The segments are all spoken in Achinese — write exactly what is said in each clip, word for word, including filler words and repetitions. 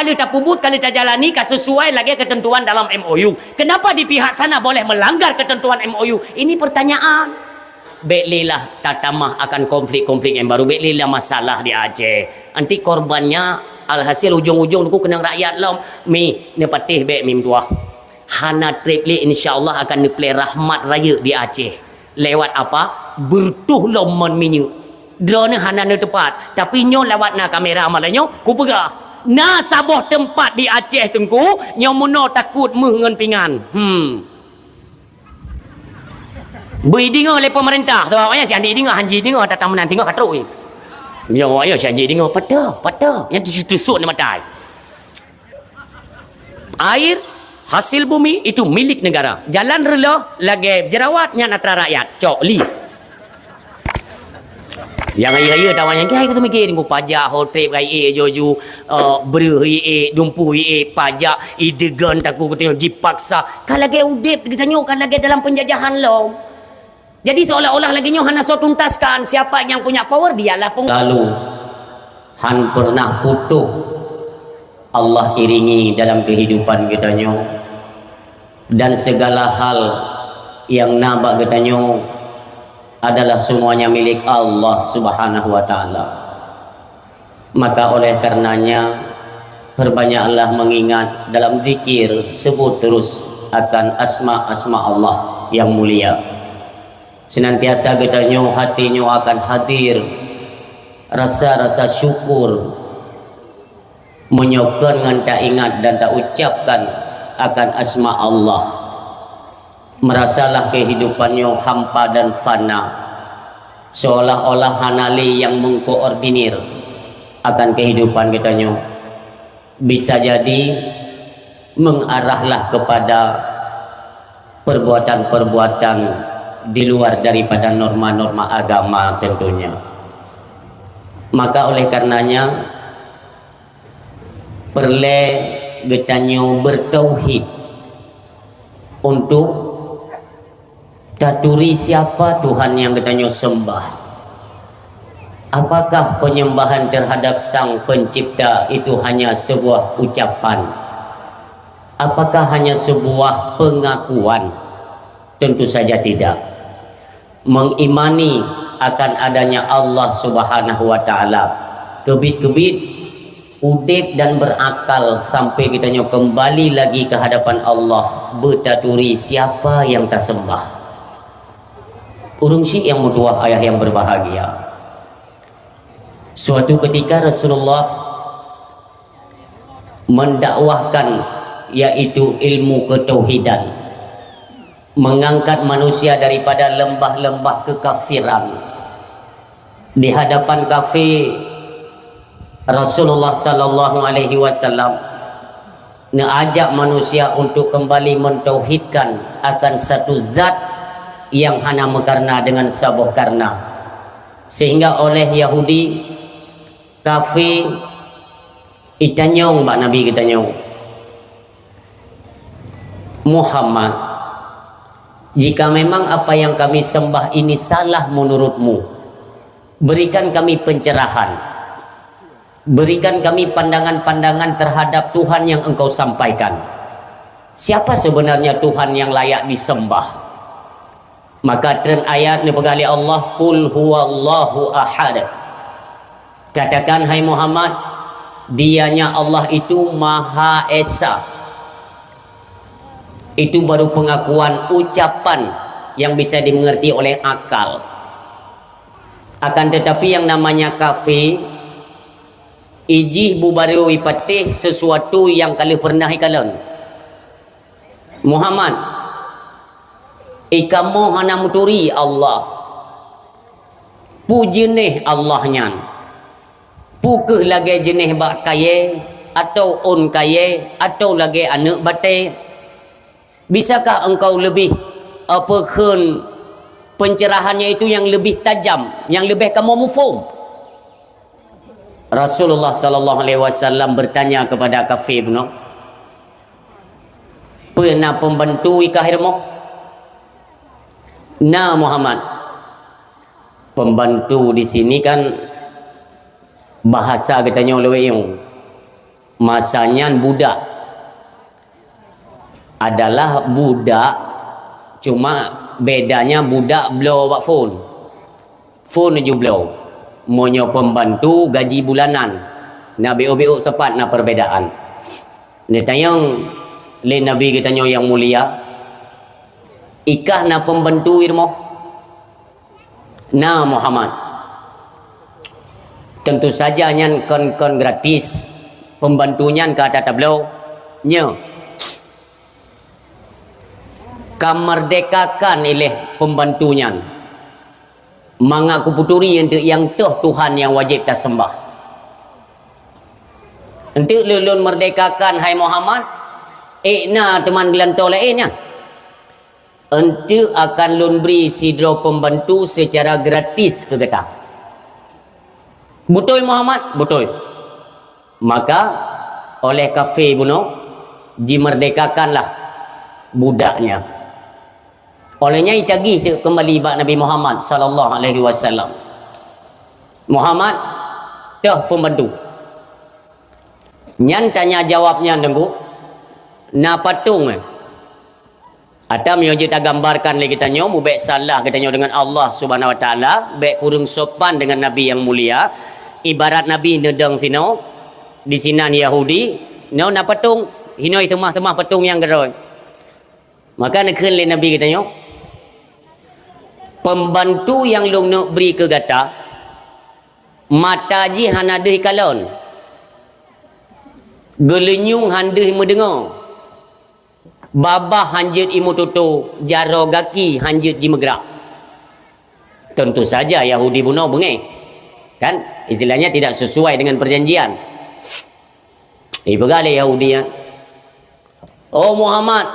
Ka lheueh tapeubuet, ka lheueh tajalani ka sesuai lagée keuteuntuan dalam M O U. Kenapa di pihak sana boleh melanggar keuteuntuan M O U? Ini pertanyaan. Bék lé lah tatamah akan konflik-konflik nyang baru, bék lé lah masalah di Aceh. Nanti korbannya alhasil ujong-ujong Teungku keunong rakyat lom. Mi, neupatéh bék mi meutuah. Hana treb lé, insya Allah akan neuplé rahmat rayeuk di Aceh. Lewat apa? Beureutoh lom mon minyeuk. Droeneuh hana neuteupat, tapi nyoe lewat na kamera malam nyoe, kupeugah, na saboh teumpat di Aceh Teungku, nyoe meunoe takot méuh ngon pingan. Hmm. Beu ideungoe lé pemerintah, sabab awaknyan siat ideungoe, hanji ideungoe, tatang meunan singoh ka trok. Nyoe awaknyan siat ideungoe, pata, pata, nyang teusu-teusu ni matai. Air hasil bumi itu milik negara. Jalan reuloh lagée jerawat nyan atra rakyat. Cok li. Nyang rayeuk-rayeuk tawa nyang kai keuteumikir, nunggu pajak, hotel, kai e, joju, eh, breuh, i e, dumpu, i e, pajak, idegan taku geutanyoe jipaksa. Ka lagée udeb geutanyoe, ka lagée dalam penjajahan lom. Jadi seolah-olah lagée nyoe hana soe tuntaskan, siapa nyang punya power, dialah peng- Lalu, han pernah putoh Allah iringi dalam kehidupan geutanyoe. Dan segala hal yang na bak geutanyoe adalah semuanya milik Allah Subhanahu wa Ta'ala. Maka oleh karenanya, perbanyaklah mengingat dalam zikir, sebut terus akan asma-asma Allah yang mulia. Senantiasa geutanyoe hati nyoe akan hadir rasa-rasa syukur meunyoe kon ngon taingat dan taucapkan akan asma Allah. Merasalah kehidupan nyoe hampa dan fana, seolah-olah hana lé nyang mengkoordinir akan kehidupan geutanyoe. Bisa jadi mengarahlah kepada perbuatan-perbuatan di luar daripada norma-norma agama tentunya. Maka oleh karenanya, peureulée geutanyoe bertauhid untuk taturi siapa Tuhan nyang geutanyoe sembah. Apakah penyembahan terhadap Sang Pencipta itu hanya sebuah ucapan? Apakah hanya sebuah pengakuan? Tentu saja tidak. Mengimani akan adanya Allah Subhanahu wa Ta'ala, keubiet-keubiet udeb dan berakal sampai geutanyoe kembali lagi ke hadapan Allah, beutaturi siapa yang tasembah. Ureuëng syiek nyang meutuwah, ayah yang berbahagia. Suatu ketika Rasulullah mendakwahkan, yaitu ilmu ketauhidan, mengangkat manusia daripada lembah-lembah kekafiran. Di hadapan kafir, Rasulullah sallallahu alaihi wasallam neuajak manusia untuk kembali mentauhidkan akan satu zat yang hana meukarna dengan saboh karna. Sehingga oleh Yahudi, kafir, itanyong bak Nabi geutanyoe, "Muhammad, jika memang apa yang kami sembah ini salah menurutmu, berikan kami pencerahan. Berikan kami pandangan-pandangan terhadap Tuhan yang Engkau sampaikan. Siapa sebenarnya Tuhan yang layak disembah?" Maka treun ayat neupeugah lé Allah, "Qul huwallahu ahad." Katakan, hai Muhammad, dianya Allah itu Maha Esa. Itu baru pengakuan, ucapan yang bisa dimengerti oleh akal. Akan tetapi, yang namanya kafir, ijih bubaroe ipatéh sesuatu yang ka lheueh pernah ikalon. Muhammad, ikamoe hana meuturi Allah. Peue jeuneh Allah nyan? Peue kheueh lagée jeuneh bak kayée, atawa ôn kayée, atawa lagée aneuëk batée? Bisakah engkau leubeh, eh, peukheun pencerahannya itu yang lebih tajam, yang leubeh kamoe muphom? Rasulullah sallallahu alaihi wasallam bertanya kepada kafir bunoe, "Peue na pembantu i kah rumoh?" "Na, Muhammad." Pembantu di sini kan bahasa geutanyoe lewat nyang Masa nyan budak adalah budak, cuma bedanya budak bloe bak phon. Phon ju bloe. Meunyoe pembantu gaji bulanan, na beok-beok sapat na perbedaan. Ditanyong lé Nabi geutanyoe nyang mulia, "Ikah na pembantu i rumoh?" "Na, Muhammad." "Tentu saja nyan kon, kon gratis, pembantu nyan ka ata tabloe. Nyoe, kamerdekakan ileh pembantu nyan, mangat kupeuturi enteuk nyang toh Tuhan nyang wajéb taseumbah." "Enteuk lôn, lôn merdekakan, hai Muhammad, ék na teuma geulantoe laén nyan?" "Enteuk akan lôn bri sidroe pembantu seucara gratis keu gata." "Beutôi, Muhammad?" "Beutôi." Maka oleh kafé bunoe jimerdekakanlah budaknya. Oleh nyan itagih teuk keumbali bak Nabi Muhammad sallallahu alaihi wasallam, "Muhammad, toh pembantu." Nyan tanya jawab nyan, Teungku, na patong, eh? Ata meunyoe jeuet tagambarkan lé geutanyoe, mubèk salah geutanyoe deungon Allah Subhanahu wa Taala, bèk kureueng sopan deungon Nabi nyang mulia. Ibarat Nabi neudong sinoe, disinan Yahudi, nyoe na patong, hinoe seumah-seumah patong nyang keudroe. Maka neukheun lé Nabi geutanyoe, "Pembantu nyang lôn neuk bri keu gata, mata jih hana deuh ikalon, geulinyueng han deuh imeudeungoe, babah han jeuet imeututoe, jaroe gaki han jeuet jimeugrak." Tentu saja Yahudi bunoe beungéh. Kan? Istilahnya tidak sesuai dengan perjanjian. Ipeugah lé Yahudi nyan, "Oh Muhammad,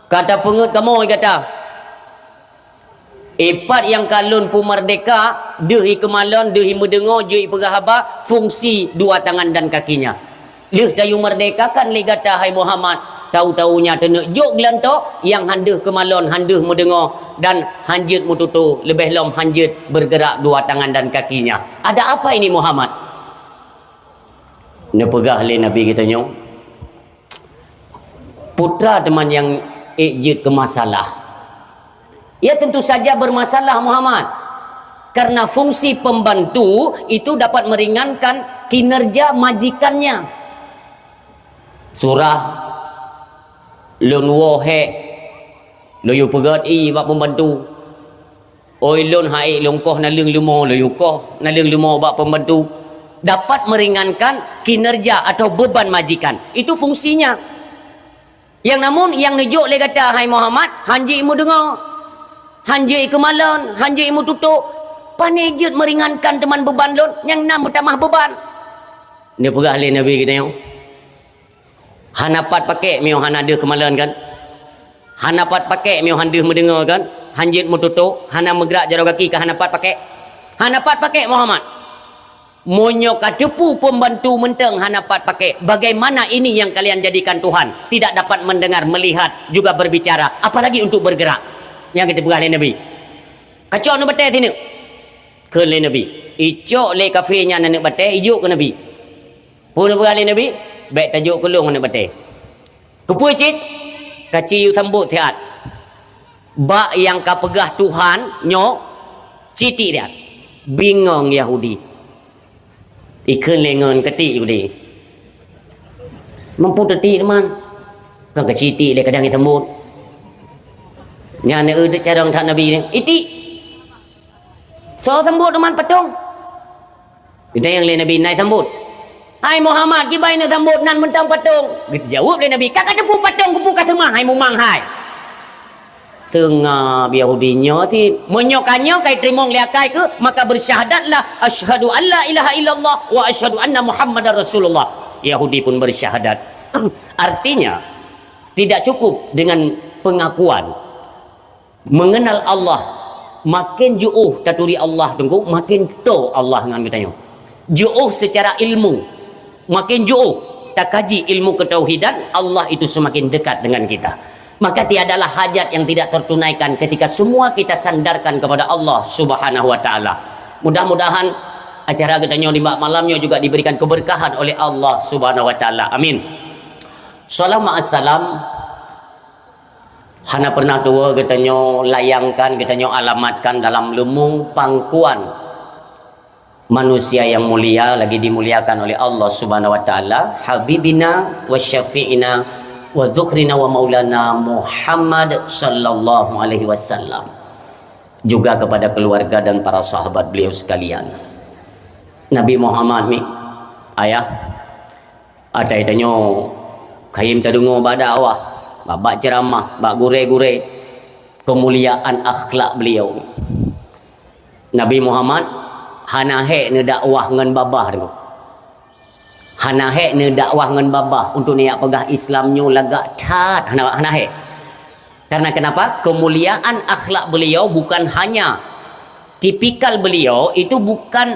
ka tapeungeut kamoe gata. Ipat nyang ka lôn peumerdeka, deuh ikeumalon, deuh imeudeungoe, jeuet ipeugah haba, fungsi dua tangan dan kakinya. Lheueh tayue merdekakan lé gata, hai Muhammad, tahu-tahunya teuneuk jok geulantoe nyang han deuh keumalon, han deuh meudeungoe, dan han jeuet meututoe, leubeh lom han jeuet bergerak dua tangan dan kakinya. Ada apa ini, Muhammad?" Neupeugah lé Nabi geutanyoe, "Peue teuma nyang ék jeuet keu masalah?" "Ya, tentu saja bermasalah, Muhammad. Karena fungsi pembantu itu dapat meringankan kinerja majikannya. Surah lôn woe hék, lôn yue peugöt ié bak pembantu. Oi lôn han ék lôn koh naleueng leumo, lôn yue koh naleueng leumo bak pembantu. Dapat meringankan kinerja atau beban majikan. Itu fungsinya. Nyang namun nyang neujok lé gata, hai Muhammad, han jeuet imeudeungoe, han jeuet ikeumalon, han jeuet imeututoe. Pane jeuet meringankan teuma beban lôn, nyang na meutamah beban." Neupeugah lé Nabi geutanyoe, "Hana pat pakék meunyoe hana deuh keumalon kan? Hana pat pakék meunyoe han deuh meudeungoe kan? Han jeuet meututoe, hana meugrak jaroe gaki ka hana pat pakék? Hana pat pakék, Muhammad? Meunyoe ka teupeu pembantu mantong hana pat pakék, bagaimana ini yang kalian jadikan Tuhan? Tidak dapat mendengar, melihat, juga berbicara, apalagi untuk bergerak." Nyang geupeugah lé Nabi. "Kacok aneuk batèe sineuk," kheun lé Nabi. Icok lé kafé nyan aneuk batèe, ijok keu Nabi. Peue neupeugah lé Nabi? "Bèk tajok keu lôn aneuk batèe." "Keupeue cit?" "Kaci yue sambot siat. Bak nyang ka peugah Tuhan nyoe, ci tiek siat." Bingong Yahudi. Ikheun lé ngon keutik Yahudi. "Mampu teutik teuma. Kan kaci tiek lé kadang isambot." Nyan eu carông that Nabi nyan. "Itiek. Soe sambot teuma patong?" Geutanyong lé Nabi, "Nai sambot." "Hai Muhammad, kiban neusambot nan mantong patong?" Geujaweueb lé Nabi, "Ka kateupeu patong keupeue ka seumah, hai mumang hai." Seungab Yahudi nyoe cit. "Meunyoe ka nyoe ka iteurimong lé akai keuh, maka bersyahadatlah, 'Asyhadu an la ilaha illallah wa asyhadu anna Muhammadar Rasulullah.'" Yahudi pun bersyahadat. Artinya, tidak cukup dengan pengakuan. Mengenal Allah, makin jiôh taturi Allah, Teungku, makin toe Allah ngon geutanyoe. Jiôh secara ilmu, makin jiôh takaji ilmu ketauhidan, Allah itu semakin dekat dengan kita. Maka tiadalah hajat yang tidak tertunaikan ketika semua kita sandarkan kepada Allah Subhanahu wa Ta'ala. Mudah-mudahan Acara geutanyoe di malam nyoe juga diberikan keberkahan oleh Allah Subhanahu wa Taala. Amin. Salam ma'assalam. Hana pernah tuwoe geutanyoe layangkan, geutanyoe alamatkan dalam leumung pangkuan manusia yang mulia, lagi dimuliakan oleh Allah Subhanahu wa Taala, habibina wa syafi'ina wa dzukhrina wa maulana Muhammad sallallahu alaihi wasallam, juga kepada keluarga dan para sahabat beliau sekalian. Nabi Muhammad ni, ayah, atai tanyoe kayém tadeungoe bak dakwah, bak, bak ceramah, bak gurée-gurée, kemuliaan akhlak beliau. Nabi Muhammad hana hék neudakwah ngon babah tu. Hana hék neudakwah ngon babah untuk neujak peugah Islam nyoe lagak that. Hana, hana hék. Karena kenapa? Kemuliaan akhlak beliau bukan hanya tipikal beliau itu bukan,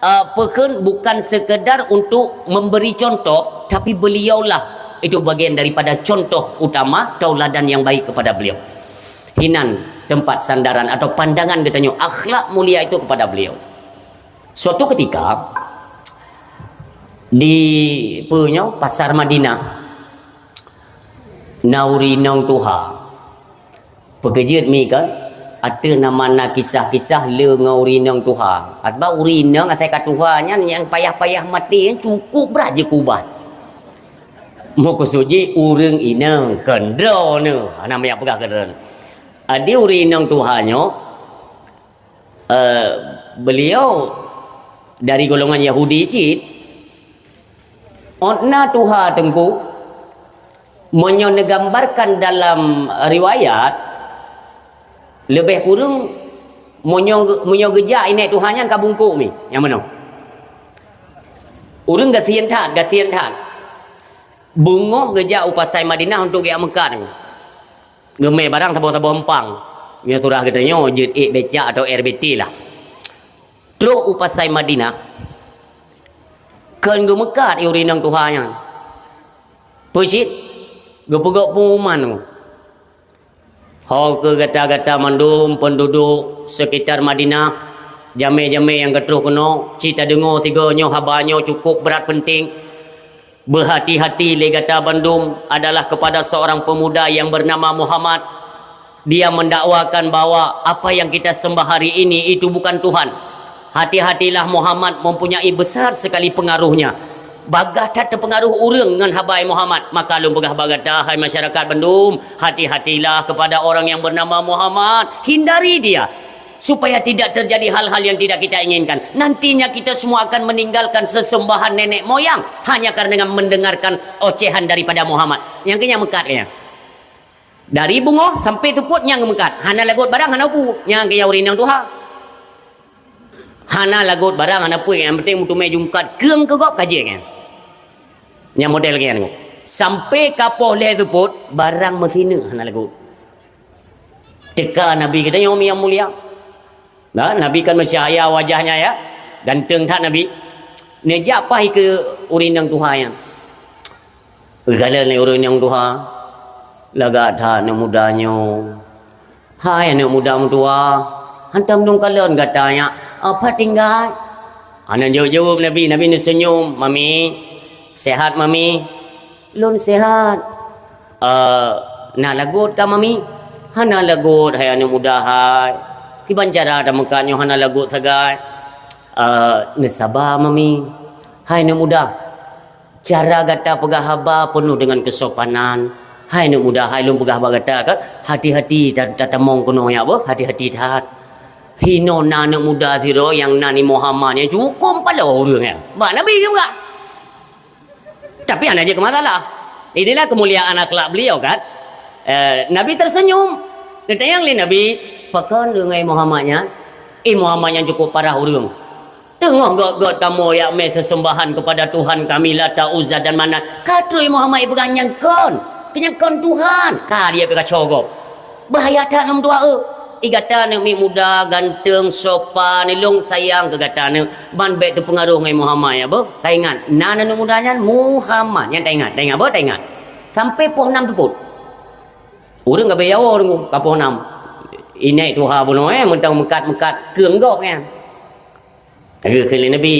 eh, peukheun, bukan sekedar untuk memberi contoh, tapi beliaulah itu bagian daripada contoh utama tauladan yang baik kepada beliau. Hinan tempat sandaran atau pandangan geutanyoe akhlak mulia itu kepada beliau. Suatu ketika di peue nyoe, pasar Madinah, na ureueng inong tuha. Peukeujeuet mi kan? Ateueh nama na kisah-kisah le ngon ureueng inong tuha. Atba ureueng inong asai ka tuha nyan nyang payah-payah maté nyan cukup brat jeuet keu ubat. Meukeusut jih ureueng inong, kon droeneuh. Hana meuyak peugah kon droeneuh. Adi ureueng inong tuha nyoe, eh, beliau dari golongan Yahudi cit. Ôt na tuha teungku, meunyoe neugambarkan dalam riwayat, leubeh kureueng meunyoe, meunyoe geujak inék tuha nyan ka bungkôk mi, nyang meunoe. Ureueng gasien that, gasien that. Beungoh geujak u pasai Madinah untuk geujak meukat. Geumé barang saboh-saboh empang. Nyoe surah geutanyoe jeuet ék becak atau R B T lah. Trok u pasai Madinah, kon geumeukat ureueng inong tuha nyan. Peue cit? Geupeugah pengumuman. Ho keu gata-gata mandum penduduk sekitar Madinah, jamé-jamé nyang ka troh keunoe, ci tadeungoe sigoe nyoe haba nyoe cukup brat penting. Berhati-hati lé gata bandum adalah kepada seorang pemuda yang bernama Muhammad. Dia mendakwakan bahwa apa yang kita sembah hari ini itu bukan Tuhan. Hati-hatilah, Muhammad mempunyai besar sekali pengaruhnya. Bagah that teupeungaruh ureueng ngon haba Muhammad. Maka lôn peugah bak gata, hai masyarakat bandum, hati-hatilah kepada orang yang bernama Muhammad. Hindari dia. Supaya tidak terjadi hal-hal yang tidak kita inginkan. Nantinya kita semua akan meninggalkan sesembahan nenek moyang hanya karena dengan mendengarkan ocehan daripada Muhammad. Nyang keu nyan meukat nyan. Dari beungoh sampai seupôt nyang meukat. Hana lagot barang, hana peue. Nyang keu nyan ureueng inong tuha. Hana lagot barang, hana peue. Nyang penting meuteumé jungkat keueng keu gob ka jeuet nyan. Nyang model nyan. Sampai ka poh lhèe seupôt, barang meusineuk hana lagot. Teuka Nabi geutanyoe nyang mulia. Nah, Nabi kan meucahya wajahnya ya. Ganteng that Nabi. Neujak paih keu ureueng inong tuha nyan. Geukalon lé ureueng inong tuha. Lagak that aneuk muda nyoe. Hai aneuk muda meutuha, hantom lôn kalon gata nyak, "Apa tinggai?" Hana jaweueb-jaweueb Nabi, Nabi neuseunyum, "Mami, sehat Mami?" "Lôn sehat." "Eh, na lagot ka Mami?" "Hana lagot, hai aneuk muda hai. Kiban cara tameukat nyoe hana lagot sagai?" "Eh, neusaba Mami." "Hai aneuk muda, cara gata peugah haba peunoh deungon keusopanan. Hai aneuk muda, hai lôn peugah bak gata kan, hati-hati ta-, tatamong keunoe nyak beuh, hati-hati that. Hinoe na aneuk muda sidroe nyang nan ni Muhammad nyang cukup paloe ureueng nyan." Bak Nabi geupeugah. Tapi hana jeuet keu masalah. Inilah kemuliaan akhlak beliau kan. Eh, Nabi tersenyum. Neutanyong lé Nabi, "Pakon deungon Muhammad nyan?" "Eh, Muhammad nyan cukup parah ureueng. Teungoh göt-göt kamoe jak mé seuseumbahan keupada tuhan kami Lata, Uzza dan Manat. Ka trok Muhammad jipeugah nyan kon, keu nyan kon Tuhan. Ka dia pih ka cogop. Bahaya that aneuk meutuha eu. I gata aneuk miet muda, ganteng, sopan, ilong sayang keu gata aneuk. Ban bék teupeungaroh ngon Muhammad ya beuh. Taingat, nan aneuk muda nyan Muhammad. Nyan taingat, taingat beuh, taingat." Sampai poh nam teupot. Ureueng ka beujawoe deungoe, ka poh nam. Inék tuha bunoe, eh, mantong meukat-meukat keueng gob nyan. Lagée kheun lé Nabi,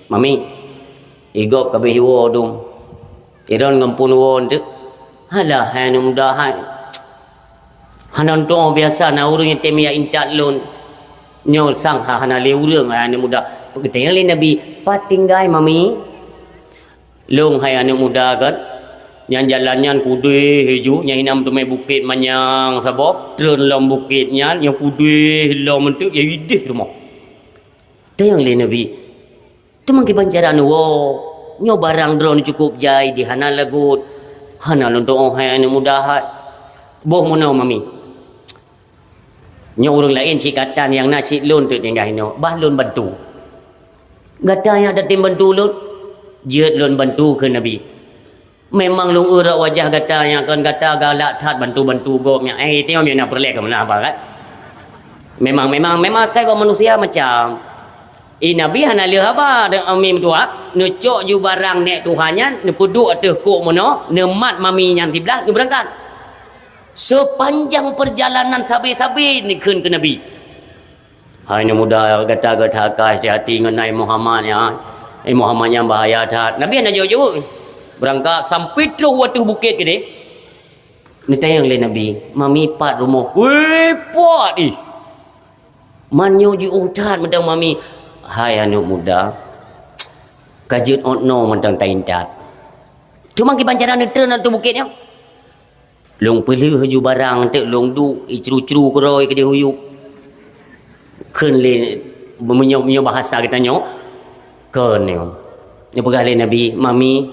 "Mami, i gob ka abéh iwoe dum. Iron ngon phon woe teuk." "Halah, hai aneuk muda hai. Hana tuoh biasa na ureuëng nyang tem jak intat lôn. Nyoe sang ha-, hana lé ureuëng, hai aneuk muda." Geutanyong lé Nabi, "Pat tinggai, Mami?" "Lôn hai aneuk muda kan, nyang jalan nyan keudeh ju, nyang inan teumé bukét manyang saboh, treun lom bukét nyan, nyang keudeh lom eunteuk, ya ideh rumoh." Tanyong lé Nabi, "Teuma kiban cara neuwoe? Nyoe barang droeneuh cukôp jai di hana lagot, hana lôn tuoh hai aneuk muda hai." "Boh meunoe, Mami. Nyoe ureuëng laén cit ka tan nyang na cit lôn teuk tinggai inoe, bah lôn bantu." "Gata nyang tatem bantu lôn?" "Jeuet lôn bantu," kheun Nabi. "Memang lôn eurok wajah gata nyang kon gata galak that bantu-bantu gob nyan." Eh, teuh nyoe na peureulée keumeunah haba kan? Memang, memang, memang akai bak manusia macam. I Nabi hana lheueh haba, Mami meutuah, neucok ju barang nèk tuha nyan, neupeuduek ateueh kok meunoe, neumat Mami nyan siblah, neubeurangkat. Sepanjang perjalanan sabe-sabe neukheun keu Nabi, "Hai aneuk muda, gata geuh that akai, hati-hati ngon Nabi Muhammad nyan. Nabi Muhammad nyan bahaya that." Nabi hana jaweueb-jaweueb. Beurangkat sampai troh u ateueh bukét keudeh. Neutanyong lé Nabi, "Mami, pat rumoh?" "Weh, pat ih! Man nyoe jiôh that mantong Mami." "Hai aneuk muda, ka jeuet ôt noe mantong taintat. Teuma kiban cara neutreun u ateueh bukét nyoe?" "Lôn peulheueh ju barang teuk lôn duek, icru-cru keudroe keudeh u yup." Kheun lé, meunyoe, meunyoe bahasa geutanyoe, kheun nyoe. Neupeugah lé Nabi, "Mami,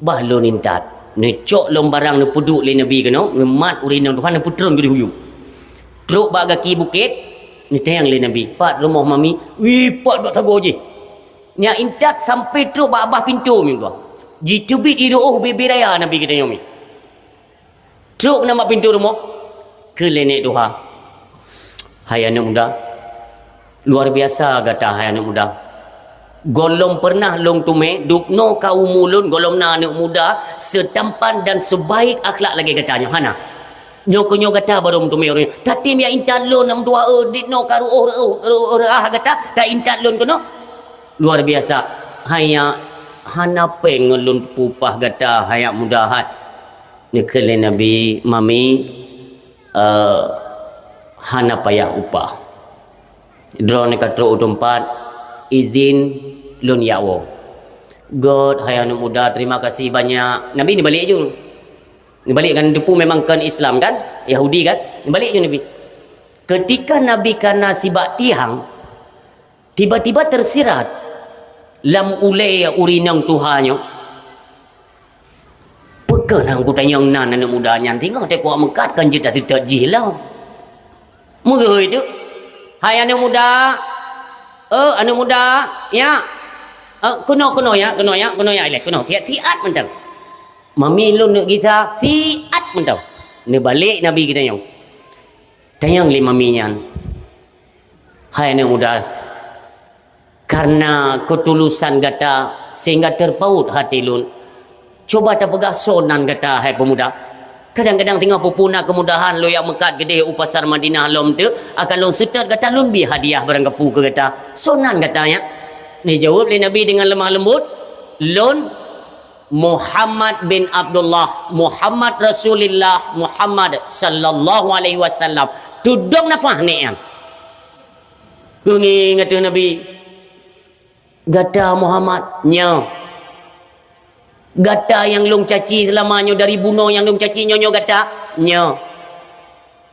bah lôn intat." Neucok lom barang neupeuduek lé Nabi keunoe, neumat ureuëng inong tuha neupeutreun keudeh u yup. Trok bak gaki bukét, neutanyong lé Nabi, "Pat rumoh Mami?" "Wih, pat bak sagoe jih." Nyan intat sampai trok bak babah pintoe meutuah. Jiteubiet i ruôh bubé raya Nabi geutanyoe mi. Trok nan bak pintoe rumoh, kheun lé nèk tuha, "Hai aneuk muda, luar biasa gata hai aneuk muda. Gohlom peureunah lôn teumé, dubnoe ka umu lôn gohlom na aneuk muda seutampan dan seubaik akhlak lagée gata nyoe, hana. Nyoe keuh nyoe gata barô meuteumé ureuëng nyoe. Tatem jak intat lôn aneuk tuha, eh, dubnoe ka ruôh, ruôh, ruôh reuah gata, taintat lôn keunoe. Luar biasa. Hai nyak, hana péng ngon lôn peupah gata hai nyak muda hai." Neukheun lé Nabi, "Mami, eh, hana payah upah. Droeneuh ka trok u teumpat, izin lôn jak woe." "Gét hai aneuk muda, terima kasih banyak." Nabi neubalek ju. Neubalek kan, teupeu memang kon Islam kan? Yahudi kan? Neubalek ju Nabi. Ketika Nabi ka na sibak tiang, tiba-tiba tersirat lam ulée ureuëng inong tuha nyoe, "Peu kheueh na geutanyoe nan aneuk muda nyan singoh teuk kuat meukat kon jeuet taseutôt jih lom?" Meugeuhôi teuk, "Hai aneuk muda, eh, aneuk muda, nyak, eh, keunoe, keunoe, nyak, keunoe, nyak, keunoe, nyak, ilée, keunoe, siat-siat mantong." "Mami lôn neuk gisa siat mantong." Neubalek Nabi geutanyoe. Tanyong lé mami nyan, "Hai aneuk muda, kareuna keutulusan gata sehingga terpaut hati lôn. Cuba tapeugah soe nan gata, hai peumuda. Kadang-kadang singoh peue-peue na keumudahan lôn jak meukat keudeh u pasar Madinah lom teuk, akan lôn seutôt gata, lôn bie hadiah barang kapeue keu gata. Soe nan gata nyan?" Neujaweueb lé Nabi deungon lemah leumbot, "Lôn Muhammad bin Abdullah, Muhammad Rasulillah, Muhammad sallallahu alaihi wasallam." Tudong nafah nèk nyan. Geungieng ateueh Nabi, "Gata Muhammad?" "Nyoe." "Gata nyang lôn caci seulama nyoe dari bunoe nyang lôn caci nyoe, nyoe gata?" "Nyoe."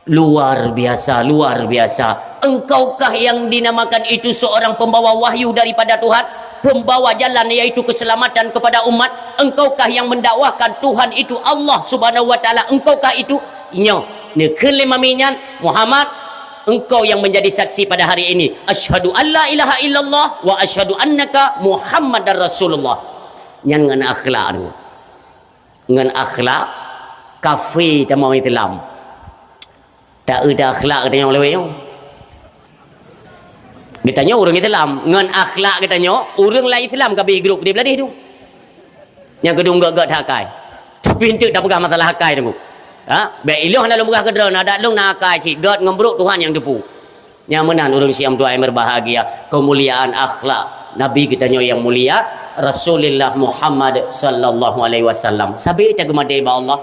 "Luar biasa, luar biasa. Engkaukah yang dinamakan itu seorang pembawa wahyu daripada Tuhan, pembawa jalan yaitu keselamatan kepada umat? Engkaukah yang mendakwahkan Tuhan itu Allah Subhanahu wa Taala? Engkaukah itu?" "Nyoe." Neukheun lé mami nyan, "Muhammad, engkau yang menjadi saksi pada hari ini. Asyhadu an la ilaha illallah wa asyhadu annaka Muhammadar Rasulullah." Nyan ngon akhlak tu. Ngon akhlak kafé tamong Islam. Tak eu akhlak geutanyoe lewat nyoe. Geutanyoe ureuëng Islam, ngon akhlak geutanyoe, ureuëng laén Islam ka bri grup di bladeh tu. Nyang keudua gét-gét that akai. Tapi eunteuk tapeugah masalah akai teungku. Ha? Bék ilôh na lôn peugah keudroe, na dak lôn na akai cit, gét ngon brok Tuhan nyang teupeu. Nyang meunan ureuëng siam tuha nyang berbahagia, keumuliaan akhlak Nabi geutanyoe nyang mulia, Rasulullah Muhammad sallallahu alaihi wasallam. Sabe tageumadée bak Allah.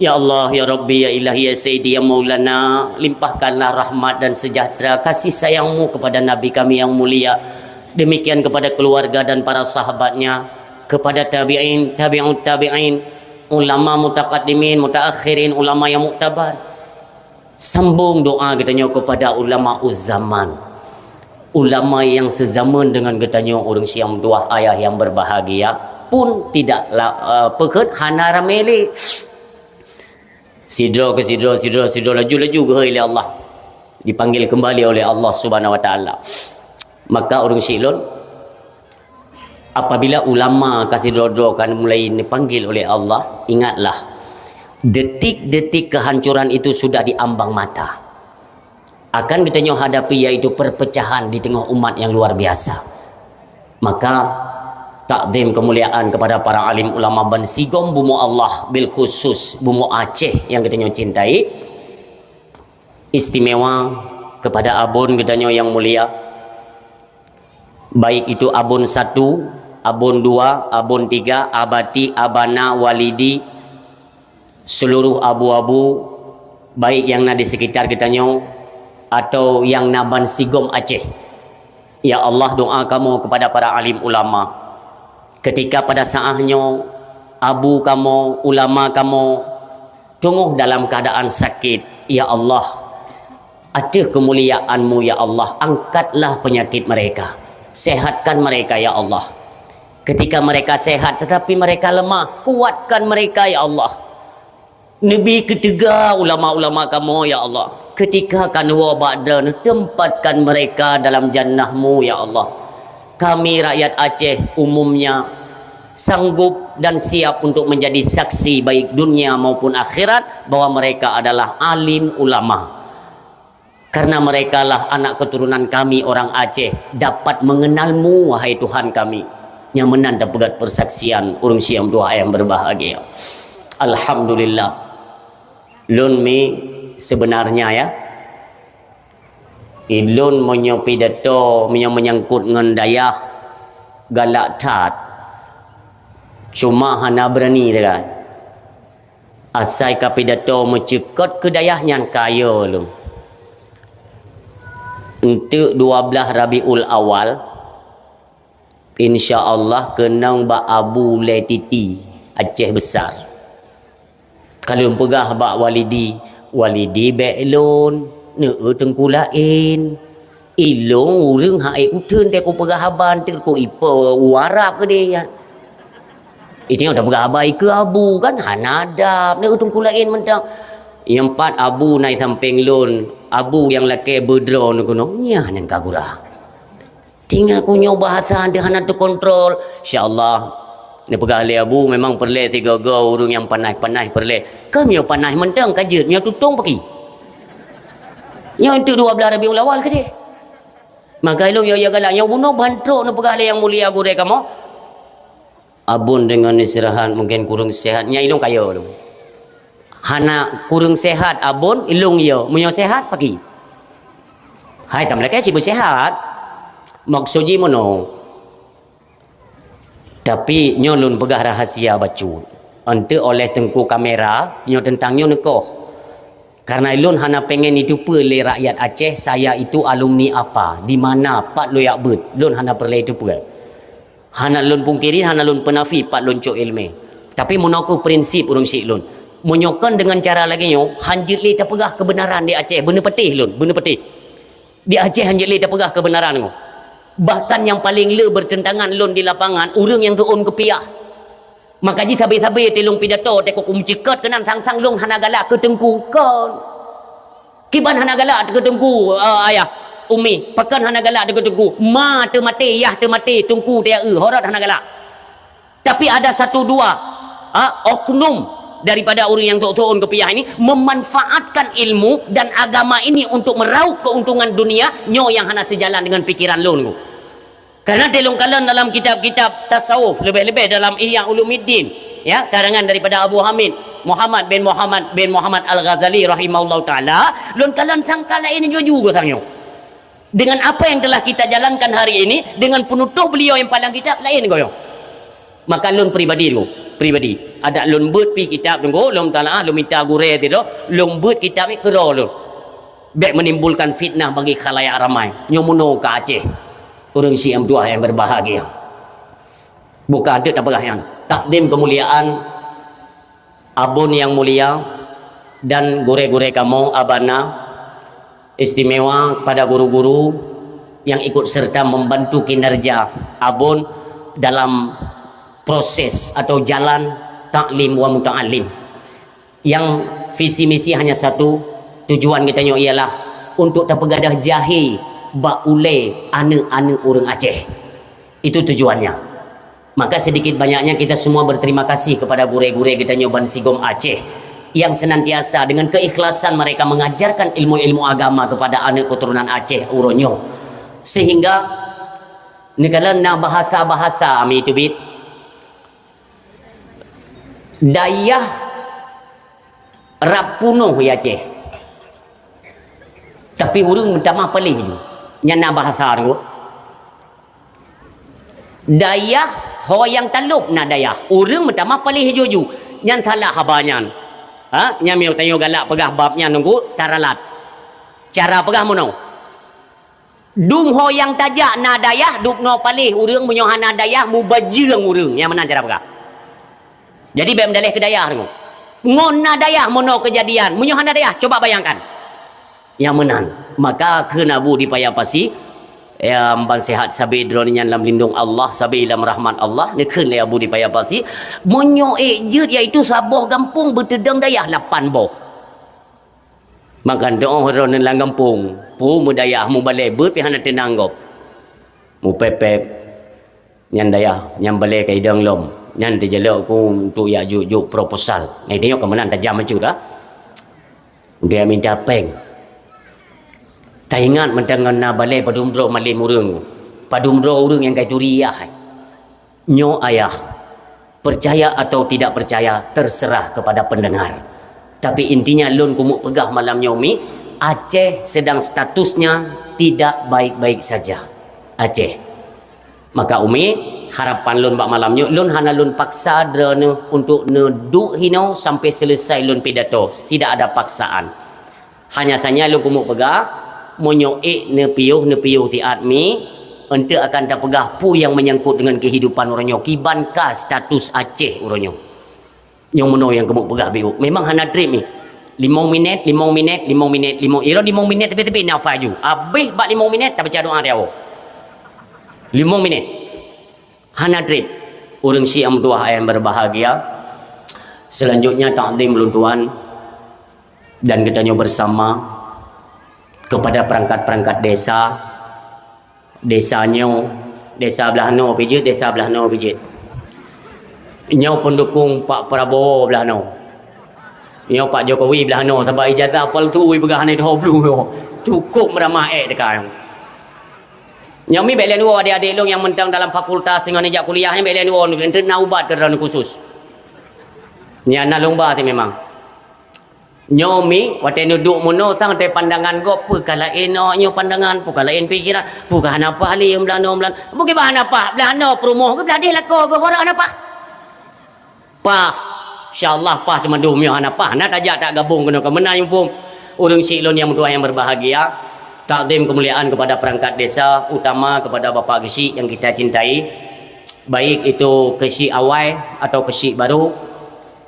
Ya Allah, ya Rabbi, ya Ilahi, ya Sayyidi, ya Maulana, limpahkanlah rahmat dan sejahtera kasih sayang-Mu kepada Nabi kami yang mulia, demikian kepada keluarga dan para sahabatnya, kepada tabi'in, tabi'ut tabi'in, ulama mutaqaddimin, mutaakhirin, ulama yang muktabar. Sambung doa geutanyoe kepada ulama uzzaman. Ulama yang sezaman dengan geutanyoe ureuëng siam tuha ayah yang berbahagia pun tidak la, uh, peukeuet hana ramé lé. Sidroe keu sidroe, sidroe, sidroe, laju-laju geuhôi lé Allah. Dipanggil kembali oleh Allah Subhanahu wa Taala. Maka ureuëng syiek lôn, apabila ulama ka sidroe-droe ka mulai dipanggil oleh Allah, ingatlah, detik-detik kehancuran itu sudah di ambang mata. Akan geutanyoe hadapi, yaitu perpecahan di teungoh umat yang luar biasa. Maka, takzim kemuliaan kepada para alim ulama ban sigom bumoe Allah, bil khusus bumoe Aceh yang geutanyoe cintai, istimewa kepada abon geutanyoe yang mulia, baik itu abon satu, abon dua, abon tiga, abati, abana, walidi, seluruh abu-abu, baik yang na di sekitar geutanyoe atau yang na ban sigom Aceh. Ya Allah, doa kamoe kepada para alim ulama. Ketika pada saat nyoe, abu kamoe, ulama kamoe, teungoh dalam keadaan sakit, ya Allah, ateueh keumuliaan-Mu, ya Allah, angkatlah penyakit mereka. Sehatkan mereka, ya Allah. Ketika mereka sehat tetapi mereka lemah, kuatkan mereka, ya Allah. Neubi keuteuga ulama-ulama kamoe, ya Allah. Ketika ka neuwoe bak Droeneuh, tempatkan mereka dalam jannah-Mu, ya Allah. Kami rakyat Aceh umumnya sanggup dan siap untuk menjadi saksi baik dunia maupun akhirat bahwa mereka adalah alim ulama. Karena merekalah anak keturunan kami orang Aceh dapat mengenal-Mu, wahai Tuhan kami. Nyang meunan tapeugah persaksian ureuëng siam tuha nyang berbahagia. Alhamdulillah. Lôn mi sebenarnya ya, ilôn meunyoe pidato meunyoe menyangkut ngon dayah galak that. Cuma hana berani deungon. Asai ka pidato meucukot keu dayah nyan kayée lôn. Enteuk dua belas Rabiul Awal, insya Allah keunong bak Abu Lé Titi, Aceh Besar. Ka lôn peugah bak Walidi, "Walidi, bék lôn, neueu teungku laén. Ilôn ureuëng hai uteuen teuku peugah haba enteuk ku ipe u Arab keudeh ya." Itu nyang tapeugah haba ikeue abu kan hana adab, neueu teungku laén mantong. Nyang pat abu nai sampéng lôn, abu nyang lakée beudroe neukeunong, nyan nyang ka gura. Tinggai ku nyoe bahasa deuh hana teukontrol. Insya Allah, neupeugah lé Abu memang peureulée sigoe-goe ureuëng nyang panaih-panaih peureulée. Keu meunyoe panaih mantong ka jeuet, meunyoe tutong paki. Nyoe enteuk dua belas Rabiul Awal keudeh. Maka ilôn yo-yo galak nyoe bunoe ban trok neupeugah lé nyang mulia gurée kamoe. Abon deungon istirahat mungken kureueng sehat, nyan ilôn kayée lôn. Hana kureueng sehat abon, ilôn yo, meunyoe sehat paki. Hai tam lakée si beusehat. Maksud jih meunoe. Tapi nyoe lôn peugah rahasia bacut. Enteuk oleh teungku kamera, nyoe teuntang nyoe neukoh. Karena ilôn hana pengen jiteupeue lé rakyat Aceh, saya itu alumni apa, di mana, pat lôn jak beuet, lôn hana peureulée jiteupeue. Hana lôn pungkiri, hana lôn peunafi pat lôn cok iéleumé. Tapi meunoe kheueh prinsip ureuëng syiek lôn. Meunyoe kon deungon cara lagée nyoe, hanjeuet lé tapeugah keubeunaran di Aceh, beuneupatéh lôn, beuneupatéh. Di Aceh hanjeuet lé tapeugah keubeunaran nyoe. Bahkan nyang paleng le beureuntangan lôn di lapangan, ureuëng nyang teuôn keupiah. Maka jih sabe-sabe teulông pidato, teukok meuceukat keunan sang-sang lôn hana galak keu teungku kon. Kiban hana galak keu teungku, eh, ayah, umi, pakon hana galak keu teungku. Ma teumaté, yah teumaté, teungku teueu, horot hana galak. Tapi ada satu dua, ha, oknum daripada ureuëng nyang teuôn keupiah ini memanfaatkan ilmu dan agama ini untuk meraup keuntungan dunia, nyoe nyang hana seujalan deungon pikiran lôn. Karena teulông kalon dalam kitab-kitab tasawuf, lebih-lebih dalam Ihya Ulumuddin, ya, karangan daripada Abu Hamid Muhammad bin Muhammad bin Muhammad Al-Ghazali rahimahullahu taala, lôn kalon sangka laén juju geutanyoe. Dengan apa yang telah kita jalankan hari ini, dengan penutuh beliau yang palang kitab, lain goyong. Maka lôn pribadi tu, pribadi. Adak lôn beuet pi kitab tu, lôn talaah, lôn minta gurée tu, lôn beuet kitab ni keudroe lôn. Bèk menimbulkan fitnah bagi khalayak ramai. Nyoe meunoe ka Aceh. Ureueng syiek meutuah yang berbahagia. Bukan tu tapeugah nyan. Takdim kemuliaan Abon yang mulia dan gurée-gurée kamoe, abana, istimewa kepada guru-guru yang ikut serta membantu kinerja Abon dalam proses atau jalan taklim wa muta'allim. Yang visi misi hanya satu, tujuan geutanyoe ialah untuk tapeugadôh jahé bak ulée aneuk-aneuk ureueng Aceh. Itu tujuannya. Maka sedikit banyaknya kita semua berterima kasih kepada gurée-gurée geutanyoe bansigom Aceh yang senantiasa dengan keikhlasan mereka mengajarkan ilmu-ilmu agama kepada aneuk keturunan Aceh uroe nyoe. Sehingga neukalon na bahasa-bahasa ami teubiet, dayah rab punoh ya Aceh. Tapi ureueng meutamah paléh ju. Nyan na bahasa tu. Dayah ho nyang talop na dayah. Ureueng meutamah paléh ju-ju. Nyan salah haba nyan. Ha? Nyan meunyoe tanyoe galak peugah bab nyan nunggu taralat. Cara peugah meunoe. Dum ho nyang tajak na dayah, dum noe paléh ureueng, meunyoe hana dayah, mubajeueng ureueng. Nyang meunan cara peugah. Jadi, bèk meudaleh keu dayah deungoe. Ngon na dayah meunoe keujadian, meunyoe hana dayah, coba bayangkan. Nyang meunan. Maka kheun Abu di Paya Pasi, ya, ban sehat sabe droeneuh nyan lam lindong Allah, sabe lam rahmat Allah, neukheun lé Abu di Paya Pasi, meunyoe ék jeuet, yaitu saboh gampông beuteudong dayah lapan boh. Maka doh droeneuh lam gampông, peue meudayah mubalée beuet pih hana teunang gob. Mupéb-péb, nyan dayah, nyan balée ka idong lom. Nyan teujalok ku untuk jak jok-jok proposal. Nah, tanyoe ka meunan tajam bacut dah. Untuk jak minta péng. Taingat mantong ngon na balée padum droe malém ureueng. Padum droe ureueng nyang ka ituri yah. Nyoe ayah, percaya atau tidak percaya, terserah kepada pendengar. Tapi intinya lôn keumeuk peugah malam nyoe mi, Aceh sedang statusnya tidak baik-baik saja. Aceh. Maka umi, harapan lôn bak malam nyoe, lôn hana lôn paksa droeneuh untuk neuduek hinoe sampai selesai lôn pidato. Tidak ada paksaan. Hanya saja lôn keumeuk peugah, meunyoe ék neupiôh, neupiôh siat mi, eunteuk akan tapeugah peue nyang menyangkut dengan kehidupan uroe nyoe, kiban ka status Aceh uroe nyoe. Nyang meunoe nyang keumeuk peugah biôh. Memang hana treb mi. Limong minét, limong minét, limong minét, limong, ira limong minét teubiet-teubiet nafai ju. Abéh bak limong minét, tabaca doa di awai. Limong minét. Hana treb. Ureueng syiek meutuah yang berbahagia. Selanjutnya takdim ulôn tuan dan geutanyoe bersama kepada perangkat-perangkat desa, desa nyoe, desa blah noe pih jeuet, desa blah noe pih jeuet. Nyoe pendukung Pak Prabowo blah noe. Nyoe Pak Jokowi blah noe, sabab ijazah palsu ipeugah hana idhoe bluh nyoe. Cukup meuramah ék teuka nyoe. Nyoe mi bèk lé neuwoe adék-adék lôn nyang mantong dalam fakultas ngon neujak kuliah nyan bèk lé neuwoe, nyan na ubat keu droeneuh khusus. Nyan na lôn ba teuh memang. Nyoe mi, watèe neuduek meunoe sang watèe pandangan gob, peue ka laén awak nyoe pandangan, peue ka laén pikeran, peue ka hana paih lé blah noe blah noe. Bukon bah hana paih, blah noe peurumoh geuh, blah deh lakoe geuh, ho rot hana paih. Paih. Insya Allah paih teuma dum nyoe hana paih. Na tajak tak gabong keunoe ka meunan muphom. Ureueng syiek lôn nyang meutuah yang berbahagia, takdim kemuliaan kepada perangkat desa, utama kepada Bapak Geuchik yang kita cintai, baik itu Geuchik awai atau Geuchik baru.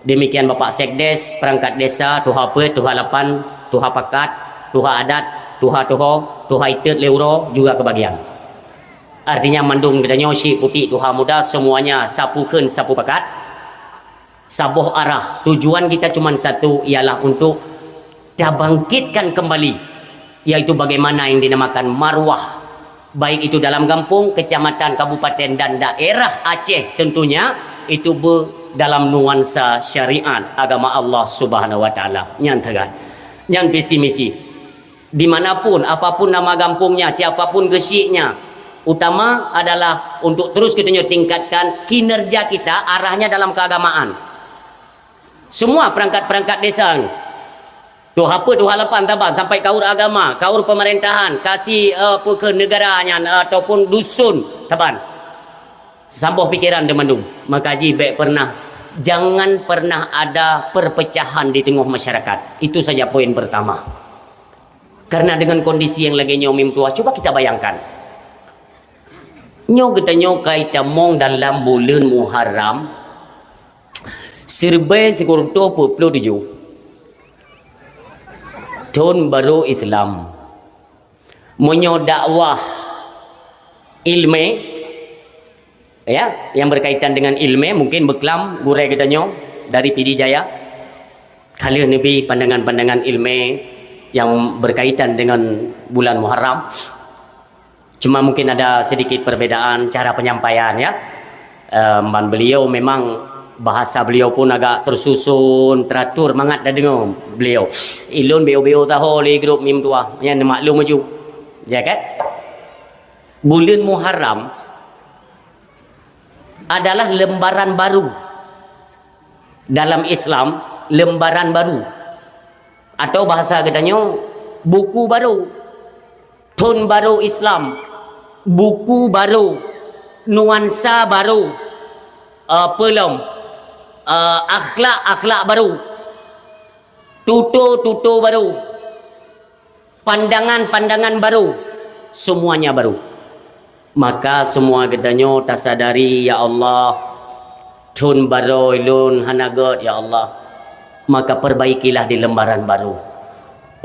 Demikian Bapak Sekdes, perangkat desa, tuha peuet, tuha lapan, tuha pakat, tuha adat, tuha tuho, tuha itot lé uroe juga kebagian. Artinya mandum geutanyoe syiek putik tuha muda semuanya sapeue kheun sapeue pakat. Saboh arah, tujuan kita cuma satu, ialah untuk tabangkitkan kembali, yaitu bagaimana yang dinamakan marwah, baik itu dalam gampong, kecamatan, kabupaten, dan daerah Aceh tentunya, itu be dalam nuansa syariat agama Allah Subhanahu wa Taala. Nyan teuga. Nyan visi misi. Di mana pun, apa pun nama gampongnya, siapa pun geuchiknya, utama adalah untuk terus geutanyoe tingkatkan kinerja kita, arahnya dalam keagamaan. Semua perangkat-perangkat desa ni, Tuha peuet, tuha lapan saban, sampai kaur agama, kaur pemerintahan, kasi, eh, peue kheun, negara nyan, eh, ataupun dusun saban. Samboh pikeran teumandum. Maka jih bèk pernah, jangan pernah ada perpecahan di teungoh masyarakat. Itu saja poin pertama. Karena dengan kondisi yang lagèe nyoe, meutuah, cuba kita bayangkan. Nyoe geutanyoe ka itamong dalam buleuen Muharram, siribèe sikureueng reutôh peuet plôh tujoh, thôn barô Islam. Meunyoe dakwah ileumèe, ya, yang berkaitan dengan ileumèe, mungkin beuklam gurèe geutanyoe dari Pidie Jaya, ka lheueh neubi pandangan-pandangan ileumèe yang berkaitan dengan bulan Muharram. Cuma mungkin ada sedikit perbedaan cara penyampaian, ya. Em, ban beliau memang bahasa beliau pun agak tersusun, teratur, mangat tadeungoe beliau. Ilôn B O B O taho lé grup meutuah, nyan maklum laju. Ya kan? Buleuen Muharram adalah lembaran baru. Dalam Islam, lembaran baru. Atau bahasa geutanyoe, buku baru. Thôn barô Islam, buku barô, nuansa barô, eh, peue lom, eh, akhlak-akhlak barô, tutoe-tutoe barô, pandangan-pandangan barô, semuanya baru. Maka semua geutanyoe tasadari, ya Allah, thôn barô lôn hana gèt, ya Allah. Maka perbaikilah di lembaran baru.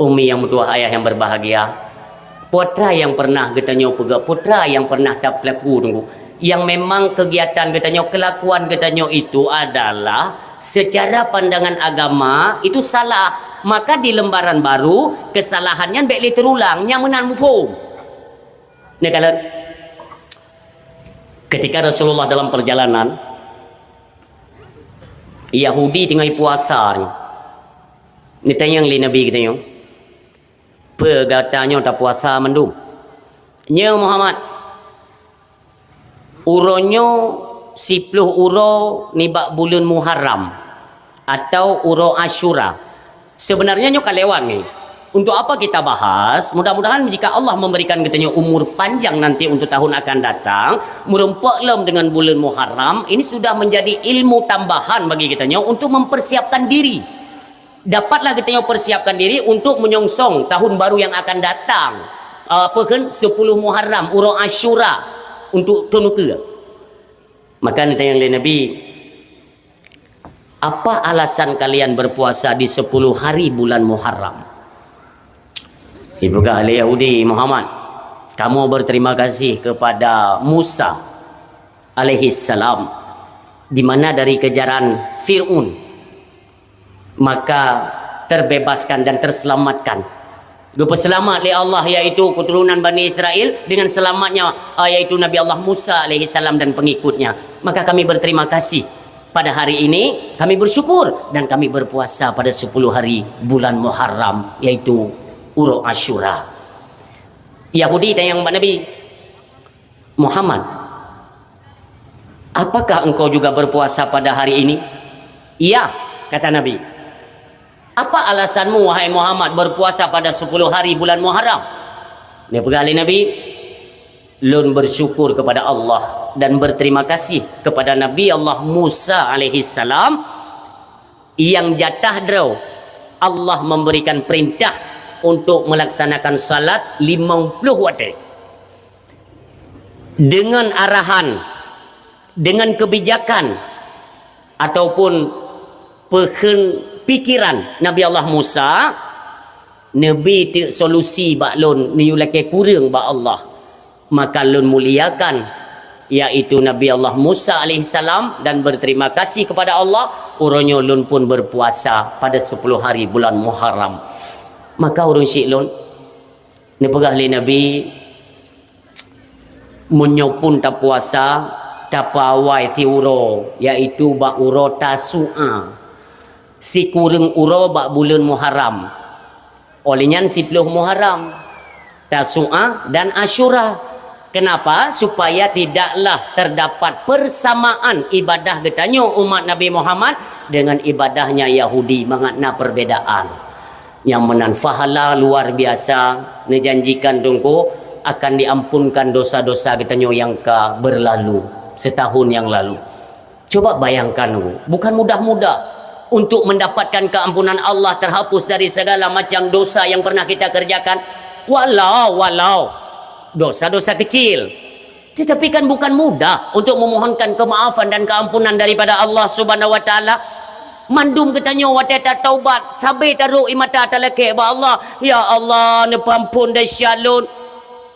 Umi yang meutuah, ayah yang berbahagia, peue treuk nyang pernah geutanyoe peugah, peue treuk nyang pernah tapeulaku teungku, yang memang kegiatan geutanyoe, kelakuan geutanyoe itu adalah secara pandangan agama itu salah, maka di lembaran baru kesalahan nyan bèk lé teurulang, nyang meunan muphom. Neukalon, ketika Rasulullah dalam perjalanan, Yahudi teungoh puasa, neutanyong lé Nabi geutanyoe, "Peue gata nyoe tapuasa mandum?" "Nyo Muhammad, uroe nyoe siploh uroe nibak buleuen Muharram atau uroe Asyura." Sebenarnya nyoe ka lewat ni. Untuk apa kita bahas? Mudah-mudahan jika Allah memberikan geutanyoe umur panjang nanti untuk tahun akan datang, meurumpok lom dengan buleuen Muharram, ini sudah menjadi ilmu tambahan bagi geutanyoe untuk mempersiapkan diri. Dapatlah geutanyoe persiapkan diri untuk menyongsong tahun baru yang akan datang. Apa kheun, siploh Muharram, uroe Asyura untuk thôn ukeue. Maka neutanyong lé Nabi, "Apa alasan kalian berpuasa di sepuluh hari bulan Muharram?" Ipeugah lé Yahudi, "Muhammad, kamoe berterima kasih kepada Musa alaihissalam, di mana dari kejaran Fir'aun, maka terbebaskan dan terselamatkan. Geupeuseulamat lé Allah, yaitu keturunan Bani Israel, dengan selamatnya, ah, yaitu Nabi Allah Musa alaihissalam dan pengikutnya. Maka kami berterima kasih pada hari ini, kami bersyukur dan kami berpuasa pada sepuluh hari bulan Muharram, yaitu uroe Asyura." Yahudi tanyong bak Nabi, "Muhammad, apakah engkau juga berpuasa pada hari ini?" "Iya," kata Nabi. "Apa alasanmu, wahai Muhammad, berpuasa pada sepuluh hari bulan Muharram?" Neupeugah lé Nabi, "Lôn bersyukur kepada Allah dan berterima kasih kepada Nabi Allah Musa alaihissalam, nyang jatah droe Allah memberikan perintah untuk melaksanakan salat limong ploh watèe. Dengan arahan, dengan kebijakan, ataupun peue kheun pikiran Nabi Allah Musa, neubi teuk solusi bak lôn, neuyue lakèe kureueng bak Allah. Maka lôn muliakan, yaitu Nabi Allah Musa alaihissalam, dan berterima kasih kepada Allah, uroe nyoe lôn pun berpuasa pada sepuluh hari bulan Muharram." Maka ureueng syik lôn, neupeugah lé Nabi, "Meunyoe pun tapuasa, tapeuawai siuroe, yaitu bak uroe Tasu'a, sikureueng uroe bak buleuen Muharram." Óh lheueh nyan siploh Muharram, Tasu'a dan Asyura. Kenapa? Supaya tidaklah terdapat persamaan ibadah geutanyoe umat Nabi Muhammad dengan ibadahnya Yahudi, mangat na perbedaan. Nyang meunan pahala luar biasa neujanjikan Teungku akan diampunkan dosa-dosa geutanyoe nyang ka berlalu setahun yang lalu. Coba bayangkan, bukan mudah-mudah untuk mendapatkan keampunan Allah, terhapus dari segala macam dosa yang pernah kita kerjakan, walau, walau dosa-dosa kecil. Tetapi kan bukan mudah untuk memohonkan kemaafan dan keampunan daripada Allah Subhanahu wa Taala. Mandum geutanyoe watée tataubat, sabe taroh ie mata talakée bak Allah, "Ya Allah, neupeuampon desya lôn."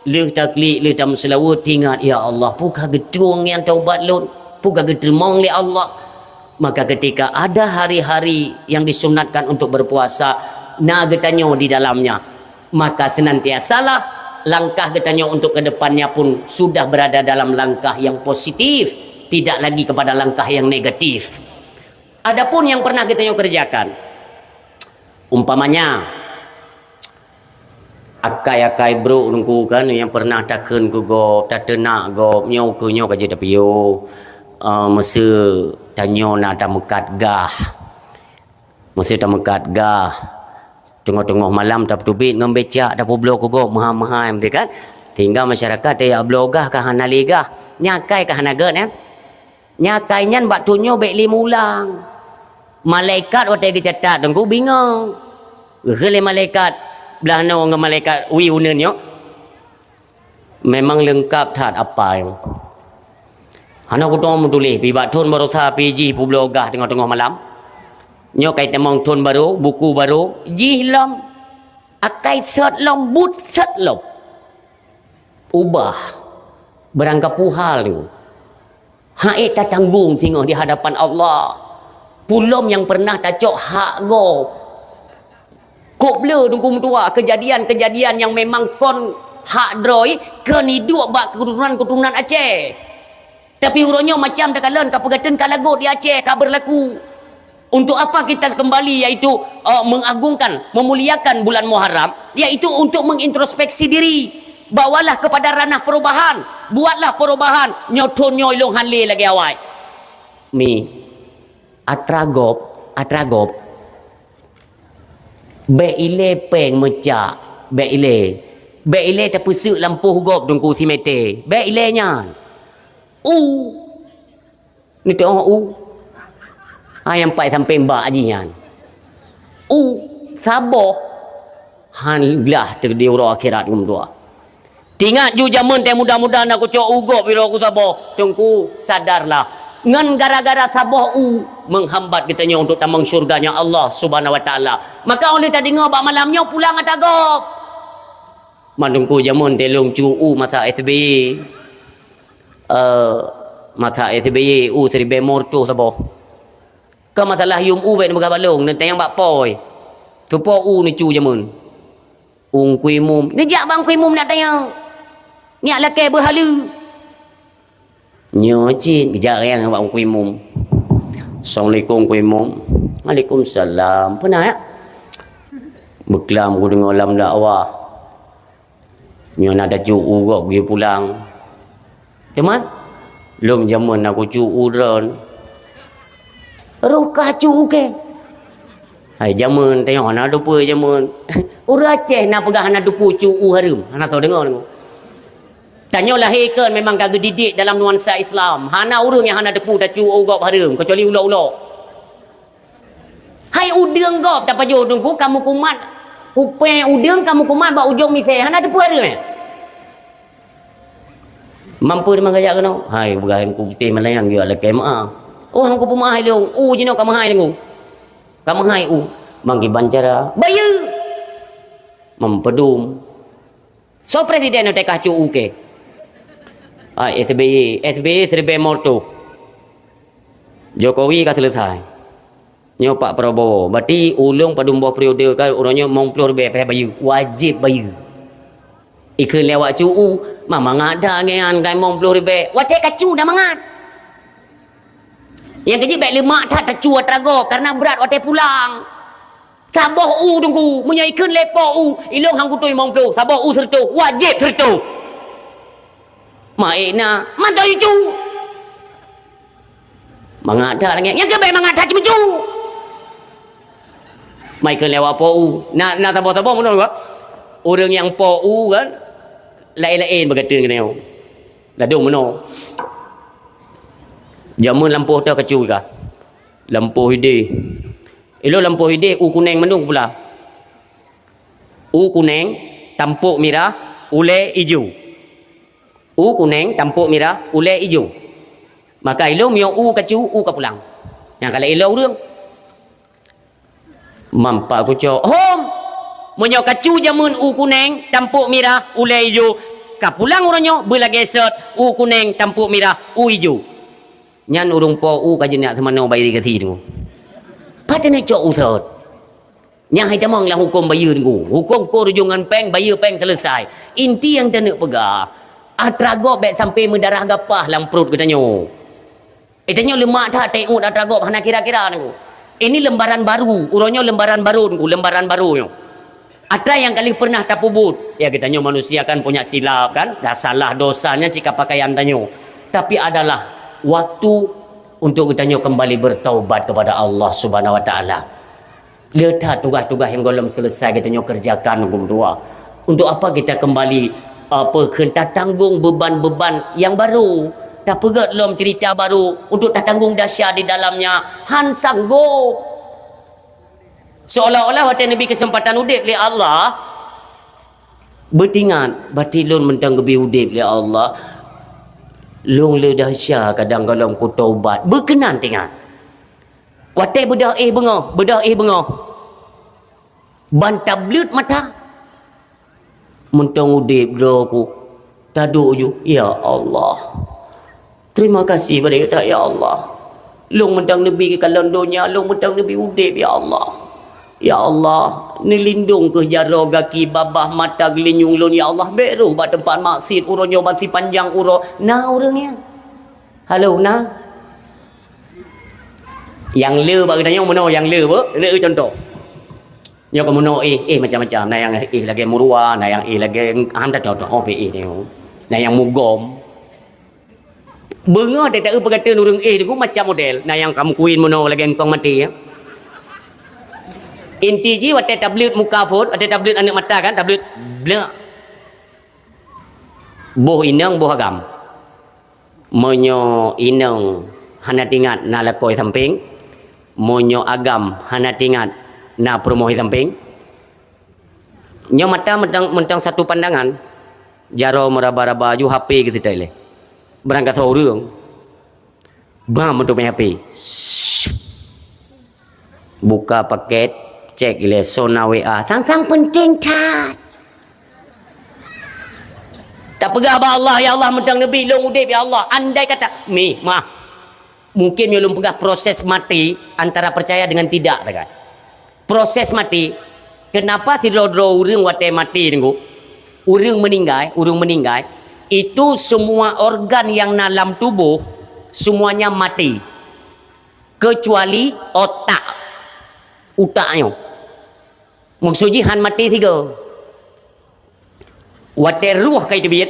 Lheueh taklik, lheueh tameuseulaweuet, teuingat, "Ya Allah, peue ka geutueng nyang taubat lôn? Peue ka geuteurimong lé Allah?" Maka ketika ada hari-hari yang disunatkan untuk berpuasa, na geutanyoe di dalamnya, maka senantiasalah langkah geutanyoe untuk ke depannya pun sudah berada dalam langkah yang positif, tidak lagi kepada langkah yang negatif. Adapun yang pernah geutanyoe kerjakan, umpamanya, akai-akai brok Teungku kan, nyang pernah takheun keu gob, tateunak gob, nyoe keu nyoe ka jeuet tapiôh. Eh, meuseu tanyoe na tameukat gah. Meuseu tameukat gah. Teungoh-teungoh malam tapeuteubiet ngon becak, tapeubloe keu gob, meuhai-meuhai, beutôi kan? Sehingga masyarakat tajak bloe gah ka hana lé gah. Nyan akai ka hana gét, eh? Nyan akai nyan bak thon nyoe bék lé meuulang. Malaikat watée geucatat Teungku bingong. Geukheun lé malaikat blah noe ngon malaikat wie uneuen nyoe, memang leungkab that apai. Hana kutoe meutuléh, pih bak thon barosa pih jih peubloe gah teungoh-teungoh malam. Nyoe kai tamong thon barô, buku barô, jih lom. Akai sot lom, buet sot lom. Ubah. Barangkapeue hal nyoe. Hana ék tatanggong singoh di hadapan Allah. Peue lom nyang pernah tacok hak gob. Kok le Teungku meutuah, keujadian-keujadian nyang memang kon hak droe, kon iduek bak keuturonan-keuturonan Aceh. Tapi uroe nyoe macam takalon ka peugateun ka lagot di Aceh ka beurlaku. Untuk apa kita kembali, yaitu, eh, mengagungkan, memuliakan bulan Muharram, yaitu untuk mengintrospeksi diri. Bawalah kepada ranah perubahan. Buatlah perubahan. Nyoe thon nyoe ilong han lé lagée awai. Mi, atra gob, atra gob. Bék ilée péng meucak, bék ilée. Bék ilée tapeuseuk lampôh gob Teungku simete. Bék ilée nyan. U. Neuteu'oh u. Hai nyang pat sampéng bak jih nyan. U, saboh. Han glah teuh di uroe akhirat ngon dua. Teuingat ju jameun teuh muda-muda na kucok u gob uroe ku saboh. Teungku, sadarlah. Ngon gara-gara saboh u menghambat geutanyoe untuk tamong syurga-Nya Allah Subhanahu wa Taala. Maka 'oh lheueh tadeungoe bak malam nyoe pulang atra gob. Man Teungku jameun teuh lôn cu u masa S B Y. Eh, masa S B Y u siribée limong reutôh saboh. Ka masalah yum u bék neupeugah bak lôn, neutanyong bak poi. Soe po u neucu jameun? U Teungku Imum. Neujak bak Teungku Imum neutanyong. Neujak lakée beuhaleue. Nyoe cit geujak rayang bak Teungku Imum. "Assalamualaikum Teungku Imum." "Waalaikumsalam. Peue na, ya?" "Beuklam kudeungoe lam dakwah, nyoe na tacu u gob geuyue pulang. Teuma lom jameun na kucu u droen." "Roh ka cu u kée?" "Hai jameun, tanyoe hana teupeue jameun." Ureuëng Aceh na peugah hana teupeue cu u hareuem, hana soe deungoe. Tanyoe lahé kon memang ka geudidik dalam nuansa Islam. Hana ureuëng nyang hana teupeue tacu u gob hareuem, keucuali ulok-ulok. Hai udeueng gob tapajoh Teungku, kamoe kumat, kupée udeueng kamoe kumat bak ujong misée, hana teupeue hareuem. Mampu teuma geujak keunoe? Hai, peugah Teungku putéh malayang jua lakée meu'ah. Oh, Teungku peumeu'ah ilong, u jinoe ka meuhai Teungku. Ka meuhai u. Mangkiban cara? Bayeue. Meupeudum. Soe presiden watée ka cu u kée? Ah, S B Y, S B Y siribée limong reutôh. Jokowi ka seuleusai. Nyoe Pak Prabowo. Berarti ulôn padum boh periode ka uroe nyoe limong ploh ribée payah bayeue. Wajéb bayeue. Ikheun lé awak cu u, ma mangat that ngian ka limong ploh ribée. Watée ka cu na mangat. Nyang keujeuet bék leumak that tacu atra gob, karena brat watée pulang. Saboh u Teungku, meunyoe ikheun lé po u, ilong han kutôi limong ploh, saboh u seureutôh, wajéb seureutôh. Ma ék na, mantong icu. Mangat that lagée, nyang keubiet mangat that cemeucu. Mai keu lewat po u. Na, na saboh-saboh meunoe juga. Ureuëng nyang po u kan, laén-laén beugateun keunoe. Ladôm meunoe. Jameun lampôh teuh kacu ka. Lampôh idéh. Ilôn lampôh idéh u kuneng mandum pula. U kuneng, tampok mirah, ulée ijo. U kuneng, tampok mirah, ulée ijo. Maka ilôn meunyoe u kacu, u ka pulang. Nyang ka lheueh ilôn ureuëng. Mampak kucok. Hom! Meunyoe kacu jameun u kuneng, tampok mirah, ulée ijo, ka pulang uroe nyoe beulagée sot, u kuneng, tampok mirah, u ijo. Nyan ureuëng po u ka jeuet nyak seumanoe bayeue gaki teungku. Pat teuneuk cok u sot. Nyan hai tamong lam huköm bayeue teungku. Huköm kor ujong ngon péng, bayeue péng selesai. Inti nyang teuneuk peugah, atra gob bék sampai meudarah gapah lam pruet geutanyoe. Geutanyoe leumak that teuôt atra gob hana kira-kira teungku. Ini lembaran baru, uroe nyoe lembaran baru teungku, lembaran baru nyoe. Atra nyang ka lheueh pernah tapeubuet, ya geutanyoe manusia kan punya silap kan, dah salah dosanya cit ka pakaian tanyoe. Tapi adalah waktu untuk geutanyoe kembali bertaubat kepada Allah Subhanahu Wa Taala. Le that tugaih-tugaih nyang gohlom selesai geutanyoe kerjakan, huköm dua. Untuk apa kita kembali, apa, kheun tatanggung beban-beban nyang baru? Tapeugét lom cerita baru untuk tatanggung dahsya di dalamnya. Han sanggob. Seolah-olah watée neubri keuseumpatan udeb lé Allah, beutingat, "Bati lôn mantong geubri udeb lé Allah, lôn le dahsya kadang gohlom kutaubat." Beukeunan tingat. Watée beudôh éh beungoh, beudôh éh beungoh. Ban tableuet mata. Mantong udeb droe ku. Taduek ju, "Ya Allah. Terima kasih bak Gata, ya Allah. Lôn mantong neubri keu kalon donya, lôn mantong neubri udeb, ya Allah. Ya Allah, neulindong keuh jaroe gaki, babah, mata, geulinyueng lôn, ya Allah. Bék rôh bak teumpat maksiet uroe nyoe ban sipanjang uroe." Na ureuëng nyan? Halo, na? Nyang le bak geutanyoe meunoe, nyang le beuh, le contoh. Nyoe ka meunoe éh, éh macam-macam. Na nyang éh lagée murua, na nyang éh lagée ham tato-to, oh, pih éh nyoe. Na nyang mugom. Beungoh teuta eu peugateun ureuëng éh teungku macam model. Na nyang ka meukuin meunoe lagée eungkong maté, ya. Inti jih watée tableuet muka phon, watée tableuet aneuëk mata kan, tableuet blek. Boh inong, boh agam. Meunyoe inong hana tingat na lakoe sampéng, meunyoe agam hana tingat na peurumoh sampéng, nyoe mata mantong, mantong satu pandangan, jaroe meuraba-raba ju H P geuteutée lé. Barangkasoe ureuëng, bam untuk main H P. Buka paket, cek ilée sona W A. Sang-sang penting that. Tapeugah bak Allah, "Ya Allah, mantong neubri lôn udeb, ya Allah." Andai kata, mi, mah. Mungkin meunyoe lôn peugah proses maté antara percaya dengan tidak, kan? Proses maté, kenapa sidroe-droe ureuëng watée maté teungku? Ureuëng meninggai, ureuëng meninggai, itu semua organ yang na lam tubuh, semuanya mati. Kecuali otak. Utak nyoe. Maksud jih han maté sigoe. Watée ruh ka jiteubiet,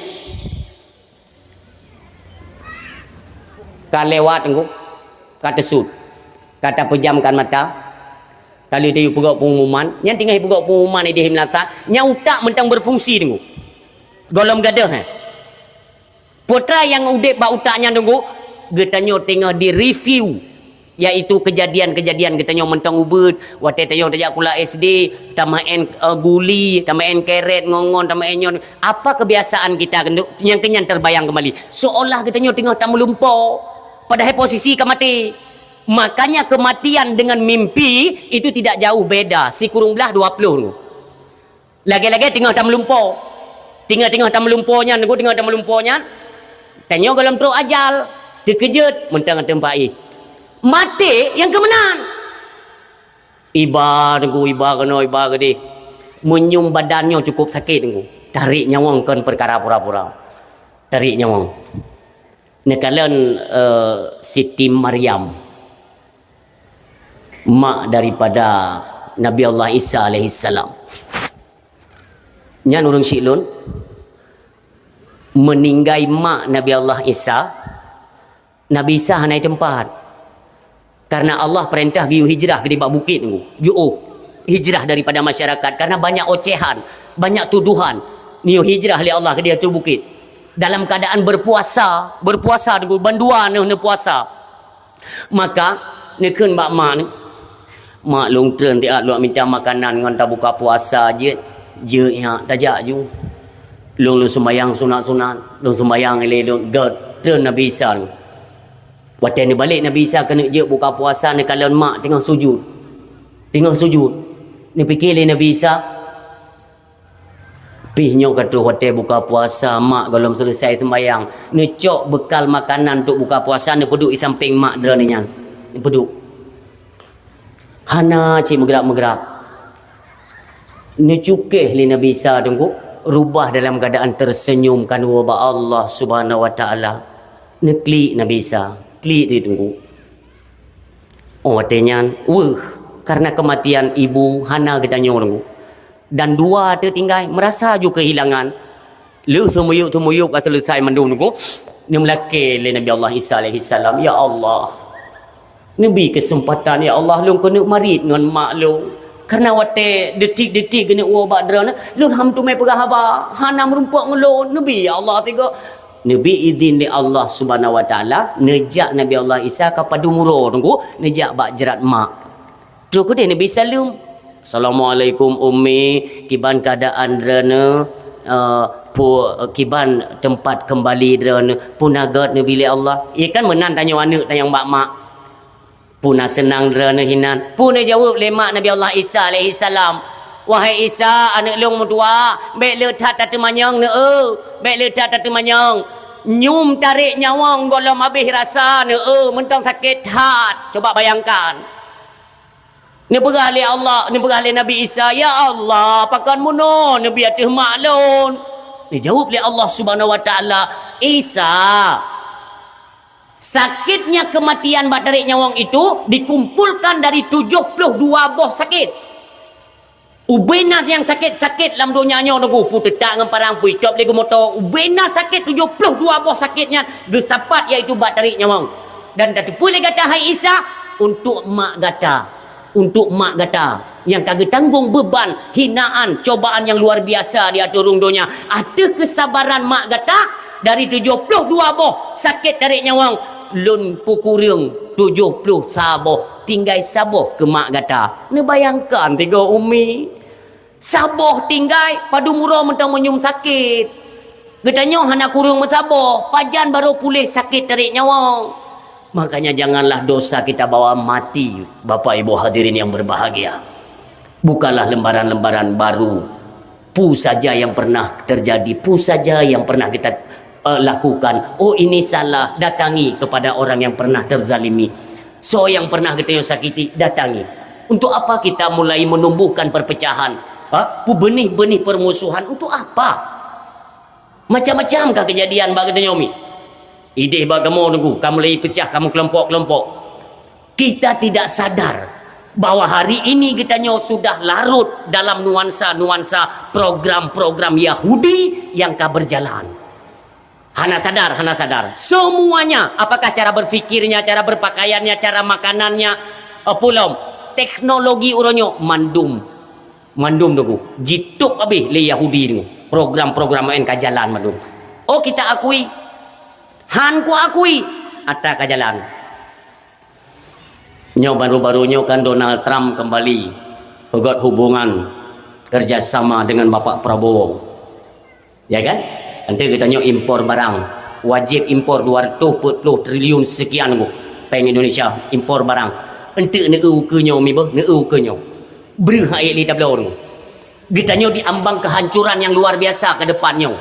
ka lewat teungku, ka teusut, ka tapeujamkan mata, ka lheueh tayue peugok pengumuman, nyan tinggai peugok pengumuman idéh meulasa, nyan utak mantong berfungsi teungku. Gohlom gadôh, eh. Peue treuk nyang udeb bak utak nyan teungku, geutanyoe teungoh di-review, yaitu kejadian-kejadian geutanyoe mantong ubeut, watée tanyoe tajak sikula S D, tameu'en, eh, guli, tameu'en kerét, ngon-ngon, tameu'en nyoe. Apa kebiasaan kita nyang keunyan terbayang kembali. Seolah geutanyoe teungoh tameulumpo, padahai posisi ka maté. Makanya kematian dengan mimpi itu tidak jauh beda, sikureueng blaih dua ploh teungku. Lagée-lagée teungoh tameulumpo. Teungoh-teungoh tameulumpo nyan, teungoh tameulumpo nyan, tanyoe gohlom trok ajal. Teukeujot, mantong ateueh paih. Maté nyang keumeunan. Iba teungku, iba keunoe, iba keudeh. Meunyum badan nyoe cukup sakét teungku. Tarék nyawöng kon peukara pura-pura. Tarék nyawöng. Neukalon, eh, Siti Maryam, mak daripada Nabi Allah Isa alaihissalam. Nyan ureuëng syiek lôn, meuninggai mak Nabi Allah Isa, Nabi Isa hana teumpat. Karena Allah peurintah geuyue hijrah keudeh bak bukét teungku. Jiôh. Hijrah daripada masyarakat karena banyak ocehan, banyak tuduhan. Nyoe hijrah lé Allah keudéh ateueh bukét. Dalam keadaan berpuasa, berpuasa Teungku, bandua neuh neupuasa. Maka neukheun bak mak neuh, "Mak, lôn treun siat lôn mita makanan ngon tabuka puasa jeuet, jeuet nyak tajak ju. Lôn, lôn sumbayang sunat-sunat, lôn sumbayang ilée lôn." Gét treun Nabi Isa. Watée neubalek Nabi Isa keuneuk jeuet buka puasa, neukalon mak teungoh sujud. Teungoh sujud. Neupike lé Nabi Isa, "Pih nyoe ka troh watée buka puasa, mak gohlom seuleusai seumbayang, neucok beukal makanan untuk buka puasa, neupeuduek di sampéng mak droeneuh nyan." Neupeuduek. Hana cit meugerak-meugerak. Neucukéh lé Nabi Isa Teungku, rubah dalam keadaan tersenyum kan bak Allah Subhanahu wa Taala. Neuklik Nabi Isa, klik di Teungku. Oh, watée nyan, weueh, karena kematian ibu hana geutanyoe Teungku. Dan dua teutinggai, merasa ju kehilangan. Lheueh seumiyueb-seumiyueb ka seuleusai mandum Teungku, neumeulakée lé Nabi Allah Isa alaihissalam, "Ya Allah, neubi keuseumpatan, ya Allah, lôn keuneuk marit ngon mak lôn. Karena watée detik-detik geuneuk woe bak droeneuh, lôn han teumé peugah haba, hana meurumpok ngon lôn. Neubi, ya Allah, tiga." Neubi idhin lé Allah Subhanahu wa Taala, neujak Nabi Allah Isa ka padum uroe Teungku, neujak bak jrat mak. Troh keudeh Nabi Isa lom, "Assalamualaikum, Ummi. Kiban keadaan droeneuh, eh, pu-, kiban teumpat keumbali droeneuh? Peue na gét neubi lé Allah?" Ié kan meunan tanyoe aneuëk tanyong bak mak. "Peue na seunang droeneuh hinan?" Peue neujaweueb lé mak Nabi Allah Isa alaihissalam, "Wahai Isa, aneuëk lôn meutuwah, bék le that tateumanyong, neueu, bék le that tateumanyong. Nyum tarek nyawöng gohlom habéh rasa, neueu, mantong sakét that." Coba bayangkan. Neupeugah lé Allah, neupeugah lé Nabi Isa, "Ya Allah, pakon meunoe neubi ateueh mak lôn?" Neujaweueb lé Allah Subhanahu wa Taala, "Isa, sakitnya kematian bak tarek nyawöng itu dikumpulkan dari tujoh ploh dua boh sakét." Ubé na nyang sakét-sakét lam donya nyoe Teungku, peue teutak ngon parang, peue itôb lé geumoto, ubé na sakét tujoh ploh dua boh sakét nyan geusapat, yaitu bak tarek nyawöng. Dan tateupeue lé gata, hai Isa, untuk mak gata, untuk mak gata nyang ka geutanggong beuban, hinaan, cobaan nyang luar biasa di ateueh rhueng donya. Ateueh keusabaran mak gata, dari tujoh ploh dua boh sakét tarek nyawöng, lôn peukureueng tujoh ploh saboh, tinggai saboh keu mak gata. Neubayangkan tiga Ummi. Saboh tinggai, padum uroe mantong meunyum sakét. Geutanyoe hana kureueng meusaboh, pajan barô puléh sakét tarek nyawöng. Makanya janganlah dosa kita bawa mati, Bapak Ibu hadirin yang berbahagia. Bukalah lembaran-lembaran baru. Peue saja yang pernah terjadi, peue saja yang pernah kita, eh, lakukan. Oh, ini salah, datangi kepada orang yang pernah terzalimi. Soe nyang pernah geutanyoe sakiti, datangi. Untuk apa kita mulai menumbuhkan perpecahan? Ha? Pu-, benih-benih permusuhan untuk apa? Macam-macam ka kejadian bak geutanyoe mi. Idéh bak kamoe Teungku, ka mulai pecah, ka meukelompok-kelompok. Kita tidak sadar bahwa hari ini geutanyoe sudah larut dalam nuansa-nuansa program-program Yahudi yang ka berjalan. Hana sadar, hana sadar. Semuanya, apakah cara berfikirnya, cara berpakaiannya, cara makanannya, eh, pulom, teknologi uroe nyoe, mandum, mandum Teungku, jitôb habéh lé Yahudi Teungku. Program-program laén ka jalan mandum. Oh, kita akui? Han ku akui, atra ka jalan. Nyoe baru-baru nyoe kan Donald Trump kembali peugöt hubungan kerjasama dengan Bapak Prabowo. Ya kan? Enteuk geutanyoe impor barang, wajib impor dua ratus empat puluh triliun sekian Teungku, péng Indonesia impor barang. Enteuk neueu ukeue nyoe mi beuh, neueu ukeue nyoe. Breuh hai lé tabloe Teungku. Geutanyoe di ambang kehancuran yang luar biasa ke depan nyoe.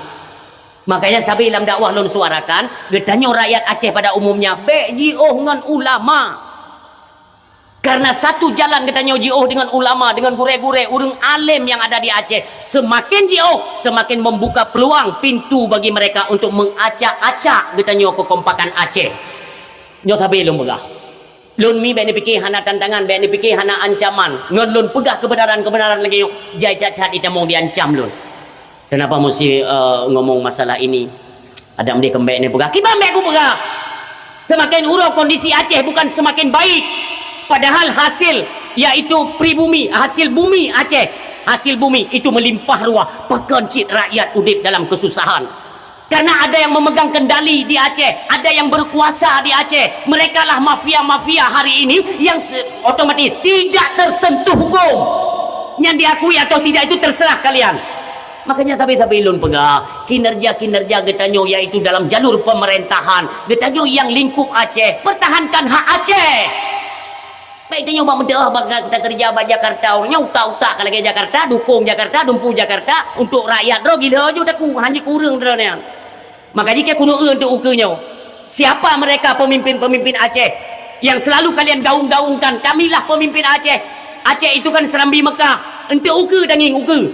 Makanya sabe lam dakwah lôn suarakan, geutanyoe rakyat Aceh pada umumnya, bék jiôh ngon ulama. Karena satu jalan geutanyoe jiôh dengan ulama, dengan gurée-gurée, ureuëng além yang ada di Aceh, semakin jiôh, semakin membuka peluang pintu bagi mereka untuk mengacak-acak geutanyoe kekompakan Aceh. Nyoe sabe lôn peugah. Lôn mi bék neupike hana tantangan, bék neupike hana ancaman. Ngon lôn peugah kebenaran-kebenaran lagée nyoe, jai that-that itamong diancam lôn. Kenapa mesti, eh, ngomong masalah ini? Adak meudeh keumbek ni peugah, kiban bék kupeugah. Semakin uroe kondisi Aceh bukan semakin baik. Padahal hasil yaitu pribumi, hasil bumi Aceh. Hasil bumi itu melimpah ruah, pakon cit rakyat udeb dalam kesusahan. Karena ada yang memegang kendali di Aceh, ada yang berkuasa di Aceh. Merekalah mafia-mafia hari ini yang se-, otomatis tidak tersentuh hukum. Yang diakui atau tidak itu terserah kalian. Makanya sabe-sabe lôn peugah, kinerja-kinerja geutanyoe yaitu dalam jalur pemerintahan, geutanyoe yang lingkup Aceh, pertahankan hak Aceh. Baik tanyoe bak meutuah bak ka-, takeureuja bak Jakarta, ureueng nyoe utak-utak ka lagèe Jakarta, dukong Jakarta, dumpeue Jakarta, untuk rakyat droe gila ju taku, hanjeuet kureueng droe nyan. Maka jih keu keuneuk eu untuk ukeue nyoe. Siapa mereka pemimpin-pemimpin Aceh yang selalu kalian gaung-gaungkan, kamilah pemimpin Aceh. Aceh itu kan Serambi Mekah. Untuk ukeue tangieng ukeue.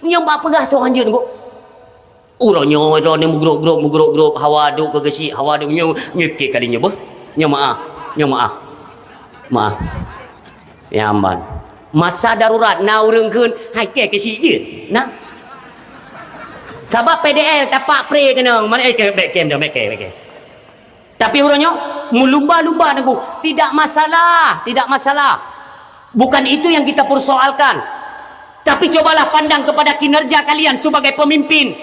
Nyoe bak peugah soe hanjeuet nyoe. Uroe nyoe droeneuh meugrôp-grôp, meugrôp-grôp, hawa duek keu geusyik, hawa duek nyoe, nyoe keu kali nyoe beuh. Nyoe meu'ah, nyoe meu'ah. Meu'ah. Nyan ban. Masa darurat, na ureueng kheun, hai keu geusyik jeuet. Nah. Sabab P D L tapak pre keunong, mana eh, bèk kem dah, bèk kem, bèk kem. Tapi uroe nyoe, meulumba-lumba Teungku, tidak masalah, tidak masalah. Bukan itu yang kita persoalkan. Tapi cobalah pandang kepada kinerja kalian sebagai pemimpin.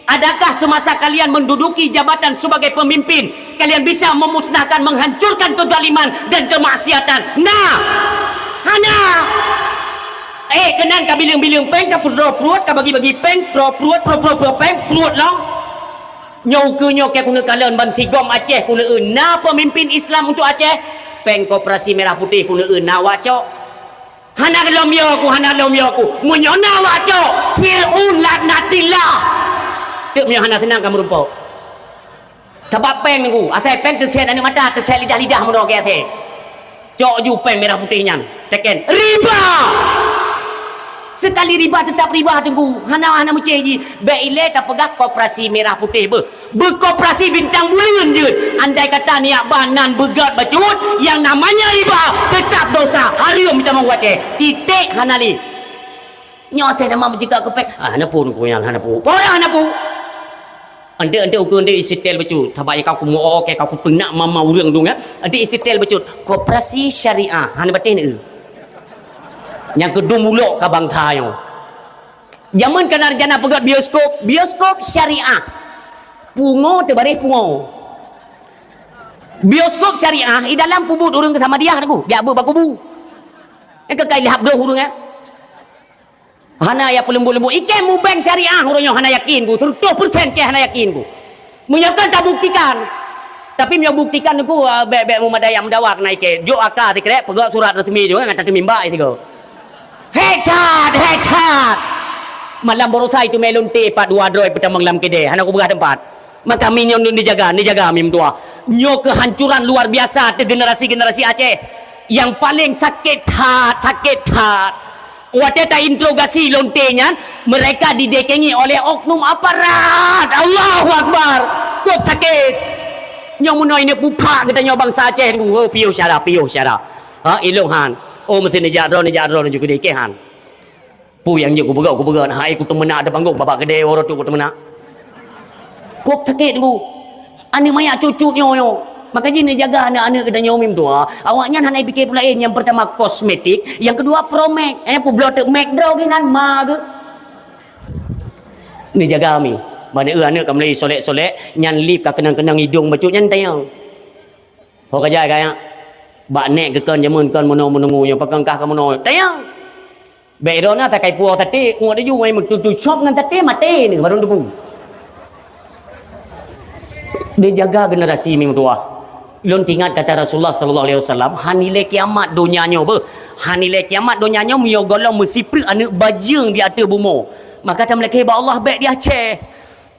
Adakah semasa kalian menduduki jabatan sebagai pemimpin, kalian bisa memusnahkan, menghancurkan kezaliman dan kemaksiatan? Nah, hana. Eh, keunan ka bileueng-bileueng péng, ka peuet pruet, ka bagi-bagi péng, pruet, pruet, pruet, pruet, pruet péng, pruet lom. Nyoe ukeue nyoe keu keuneuk kalon ban sigom Aceh keuneuk eu na pemimpin Islam untuk Aceh. Péng koperasi merah putih keuneuk eu na wak cok. Hana lom yo ku, hana lom yo ku. Meunyoe na wak cok, Fir'aun laknatillah. Teuk meunyoe hana seunang ka meurumpok. Sabab péng Teungku, asai péng teusét aneuk mata, teusét lidah-lidah meunoe keu asai. Cok ju péng merah putih nyan, teken riba. Sekali riba tetap riba Teungku. Hana, hana meucéh jih. Bèk ilèe tapeugah koperasi merah putih beuh. Beukoperasi bintang buleuen jeuet. Andai kata niat ban nan beugöt bacut, yang namanya riba tetap dosa. Hareuem tamong watèe. Titek hana lé. Nyoe teuh nama meujika keu péng. Ah, hana peue Teungku nyan, hana peue. Peue hana peue? Ante, ante ukeue ante isetel bacut. Sabab nyang ka kumeu'oke ka kupeunak mama ureueng dong ya. Ante isetel bacut. Koperasi syariah. Hana bateh neu. Nyang keudum ulok ka bangsa nyoe. Jameun kana rencana peugöt bioskop, bioskop syariah. Pungo teubareh pungo. Bioskop syariah, i dalam peubuet ureueng keu Samadiyah Teungku. Biak beuet bak kubu. Nyang keu kai lhab droh ureueng eh. Hana ya peuleumbot-leumbot. Ikei mubeng syariah uroe nyoe hana yakin ku, seratus persen kei hana yakin ku. Meunyoe kan tabuktikan. Tapi meunyoe buktikan ku, ah, bèk, bèk meumadai meudawa keunan ikei. Jok aka sikrek, peugöt surat resmi jok ngon tateumimba sigoe. Hék that, hék that. Malam barosa itu mé lonte pat dua droe peutamong lam keudè, hana kupeugah teumpat. Maka mi nyoe neujaga, neujaga mi meutuah. Nyoe kehancuran luar biasa teuh generasi-generasi Aceh. Yang paling sakét that, sakét that. Watèe tainterogasi lonte nyan, mereka didekengi oleh oknum aparat. Allahu Akbar. Kok sakét. Nyoe meunoe ini pupak geutanyoe bansa Aceh. Oh, piôh syara, piôh syara. Ha, ilong han. Oh, meusti neujak droe, neujak droe, neujak keudeh, ikei han. Peue nyang jeuet kupeugah, kupeugah, hai kuteumeunak ateueh panggong, babah keudè uroe tu kuteumeunak. Kok sakét Teungku. Aneuk manyak cut-cut nyoe, nyoe. Maka jih neujaga aneuk-aneuk geutanyoe mi meutuah. Awaknyan hana jipike peue laén. Nyang pertama kosmetik, nyang keudua promek. Eh, peubloe teuk mek droe geuh nan ma geuh. Neujaga mi. Ban eu aneuk ka mulai solek-solek, nyan lip ka keunong-keunong idong bacut nyan tanyong. Ho ka jai ka nyak. Bak nèk geukon jameun kon meunoe meununggu nyoe, pakon kah ka meunoe. Tanyong. Bèk droe na sakai puwoe saté, ngon laju ngon meututu cop ngon saté maté ni baru teupeu. Dijaga generasi mi meutuah. Lôn teuingat kata Rasulullah sallallahu alaihi wasallam, "Han ilèe kiamat donya nyoe beuh. Han ilèe kiamat donya nyoe meunyoe gohlom meusipreuk aneuk bajeueng di ateueh bumoe." Maka tameulakèe bak Allah bèk di Aceh.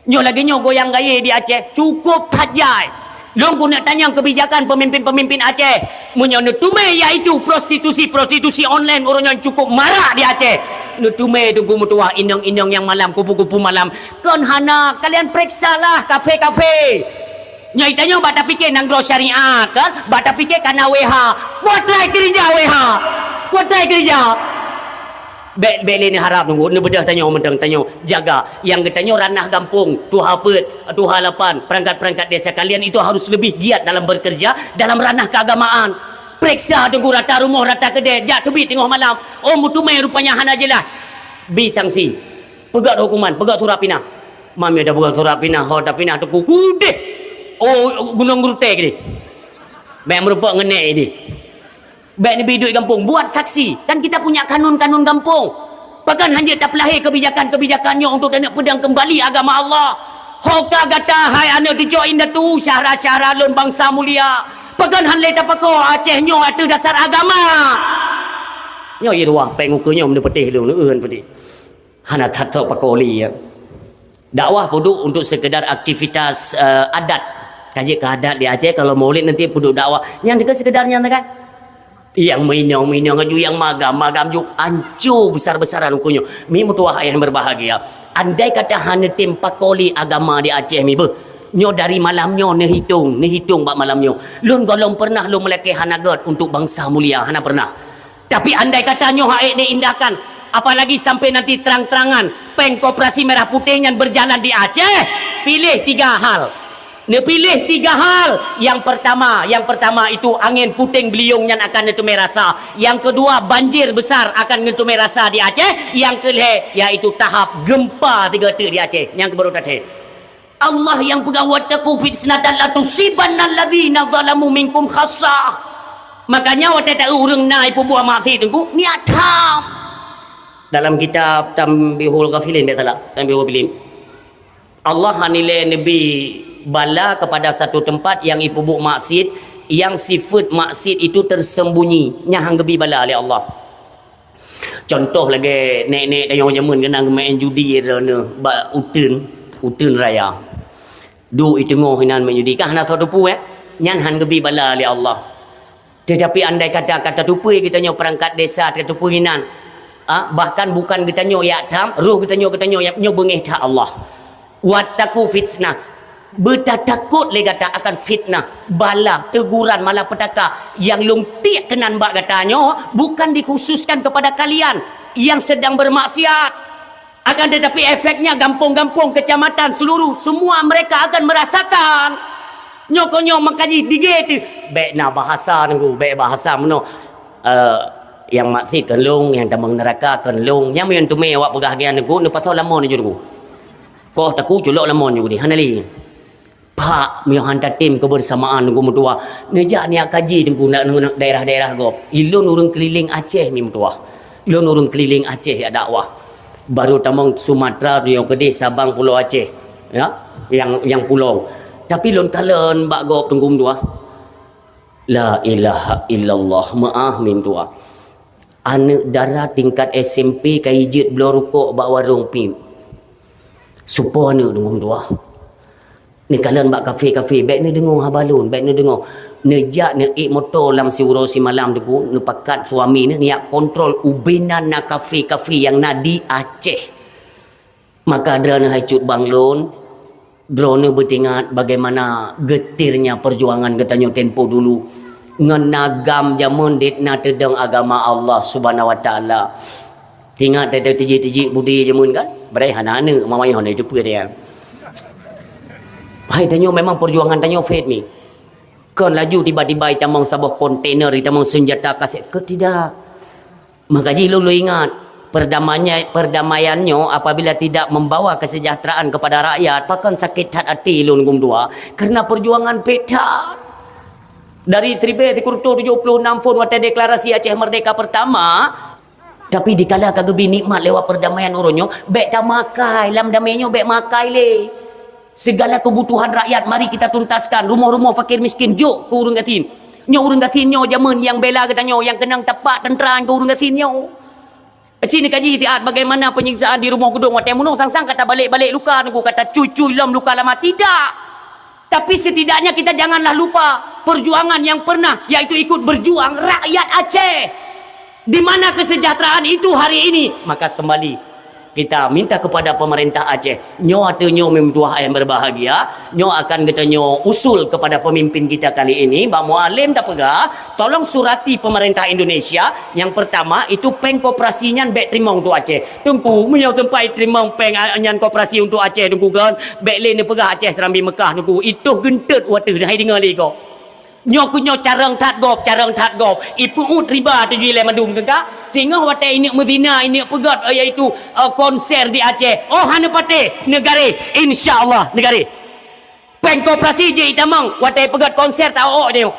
Nyoe lagèe nyoe goyang gayé di Aceh, cukup that jai. Lôn keuneuk tanyong keubijakan peumimpin-peumimpin Aceh. Meunyoe neuteumé yaitu prostitusi-prostitusi online uroe nyoe cukup marak di Aceh. Neuteumé Teungku meutuah inong-inong nyang malam, kupu-kupu malam. Kon hana, kalian peuriksalah kafe-kafe. Nyoe tanyoe bak tapike nanggroe syariat kan, bak tapike kana W H. Buat try keurija W H. Buat try keurija. Bèk, bèk lé neuharab Teungku, neubeudôh tanyoe mantong, tanyoe jaga. Nyang geutanyoe ranah gampông, tuha peuet, tuha lapan, perangkat-perangkat desa kalian itu harus lebih giat dalam bekerja dalam ranah keagamaan. Peuriksa Teungku rata rumoh, rata keudè, jak teubiet teungoh malam. Oh, meuteumé rupanya hana jeulaih. Bi sanksi. Peugöt huköman, peugöt surat pinah. Mam, ya, dah peugöt surat pinah, ho tapinah Teungku, kudeh. Oh, gunong geurutée keudeh. Bèk meurumpok ngon nèk ideh. Bèk neubi duek gampông, buat saksi. Kan kita punya kanun-kanun gampông. Pakon hana jeuet tapeulahé keubijakan-keubijakan nyoe untuk taneuk peudong keumbali agama Allah? Ho ka gata, hai aneuk cucu indatu, syedara-syedara lôn bansa mulia. Pakon hana lé tapakoe Aceh nyoe ateueh dasar agama? Nyoe i ruwah péng ukeue nyoe meuneupeuteh lôn, eueh peuteh. Hana that-that pakoe lé, ya. Dakwah peuduek untuk sekedar aktivitas, eh, adat. Ka jeuet keu adat di Aceh, kalau maulid nanti peuduek dakwah. Nyan ke sekedar nyan kan? Nyang meuinong-inong aju, nyang magam-magam ju, anco besar-besaran ukeue nyoe. Mi meutuwah ayah yang berbahagia. Andai kata hana tem pakoe lé agama di Aceh mi beuh. Nyoe dari malam nyoe neuhitong, neuhitong bak malam nyoe. Lôn gohlom pernah lôn meulakée hana gét untuk bansa mulia, hana pernah. Tapi andai kata nyoe hak ék diindahkan, apalagi sampai nanti terang-terangan péng koperasi merah putih nyan berjalan di Aceh, pilih tiga hal. Neupiléh tiga hal. Yang pertama, yang pertama itu angin puting beliung nyan akan neuteumé rasa. Yang kedua, banjir besar akan neuteumé rasa di Aceh. Yang kelhée, yaitu tahap gempa tiga teuk di Aceh. Nyang keubaru tathée. Allah yang peugah, "Wattaqu fitnatan la tusibanna alladzina zalamu minkum khassah." Makanya watée taeu ureuëng na ipeubuet maksiat Teungku, niat tham. Dalam kitab Tanbihul Ghafilin, bèk salah, Tanbihul Ghafilin. Allah nilai neubi bala kepada satu tempat yang ipeubuet maksiat, yang sifat maksiat itu tersembunyi, nyang han geubi bala lé Allah. Contoh lagée nèk-nèk tanyoe jameun keunan main judi droeneuh bak uteuen, uteuen raya. Duek i teungoh inan main judi, kan hana soe teupeu, eh? Nyan han geubi bala lé Allah. Tetapi andai kata, ka tateupeue geutanyoe peurangkat desa, tateupeue inan, ah, bahkan bukan geutanyoe jak tham, roh geutanyoe, geutanyoe jak, nyoe beungéh that Allah. Wattaqu fitnah. Beutatakot lé gata akan fitnah, bala, teguran, malapetaka nyang lôn tiek keunan bak gata nyoe bukan dikhususkan kepada kalian yang sedang bermaksiat. Akan tetapi efeknya gampông-gampông, kecamatan, seluruh, semua mereka akan merasakan. Nyoe keuh nyoe meukaji digée teuh. Bèk na bahasa Teungku, bèk bahasa meunoe. Eh, nyang maksiat keu lôn, nyang tamong neuraka keu lôn. Nyang meunyoe teumé awak peugah geuh Teungku, neupasoe lamon jih Teungku. Koh taku culok lamon jih, hana lé. Pak, meunyoe han tatem kebersamaan Teungku meutuwah, neujak neujak kaji Teungku na-, na-, daerah-daerah gob. Ilôn ureuëng keulileng Aceh mi meutuwah. Ilôn ureuëng keulileng Aceh jak dakwah. Baru tamong Sumatera, nyoe keudeh Sabang, Pulo Aceh. Ya, nyang, nyang pulo. Tapi lôn kalon bak gob Teungku meutuwah. La ilaha illallah, meu'ah mi meutuwah. Aneuëk dara tingkat S M P ka ijeuet bloe rukok bak warong pih. Soe po aneuëk Teungku meutuwah. Neukalon bak kafe-kafe, bèk neudeungoe haba lôn, bèk neudeungoe. Neujak neuék moto lam siuroe simalam Teungku, neupakat suami neuh, neujak kontrol ubena na kafe-kafe nyang na di Aceh. Maka droeneuh hai cut bang lôn, droeneuh beuteuingat bagaimana geutirnya perjuangan geutanyoe tempo dulu. Ngon agam jameun dit na teudong agama Allah Subhanahu Wa Taala. Ingat teuh tijik-tijik budi jameun kan? Beureh hana aneuëk, mama nyoe hana jiteupeue dia. Hai, tanyoe memang perjuangan tanyoe fit mi. Kon laju tiba-tiba itamong saboh kontainer, itamong senjata kasek. Keu tidak. Maka jih lôn, lôn ingat, perdamaian, perdamaian nyoe apabila tidak membawa kesejahteraan kepada rakyat, pakon sakét that até lôn gum dua, karena perjuangan pih that. Dari seribu sembilan ratus tujuh puluh enam phon watèe deklarasi Aceh Merdeka pertama, tapi dikala ka geubi nikmat lewat perdamaian uroe nyoe, bèk tamakai, lam damai nyoe bèk makai lé. Segala kebutuhan rakyat mari kita tuntaskan. Rumoh-rumoh fakir miskin jok keu ureuëng gasien. Nyoe ureuëng gasien nyoe jameun nyang bela geutanyoe, nyang keunong tapak teuntara keu ureuëng gasien nyoe. Cit neukaji siat bagaimana penyiksaan di Rumoh Geudong watèe meunoe sang-sang ka tabalek-balek luka Teungku, ka tacui-cui lom luka lama. Tidak. Tapi setidaknya kita janganlah lupa perjuangan yang pernah, yaitu ikut berjuang rakyat Aceh. Di mana kesejahteraan itu hari ini? Maka kembali kita minta kepada pemerintah Aceh. Nyoe ateueh nyoe meutuah yang berbahagia, nyoe akan geutanyoe usul kepada pemimpin kita kali ini, Bang Mualem tapeugah, tolong surati pemerintah Indonesia, yang pertama itu péng koperasi nyan bèk teurimong untuk Aceh. Teungku, meunyoe sempat teurimong péng nyan koperasi untuk Aceh, Teungku kan, bèk lé neupeugah Aceh Serambi Mekah, Teungku. Itoh geunteut watèe hai deungoe lé gob. Nyoe keu nyoe carông that gob, carông that gob. Ipeu'ut riba tuju ilée mandum teuka. Singoh watée ineuk meuzina, ineuk peugét, yaitu, eh, konser di Aceh. Oh, hana patéh, neugare. Insya Allah, neugare. Péng koperasi jih itamong, watée peugét konser ta-ok nyoe.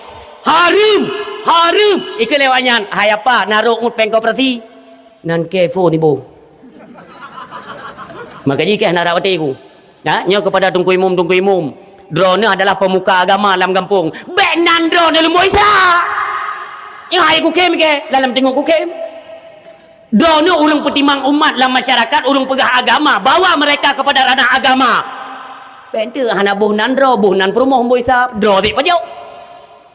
Hareuem, hareuem. Ikeu lewat nyan, hai apa, narok ngut péng koperasi. Nan kefo nibo. Maka jih keh na rak watée ku. Ha? Nyoe kepada Teungku Imum, Teungku Imum. Droeneuh adalah pemuka agama lam gampông. Bék nan droeneuh leumboi sa. Nyoe hai kukem ke, dalam teungoh kukem. Droeneuh ureuëng peutimang umat lam masyarakat, ureuëng peugah agama, bawa mereka kepada ranah agama. Bék teuk hana boh nan droe, boh nan peurumoh leumboi sa, droe sik pajoh.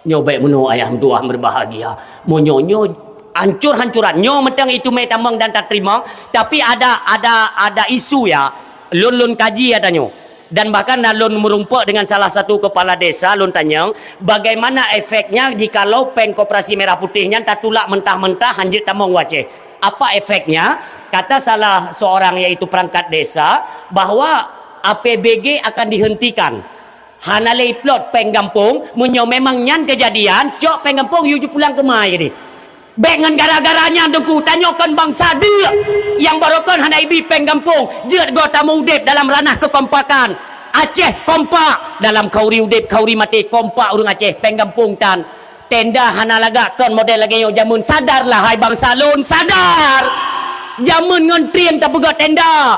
Nyoe bék meunoe ayah meutuah berbahagia. Meunyoe nyoe hancur-hancuran. Nyoe mantong itu mé tamong dan tateurimong, tapi ada, ada, ada isu ya. Lôn, lôn kaji ya tanyoe. Dan bahkan na lôn meurumpok dengan salah satu kepala desa, lôn tanyong, bagaimana efeknya jikalau péng koperasi merah putih nyan tatulak mentah-mentah hanjeuet tamong u Aceh? Apa efeknya? Kata salah seorang yaitu perangkat desa bahwa A P B G akan dihentikan. Hana lé iplot péng gampông, meunyoe memang nyan keujadian, cok péng gampông yue jipulang keumai deh. Bék ngon gara-gara nyan Teungku, tanyoe kon bansa deuk nyang baroe kon hana ibi péng gampông, jeuet goe tameu udeb dalam ranah keukompakan. Aceh kompak, dalam khauri udeb, khauri maté, kompak ureuëng Aceh, péng gampông tan. Tenda hana lagak kon model lagée nyoe jameun. Sadarlah hai bansa lôn, sadar! Jameun ngon tren tapeugah tenda,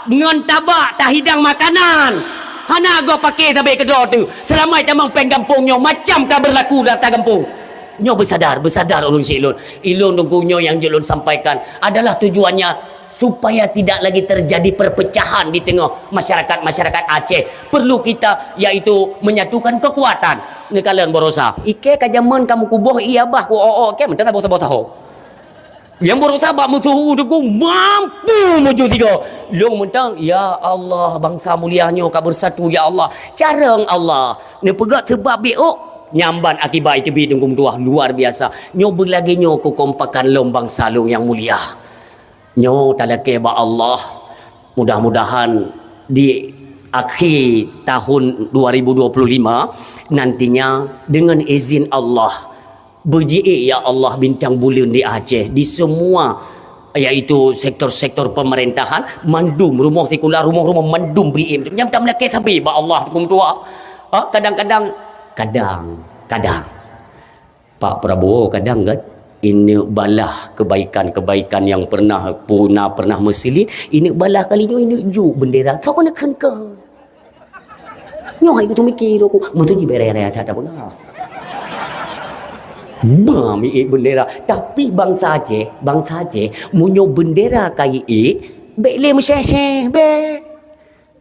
ngon tabak tahidang makanan. Hana goe paké sabe keudroe teuh. Seulama tamong péng gampông nyoe macam ka beurlaku lam ata gampông. Nyoe beusadar, beusadar ureuëng syiek lôn. Ilôn Teungku nyoe nyang jeuet lôn sampaikan adalah tujuannya supaya tidak lagi terjadi perpecahan di tengah masyarakat-masyarakat Aceh. Perlu kita, yaitu menyatukan kekuatan. Neukalon barosa. Ike ka jameun kamu kuboh iya bah ku o-o ke meuntang saboh-saboh tahu. Nyang barosa bak musuh Teungku mampu muncul tiga. Lôn meuntang, ya Allah, bangsa mulia nyoe ka bersatu, ya Allah. Carong Allah. Neupeugah sebab biok nyamban akibat itu bi Teungku meutuah luar biasa. Nyoe beulagée nyoe keukompakan lom bangsa lôn nyang mulia. Nyoe talakée bak Allah, mudah-mudahan di akhir tahun dua ribu dua puluh lima nantinya, dengan izin Allah, beujiék ya Allah bintang buleuen di Aceh, di semua, yaitu sektor-sektor pemerintahan, mandum rumoh sikula, rumoh-rumoh mandum bri-im. Nyang tamlakée sabe bak Allah, Teungku meutuah. Ha, kadang-kadang, kadang-kadang Pak Prabowo kadang kan, ineuk balah kebaikan-kebaikan yang pernah, puna pernah meusilet, ineuk balah kali nyoe ineuk juk bendera. Soe keuneuk kheun-kheun. Nyoe hai kutu mikir aku, meutu jibereh-reh that peugah. Ba miék bendera, tapi bangsa Aceh, bangsa Aceh, meunyoe bendera ka iék, bék lé meuséh-séh, bék.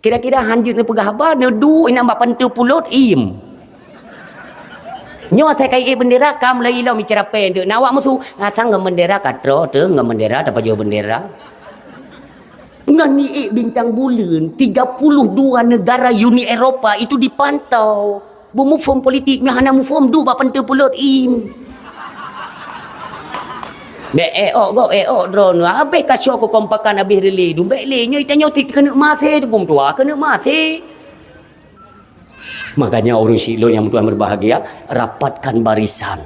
Kira-kira hanjeuet neupeugah haba, neuduek inan bak panteue pulot, im. Nyoe asai ka iék bendera, ka mulai ilom iceurapée deuk na awak musu. Asai ngon bendera ka troh teuh, ngon bendera tapajoh bendera. Ngon iék bintang buleuen, tiga puluh dua negara Uni Eropa itu dipantau. Beumuphom politik, meuhana muphom duek bak panteue pulot, im. Bék éok gob, éok droeneuh. Habéh kasoe keukompakan, habéh reulée dum. Bék lé nyoe, tanyoe ti keuneuk maté, Teungku meutuah, keuneuk maté. Makanya ureuëng syiek lôn nyang meutuah meubahagia, rapatkan barisan.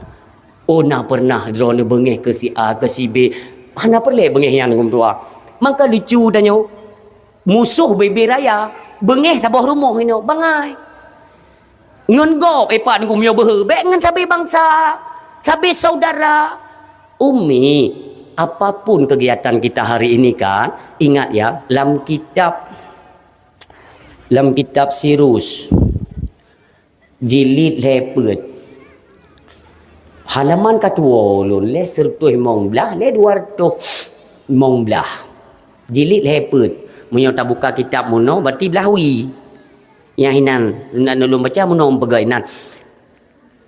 Oh, na pernah droeneuh beungéh keu si A, keu si B. Hana peureulée beungéh nyan, Teungku meutuah. Maka lucu tanyoe. Musoh bebe raya, beungéh saboh rumoh inoe, bangai. Ngon gob, eh, pat Teungku meunyoe beuhe, bék ngon sabe bansa, sabe saudara. Umi, apapun kegiatan kita hari ini kan, ingat ya, lam kitab, lam kitab Sirus, jilid lhée peuet. Halaman ka tuwoe ulôn, lhée seureutôh limong blaih, lhée dua reutôh limong blaih. Jilid lhée peuet. Meunyoe tabuka kitab meunoe, berarti blaih wie. Nyang hinan, na ulôn baca meunoe peugah inan.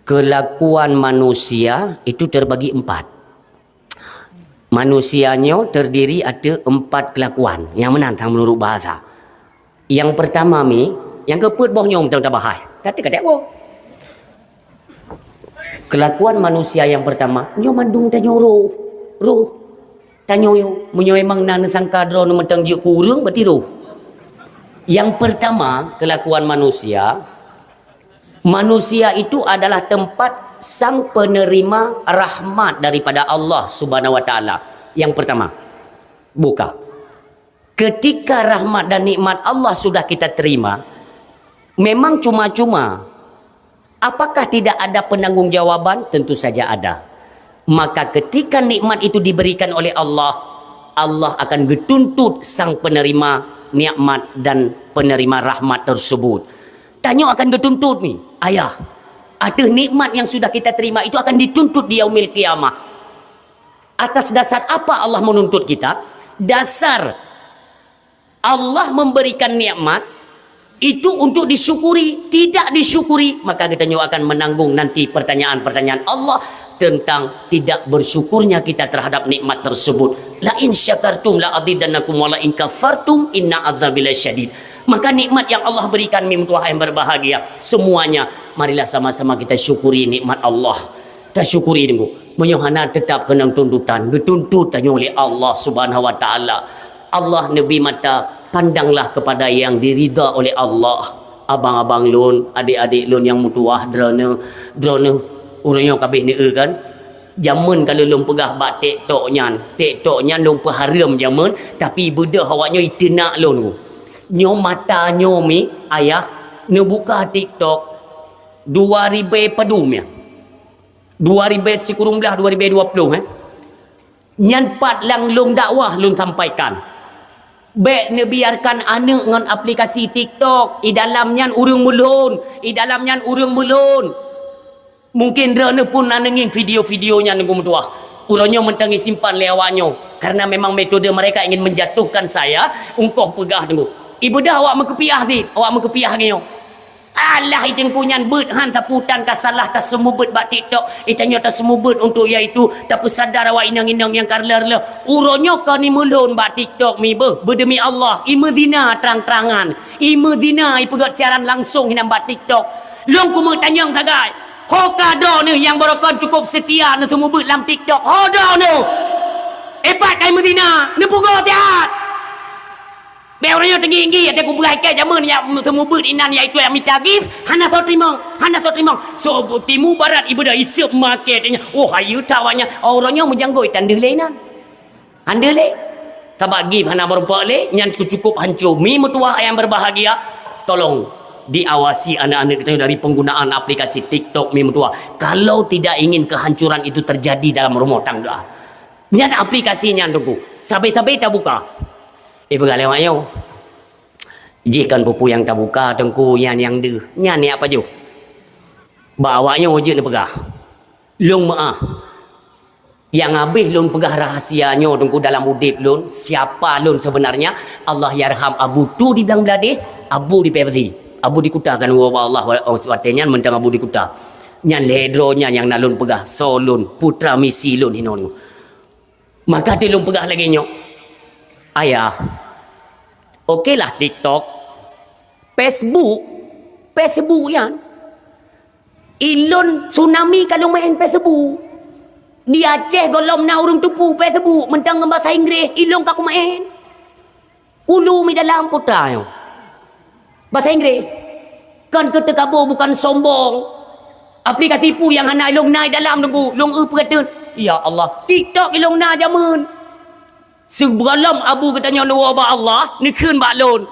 Kelakuan manusia itu terbagi empat. Manusia nyoe terdiri ateueh empat kelakuan. Nyang meunan sang meunurut bahasa. Nyang peurtama mi, nyang keupeuet boh nyoe mantong tabahai. Ka teuka teuka woe. Kelakuan manusia nyang peurtama, nyoe mandum tanyoe roh. Roh. Tanyoe nyoe, meunyoe memang na neusangka droeneuh mantong jeuet keu ureuëng, berarti roh. Nyang peurtama, kelakuan manusia, Manusia itu adalah tempat sang penerima rahmat daripada Allah Subhanahu wa Taala. Yang pertama, buka. Ketika rahmat dan nikmat Allah sudah kita terima, memang cuma-cuma. Apakah tidak ada penanggung jawaban? Tentu saja ada. Maka ketika nikmat itu diberikan oleh Allah, Allah akan getuntut sang penerima nikmat dan penerima rahmat tersebut. Tanyoe akan getuntut ni, ayah. Ateueh nikmat yang sudah kita terima itu akan dituntut di yaumil qiyamah. Atas dasar apa Allah menuntut kita? Dasar Allah memberikan nikmat itu untuk disyukuri, tidak disyukuri, maka geutanyoe akan menanggung nanti pertanyaan-pertanyaan Allah tentang tidak bersyukurnya kita terhadap nikmat tersebut. "La in syakartum la azidannakum wa la in kafartum inna adzabi lasyadid." Maka nikmat yang Allah berikan, mi meutuah yang berbahagia, semuanya marilah sama-sama kita syukuri nikmat Allah. Tasyukuri dulu. Meunyoe hana, teutap keunong tuntutan, geutuntut tanyoe lé Allah Subhanahu wa Taala. Allah neubri mata, pandanglah kepada yang diridha oleh Allah. Abang-abang lôn, adik-adik lôn nyang meutuwah, droeneuh, droeneuh ureueng nyoe ka abéh neueu kan? Jameun ka lôn peugah bak TikTok nyan, TikTok nyan lôn peuhareuem jameun, tapi beudôh awak nyoe iteunak lôn. Nyoe mata nyoe mi, ayah, neubuka TikTok dua ribèe padum nyan. Dua ribèe sikureueng blah, dua ribèe dua ploh, eh. Nyan pat nyang lôn dakwah lôn sampaikan. Bèk neubiarkan aneuk ngon aplikasi TikTok, i dalam nyan ureueng meulhôn, i dalam nyan ureueng meulhôn. Mungkin droeneuh pun na neungieng video-video nyan, Teungku meutuah. Uroe nyoe mantong isimpan lé awak nyoe, karena memang metode mereka ingin menjatuhkan saya, ungkoh peugah, Teungku. Ibeudôh awak meukeupiah cit, awak meukeupiah lagèe nyoe. Alah, i Teungku nyan beuet han sapeue tan ka salah taseumeubeuet bak TikTok. I tanyoe taseumeubeuet untuk yaitu tapeusadar awak inong-inong nyang ka reuloh-reuloh. Uroe nyoe kon imeulhôn bak TikTok mi beuh, beudemi Allah, imeuzina trang-trangan. Imeuzina, ipeugöt siaran langsung hinan bak TikTok. Lôn keumeung tanyong sagai. Ho ka droeneuh nyang barokon cukup seutia neuseumeubeuet lam TikTok? Ho droeneuh? Ipat ka imeuzina, neupugoe siat. Bèk uroe nyoe teunggi-inggi, até kupeugah kèe jameun nyang seumeubeuet inan, yaitu nyang mita gift, hana soe teurimong, hana soe teurimong. So, timu barat ibeudôh iseup maké tanya, oh, hayeue that awak nyan. Oh, uroe nyoe meujanggôi tan deuh lé inan. Han deuh lé. Sabab gift hana meurumpok lé, nyan cukup hancô. Mi meutuah nyang berbahagia, tolong diawasi aneuk-aneuk geutanyoe dari penggunaan aplikasi TikTok mi meutuah. Kalau tidak ingin kehancuran itu terjadi dalam rumah tangga. Nyan aplikasi nyan, Teungku. Sabe-sabe tabuka. Eh, peugah lé awak nyoe. Jih kon peue-peue nyang tabuka, Teungku, nyan nyang deuh. Nyan nyak pajoh. Bak awak nyoe jeuet neupeugah. Lôn meu'ah. Nyang habéh lôn peugah rahasia nyoe, Teungku, dalam udép lôn, siapa lôn sebenarnya, Allahyarham Abu Tu di Blang Bladeh, Abu di Pepsi. Abu di Kuta kan, wa Allah, wa-, watèe nyan mantong Abu di Kuta. Nyan lhèe droe nyan nyang na lôn peugah, soe lôn, putra misi lôn hinoe nyoe. Maka teulôn peugah lagèe nyoe, "Ayah, okelah TikTok, Facebook, Facebook nyan. Ilôn tsunami ka lôn maén Facebook. Di Aceh gohlom na ureueng teupeu Facebook, mantong ngon basa Inggréh, ilôn ka kumaén." Ulu mi dalam putra nyoe. Basa Inggréh. Kon keuteukabô, bukan sombong. Aplikasi peue nyang hana ilôn na i dalam, Teungku, lôn eu peukateun. Ya Allah, TikTok ilôn na jameun. Sigohlom Abu geutanyoe neuwoe bak Allah, neukheun bak lôn.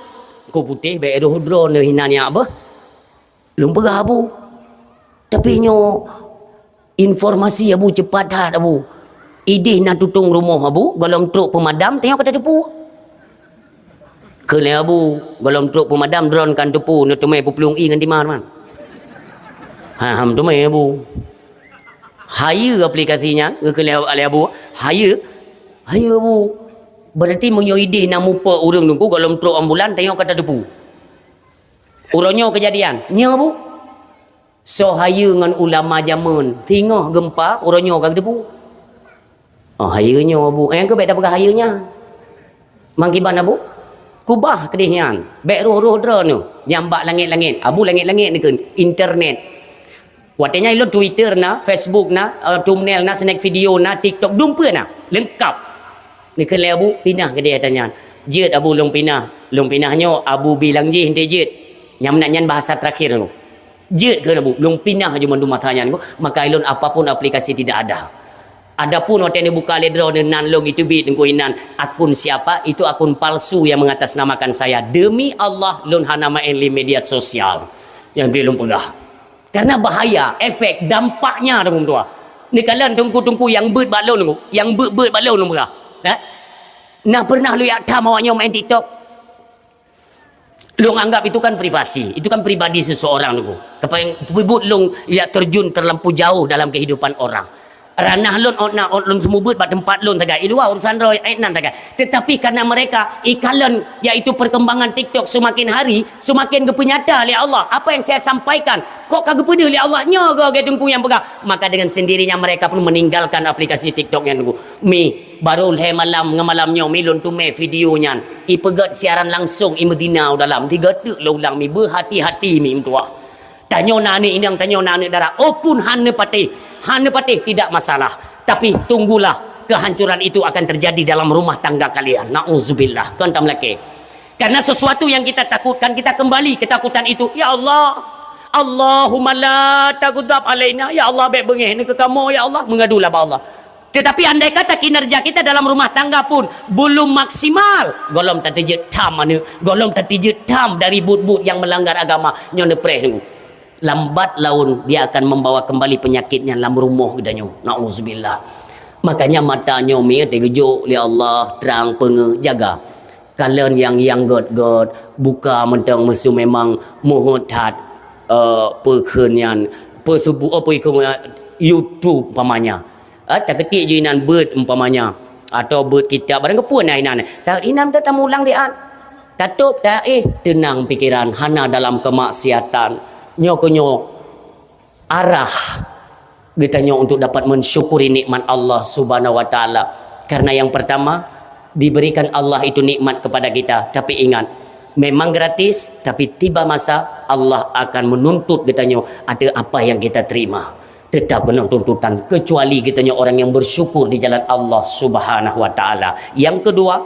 Ko putéh bèk roh droeneuh hinan nyak beuh. Lôn peugah Abu. Tapi nyoe informasi Abu cepat that Abu. Idéh na tutong rumoh Abu, gohlom trok peumadam, tanyoe ka tateupeue. Kheun lé Abu, gohlom trok peumadam, droen kan teupeue, neuteumé peuplueng ié ngon timah teuma. Ha, ham teumé Abu. Hayeue aplikasi nyan, geukheun lé, lé Abu. Hayeue, hayeue Abu. Berarti meunyoe idéh na muphom ureueng Teungku, gohlom trok ambulan, tanyoe ka tateupeue. Uroe nyoe keujadian, nyoe Abu. Soe hayeue ngon ulama jameun, singoh geumpa, uroe nyoe ka geuteupeue. Oh, hayeue nyoe Abu. Eh, keuh bèk tapeugah hayeue nyan. Mangkiban Abu, kubah keudéh nyan. Bèk roh-roh droeneuh nyang bak langét-langét. Abu langét-langét neukheun, internet. Watèe nyan ilôn Twitter na, Facebook na, eh, thumbnail na, snack video na, TikTok dum peue na. Leungkap. Neukheun lé Abu, pinah keudéh ata nyan. Jeuet Abu lôn pinah. Lôn pinah nyoe, Abu bilang jih enteuk jeuet. Nyang meunan nyan bahasa terakhir nyoe. Jeuet keu na bu, lôn pinah aju mandum masa nyan, maka ilôn apapun aplikasi tidak ada. Adapun watée neubuka lé droeneuh nan lôn geuteubiet Teungku inan akun siapa, itu akun palsu yang mengatasnamakan saya. Demi Allah, lôn hana maén lé media sosial. Nyang bri lôn peugah. Karena bahaya, efek, dampaknya, Teungku meutuah. Neukalon teungku-teungku nyang beuet bak lôn, Teungku. Nyang beuet-beuet bak lôn, Teungku peugah. Eh? Nah, pernah lôn jak tham awak nyoe maén TikTok? Lôn anggap itu kan privasi, itu kan pribadi seseorang, Teungku. Kapan peubuet lôn jak terjun terlampau jauh dalam kehidupan orang. Ranah lôn ot na ot lôn seumeubeuet bak teumpat lôn sagai, i luwa urusan droe, eh, nan sagai. Tetapi karena mereka ikalon, yaitu perkembangan TikTok semakin hari, semakin geupeunyata lé Allah. Apa yang saya sampaikan, kok ka geupeudeuh lé Allah? Nyoe geuh, geuh Teungku nyang peugah. Maka dengan sendirinya mereka pun meninggalkan aplikasi TikTok nyan, Teungku. Mi, baru lhée malam ngon malam nyoe mi lôn teumé video nyan. Ipeugét siaran langsung, imeuzina u dalam. Tiga teuk lôn ulang mi, beuhati-hati mi meutuah. Tanyoe na aneuk inong, tanyoe na aneuk dara. Oh pun hana patéh. Hana patéh, tidak masalah. Tapi tunggulah, kehancuran itu akan terjadi dalam rumah tangga kalian. Nauzubillah. Kon tam lakée. Karena sesuatu yang kita takutkan, kita kembali ketakutan itu. Ya Allah, Allahumma la taghdab alaina. Ya Allah, bék beungéh neuh keu kamoe, ya Allah. Mengadulah bak Allah. Tetapi andai kata kinerja kita dalam rumah tangga pun belum maksimal, gohlom tateujeuet tham aneuk, gohlom tateujeuet tham dari buet-buet yang melanggar agama, nyoe neupreh Teungku. Lambat laun dia akan membawa kembali penyakitnya lam rumoh geutanyoe. Nauzubillah. Makanya mata nyoe mi teugeujok lé Allah, trang peungeuh, jaga. Kalon nyang, nyang gét-gét, buka mantong meuseu memang meuheuet that, eh, peukheun nyan, peusubu-, oh, peukheun nyan, YouTube umpamanya. Eh, takeutiek ju inan beuet umpamanya, atau beuet kitab, barang geupeu na inan. Ta-, inan ta-, tamulang siat. Tatôb ta-, eh, teunang pikeran, hana dalam kemaksiatan. Nyoe keuh nyoe arah geutanyoe untuk dapat mensyukuri nikmat Allah Subhanahu wa Taala. Karena yang pertama, diberikan Allah itu nikmat kepada kita. Tapi ingat, memang gratis, tapi tiba masa Allah akan menuntut geutanyoe ateueh apa yang kita terima. Tetap keunoe tuntutan, kecuali geutanyoe orang yang bersyukur di jalan Allah Subhanahu wa Taala. Yang kedua,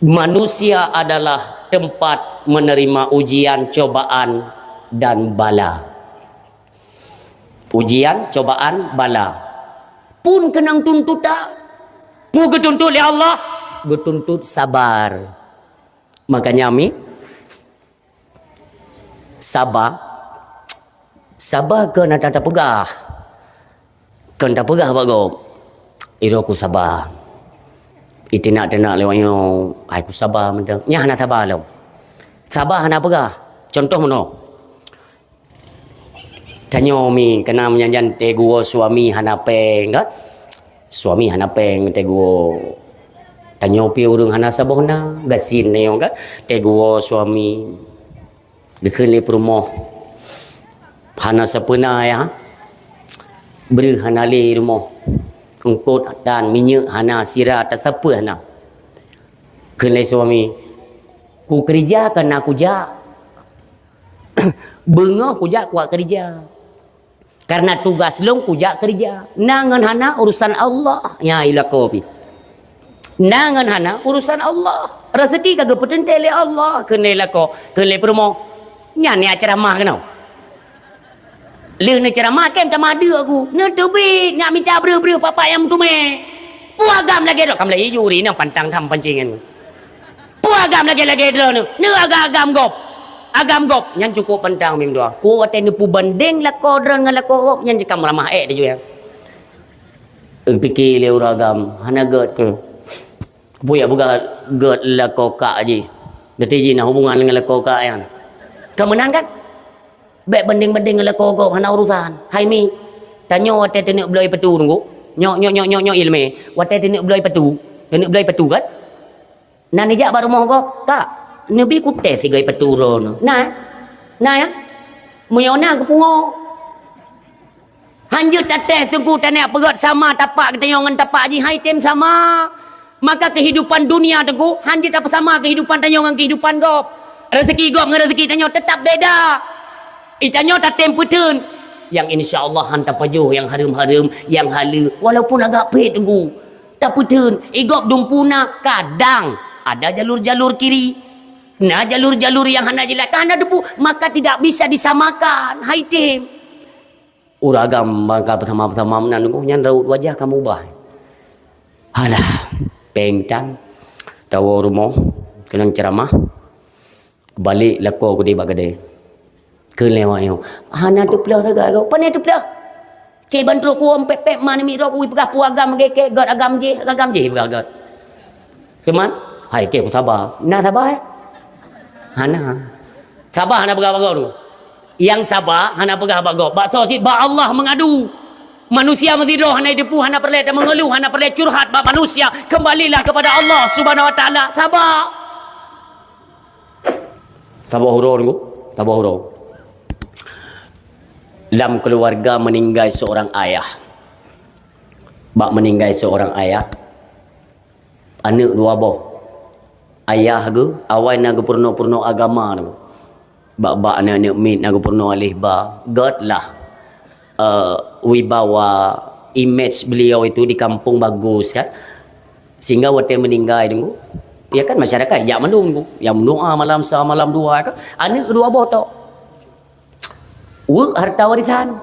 manusia adalah tempat menerima ujian, cobaan, dan bala. Ujian, cobaan, bala. Pun keunong tuntutan. Peue geutuntut lé Allah? Geutuntut sabar. Makanya mi, saba, saba keu na tapeugah. Kon tapeugah bak gob, "Iroh ku saba." Itinak-tinak lewat nyoe, "Ai ku saba mantong." Nyan hana saba lom. Saba hana peugah. Contoh meunoe. Tanyoe mi, keunan meunyan jan teguwoe suami hana péng, ka? Suami hana péng teguwoe. Tanyoe pih ureuëng hana saboh na, gasien nyoe, ka? Teguwoe suami. Geukheun lé peurumoh, hana sapeue na ya. Breueh hana lé rumoh. Eungkot dan minyeuk hana, sira tasapeue hana. Kheun lé suami, "Ku keurija ka na kujak. Beungoh kujak kuat keurija." Karena tugas lôn kujak keurija. Na ngon hana urusan Allah. Nya ilako pi. Na ngon hana urusan Allah. Rezeki ka geupeuteuntée lé Allah. Kheun lé lako, kheun lé peurumoh. Nyan nyak ceramah keunoe. Lheueh neuceramah kem tamah deuk aku. Neuteubiet, nyak mita breueh-breueh papa nyang meuteumé. Peue agam lagée droe, ka meulayeue juri nyang pantang tham pancingan. Peue agam lagée-lagée droeneuh? Neu agam-agam gob. Agam gob, nyan cukôp pantang mim dua. Ku watée neupeubandeng lakoe droeneuh ngon lakoe gob, nyan cit ka meuramah ék teuh juya. Pike lé ureuëng agam, hana gét keuh. Peue nyang peugah gét lakoe kak jih? Geuti jih na hubungan ngon lakoe kak nyan. Ka meunan kan? Bék bandeng-bandeng ngon lakoe gob, hana urusan. Hai mi, tanyoe watée teuneuk bloe patu teungku. Nyoe, nyoe, nyoe, nyoe, nyoe ilmé. Watée teuneuk bloe patu, teuneuk bloe patu kan? Na neujak bak rumoh gob, "Kak, neubi kutéh sigoe patu droeneuh." Na, eh? Na, ya? Meunyoe na geupungo. Hanjeuet tatéh teungku, tanyoe peugét sama tapak geutanyoe ngon tapak jih, hai tem sama. Maka kehidupan dunia teungku, hanjeuet tapeusama kehidupan tanyoe ngon kehidupan gob. Rezeki gob ngon rezeki tanyoe tetap beda. Itanyoe tatem peuteun. Yang insya Allah han tapajoh, yang hareuem-hareuem, yang haleue, walaupun agak phet teungku. Tapeuteun, igob dumpu na, kadang ada jalur-jalur kiri. Na jalur-jalur nyang hana jeulaih, ka hana teupeue, maka tidak bisa disamakan. Hai tem. Ureueng agam bangka beusama-beusama meunan, nyan raut wajah kamoe ubah. Alah, péng tan. Tawoe rumoh, keunong ceuramah. Balik lakoe keudeh bak keudè. Kheun lé awak nyoe, "Hana teupeuleueh sagai gob." "Pane teupeuleueh?" "Cit ban trok kuwoe pép-pép ma namiet droe, kupeugah peue agam lagèe kèe, göt agam jih, agam jih peugah göt." "Teuma, hai kèe peue saba." "Na saba, eh?" "Hana." Saba hana peugah bak gob tu. Nyang saba hana peugah bak gob. Bak soe cit? Bak Allah meungadu. Manusia meusidroe hana jiteupeue, hana peureulèe tameungeuluh, hana peureulèe curhat bak manusia. Kembalilah kepada Allah Subhanahu Wa Taala. Saba. Saboh uroe nyoe, saboh uroe. Lam keuluwarga meuninggai seurang ayah. Bak meuninggai seurang ayah, aneuk dua boh. Ayah geuh awai na geupeurunoe-peurunoe agama nyoe. Bak-bak aneuk-aneuk miet na geupeurunoe alif ba. Göt lah, eh, wibawa, image beliau itu di kampung bagus kan. Sehingga watèe meuninggai nyoe, ya kan, masyarakat jak mandum nyoe. Nyang meudoa malam sa, malam dua kan. Aneuk dua boh tok. Weuek harta warisan.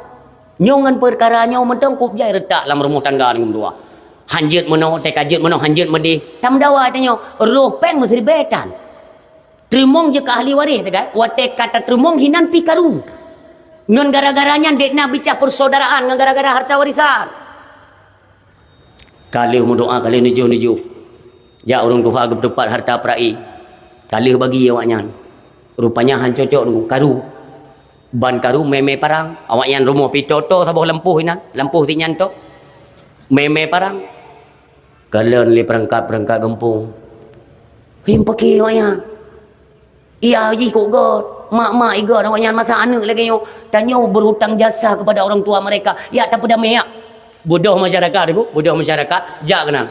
Nyoe ngon peukara nyoe mantong kup jai reutak lam rumoh tangga ngon dua. Hanjeuet meunoe, teuka jeuet meunoe, hanjeuet meudeh. Tameudawa tanyoe, roh péng meusiribèe tan. Teurimong jeuet keu ahli waréh teuka, watèe ka tateurimong hinan pih karu. Ngon gara-gara nyan dek na bicah persaudaraan ngon gara-gara harta warisan. Ka lheueh meudoa, ka lheueh neujôh-neujôh. Jak ureueng tuha geupeuteupat harta peura'i. Ka lheueh bagi awaknyan. Rupanya han cocok deungon karu. Ban karu mè-mè parang. Awaknyan rumoh pih toe-toe saboh lampôh inan. Lampôh si nyan toe. Mè-mè parang. Kalon lé peurangkat-peurangkat gampông. Him pakè awaknyan. Iya jih kok göt, mak-mak i göt awaknyan masa aneuk lagèe nyoe. Tanyoe berhutang jasa kepada orang tua mereka. Yak tapeudamé yak. Bodoh masyarakat, Ibu, bodoh masyarakat. Jak keunan.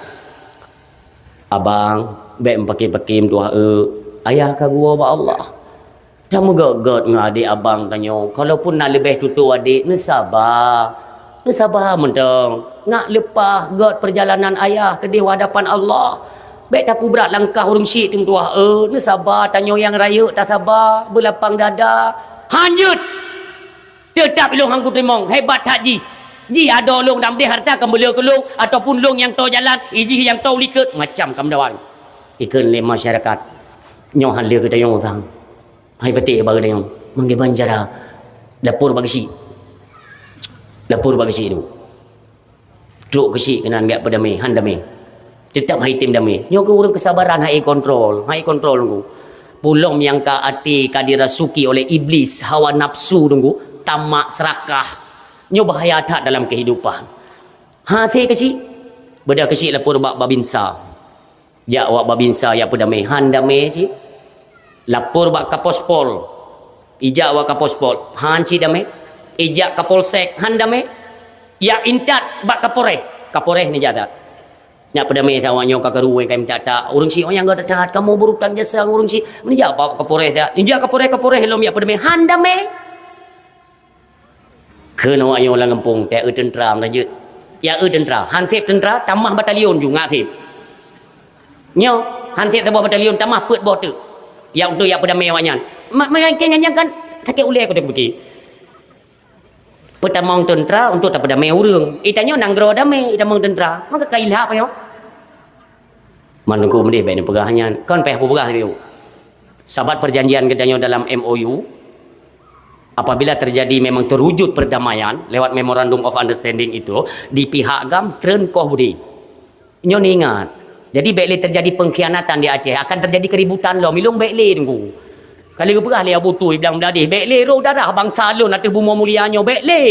Abang, bèk meupaké-paké meutuah eu. Ayah ka geuwoe bak Allah. Tameugöt-göt ngon adék abang tanyoe. Kalaupun na leubeh tutoe adék, neusaba. Neusaba mantong, ngak leupah göt peurjalanan ayah keudeh u hadapan Allah. Bèk tapeubrat langkah ureueng syiek teumeutuwah, eh, neusaba, tanyoe nyang rayeuk tasaba, beulapang dada. Han jeuet! Teutap ilôn han kuteurimong, hebat that jih. Jih adoe lôn dan deh hareuta keumeuleuek keu lôn, ataupun lôn nyang toe jalan, ijih nyang toe likot, macam ka meudawa. Ikheun lé masyarakat, nyoe han lheueh geutanyoe sang. Hai patéh bak geutanyoe, mangkeubang cara lapor bak geuchik. Lapor bak geuchik tu. Trok geuchik keunan jak peudamé, han damé. Teutap han item damé. Nyoe keuh ureueng keusabaran han ikontrol, han ikontrol nyoe. Peulom nyang ka até ka dirasuki oleh iblis, hawa nafsu nyoe, tamak, serakah. Nyoe bahaya that dalam kehidupan. Hase geuchik, beudah geuchik lapor bak babinsa. Jak awak babinsa jak peudamé, han damé cit. Lapor bak Kapospol. Ijak awak Kapospol, han cit damé. Ijak Kapolsek, han damé. Jak intat bak Kapolres. Kapolres neujak that. Jak peudamé that awak nyoe ka karu ka minta that. Ureueng syiek nyang gata that, kamoe berhutang jasa ngon ureueng syiek. Neujak bak Kapolres that. Neujak Kapolres, Kapolres lom jak peudamé, han damé. Kheun awak nyoe lam gampông, "Teu eu teuntra meunan jeuet." "Ya eu teuntra." Han sép teuntra, tamah batalion ju ngak sép. Nyoe, han sép saboh batalion, tamah peuet boh teuk. Ya untuk jak peudamé awak nyan. Ma-, ma-, nyan kan sakét ulèe ku teupiké. Peutamong teuntra untuk tapeudamé ureueng. Itanyoe nanggroe damé, itamong teuntra. Maka ka ilhak nyoe. Man Teungku meudeh bèk neupeugah nyan. Kon payah kupeugah lé. Sabat perjanjian geutanyoe dalam M O U, apabila terjadi memang terwujud perdamaian lewat Memorandum of Understanding itu, di pihak GAM treun koh budi. Nyoe neuingat. Jadi bèk lé terjadi pengkhianatan di Aceh, akan terjadi keributan lom. Ilôn bèk lé Teungku. Ka lheueh geupeugah lé Abu Tu Iblang Meudadih, bèk lé roh darah bansa lôn ateueh bumoe mulia nyoe, bèk lé.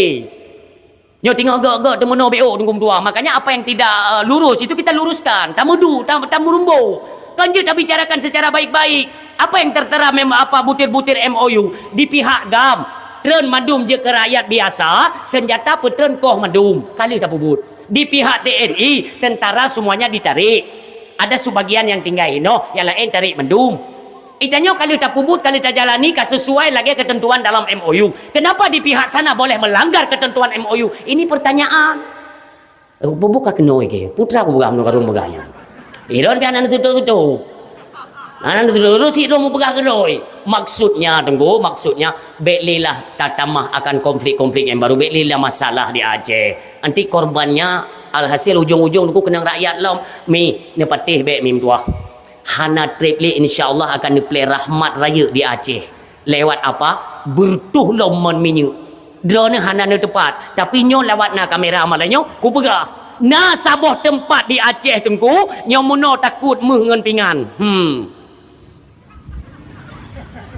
Nyoe teungoh gèt-gèt teumeunoe B O Teungku meutuah. Makanya apa yang tidak, eh, lurus itu kita luruskan. Tameuduek, tam-, tameurumbo. Kan jeuet tabicarakan secara baik-baik. Apa yang tertera mem-, apa butir-butir M O U? Di pihak GAM, treun mandum jeuet keu rakyat biasa, senjata peutreun koh mandum. Ka lheueh tapeubuet. Di pihak T N I, tentara semuanya ditarik. Ada sebagian yang tinggai inoe, yang laén tarék mandum. Itanyoe ka lheueh tapeubuet, ka lheueh tajalani, ka sesuai lagèe ketentuan dalam M O U. Kenapa di pihak sana boleh melanggar ketentuan M O U? Ini pertanyaan. Eh, bu-, buka keunoe ke? Putra ku buka meunoe karung baganya. Ilôn pian aneuk tutoe-tutoe. Hana neuturi, cit droe mupeugah keudroe. Maksudnya, Teungku, maksudnya, bèk lé lah tatamah akan konflik-konflik nyang baru, bèk lé lah masalah di Aceh. Nanti korbannya, alhasil ujong-ujong Teungku keunong rakyat lom. Mi, neupatéh bèk mi meutuah. Hana trép lé, insya Allah akan neuplè rahmat rayeuk di Aceh. Lewat apa? Beureutoh lom mon minyeuk. Droeneuh hana neuteupat, tapi nyoe lawat na kamera malam nyoe, kupeugah. Na saboh teumpat di Aceh Teungku, nyoe meunoe takot méuh ngon pingan. Hmm.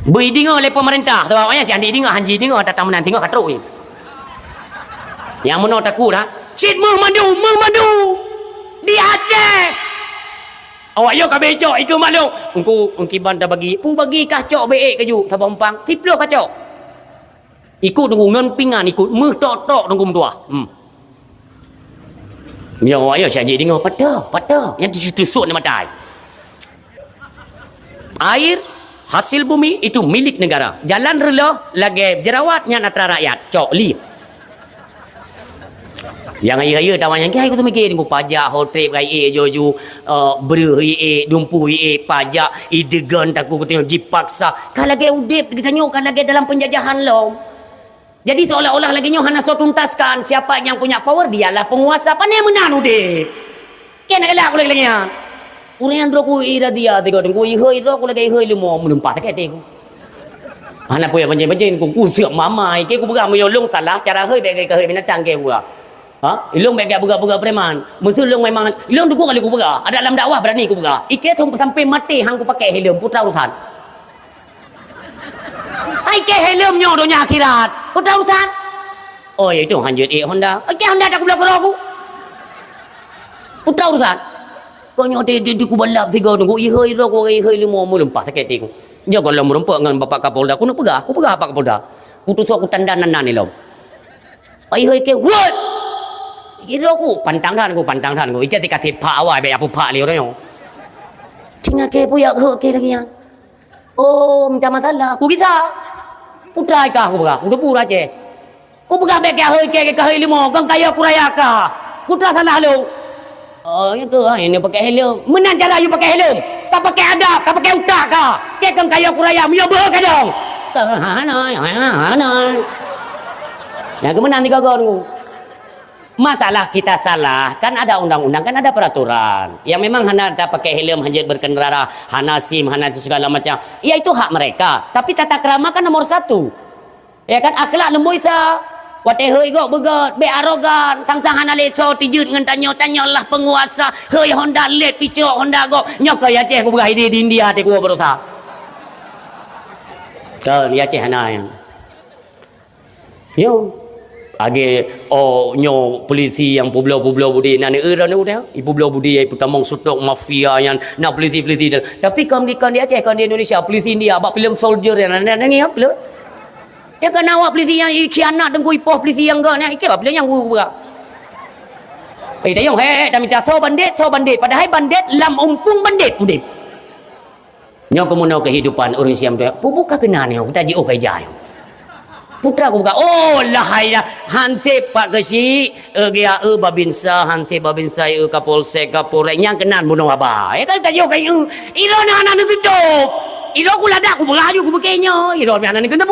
Beu ideungoe lé peumeurintah, sabab awaknyan si hanji deungoe, hanji deungoe, ata meunan singoh ka trok. Nyang meunoe takot, ha? Cit méuh mandum, méuh mandum. Di Aceh. Awak yo ka becok ikeu maklum. Engku, engkiban tabagi. Peue bagi kah cok beuék keujok, saboh umpang. Siplôh ka cok. Ikot Teungku ngon pingan ikot, méuh tok-tok Teungku meutuah. Hmm. Nyoe awak nyoe si Haji deungoe, "Patah, patah." Nyan teusu-, teusut di mata. Air hasil bumi itu milik negara. Jalan reuloh lagèe jerawat nyan atra rakyat. Cok li. Nyang rayeuk-rayeuk tawa nyan, "Hai, ku teumikir Teungku pajak, ho trép, gai ék, ju-ju." Eh, breuh ié, dumpeue ié, pajak, ideugon takue geutanyoe jipaksa. Ka lagèe udép geutanyoe, ka lagèe dalam penjajahan lom. Jadi seolah-olah lagèe nyoe hana soe tuntaskan, siapa yang punya power, dialah penguasa. Pane meunan udép. Kèe na galak ulèe lagèe nyan. Ureueng nyang droe ku i radia tiga Teungku, ihôi droe ku lagèe ihôi leumo, meulumpah sakét até ku. Hana peue banjén-banjén ku, ku seuek mamai, kèe ku peugah meunyoe lôn salah, cara hơi bèk keu hơi binatang kèe ku peugah. Ha? Ilôn bèk jak peugah-peugah preman. Meuseu lôn memang, ilôn teungku kali kupeugah. Adak lam dakwah berani kupeugah. Ikèe sam-, sampai maté han kupakèk helm, peue teuma urusan. Hai kèe helm nyoe donya akhirat. Peue teuma urusan? Oh, ya itu hanjeuet ék Honda. Ikèe Honda tak kubloe keudroe ku. Peue teuma urusan? Kok nyoe di, di, di kubalap sigoe teungku, ihôi droe ku, ihôi leumo, meulumpah sakét até ku. Nyoe goh lom meurumpok ngon Bapak Kapolda, kuneuk peugah, kupeugah Pak Kapolda. Kutusok kutandan nan-nan ilôn. Ai hôi kèe, wot! Idroe ku, pantang that ku, pantang that ku. Ikèe tika sipak awai, bèk apupak lé uroe nyoe. Tinggai kèe puyak geuh kèe lagèe nyan. Oh, minta masalah. Ku gisa. Putra ikah ku peugah, ku teupeu Aceh. Ku peugah bèk kèe hôi kèe, kèe hôi leumo, kon kayèe ku raya kah. Putra salah lôn. Oh, ya ke? Ha, ini pakai helm. Meunan cara you pakai helm. Ka pakai adab, ka pakai utak ka. Kèe keu kayèe ku raya, meunyoe beuhe kadang. Ka hana, hana, hana. Nyang keu meunan tiga go nunggu. Masalah kita salah, kan ada undang-undang, kan ada peraturan. Yang memang hana tak pakai helm, hanjeuet berkendara, hana sim, hana itu segala macam. Ya itu hak mereka. Tapi tata krama kan nomor satu. Ya kan, akhlak leumboi sa. Watèe hôi gob beugöt, bèk arogan, sang-sang hana lé soe tijeuet ngon tanyoe, tanyoe lah peunguasa. Hôi Honda lét picok Honda gob. Nyoe keuh Aceh kupeugah idéh di India teuh kuwoe baroesa. Kan, di Aceh hana nyan. Nyoe. Age, oh, nyoe polisi nyang peubloe-peubloe budi, na neu-eu droeneuh udeh. Ipeubloe budi, ipeutamong sutok mafia nyan, na polisi-polisi dan. Tapi kon di, kon di Aceh, kon di Indonesia, polisi India, bak filem Soldier nyan, na, na, na, na, na, Ya kan awak polisi nyang ikhianat teungku ipoh polisi nyang gèt nyan, ikheun bah polisi nyang gura-gura. Eh, tayong, hei, hei, tamita soe bandét, soe bandét. Padahai bandét lam umpung bandét udép. Nyoe keuh meunoe kehidupan ureueng Siam tu. Pubuka keunan nyoe, tajiôh ka ija nyoe. Putra kubuka, oh, lahai dah. Hansép Pak Keuchik, eh, gaya, eh, Babinsa, hansép Babinsa, eh, Kapolsek, Kapolres, nyang keunan bunoe haba. Ya kan, tajiôh ka, eh, iro na, na, na tutup. Iro ku ladak, ku beuraju, ku beukée nyoe. Iro na, na, na, na,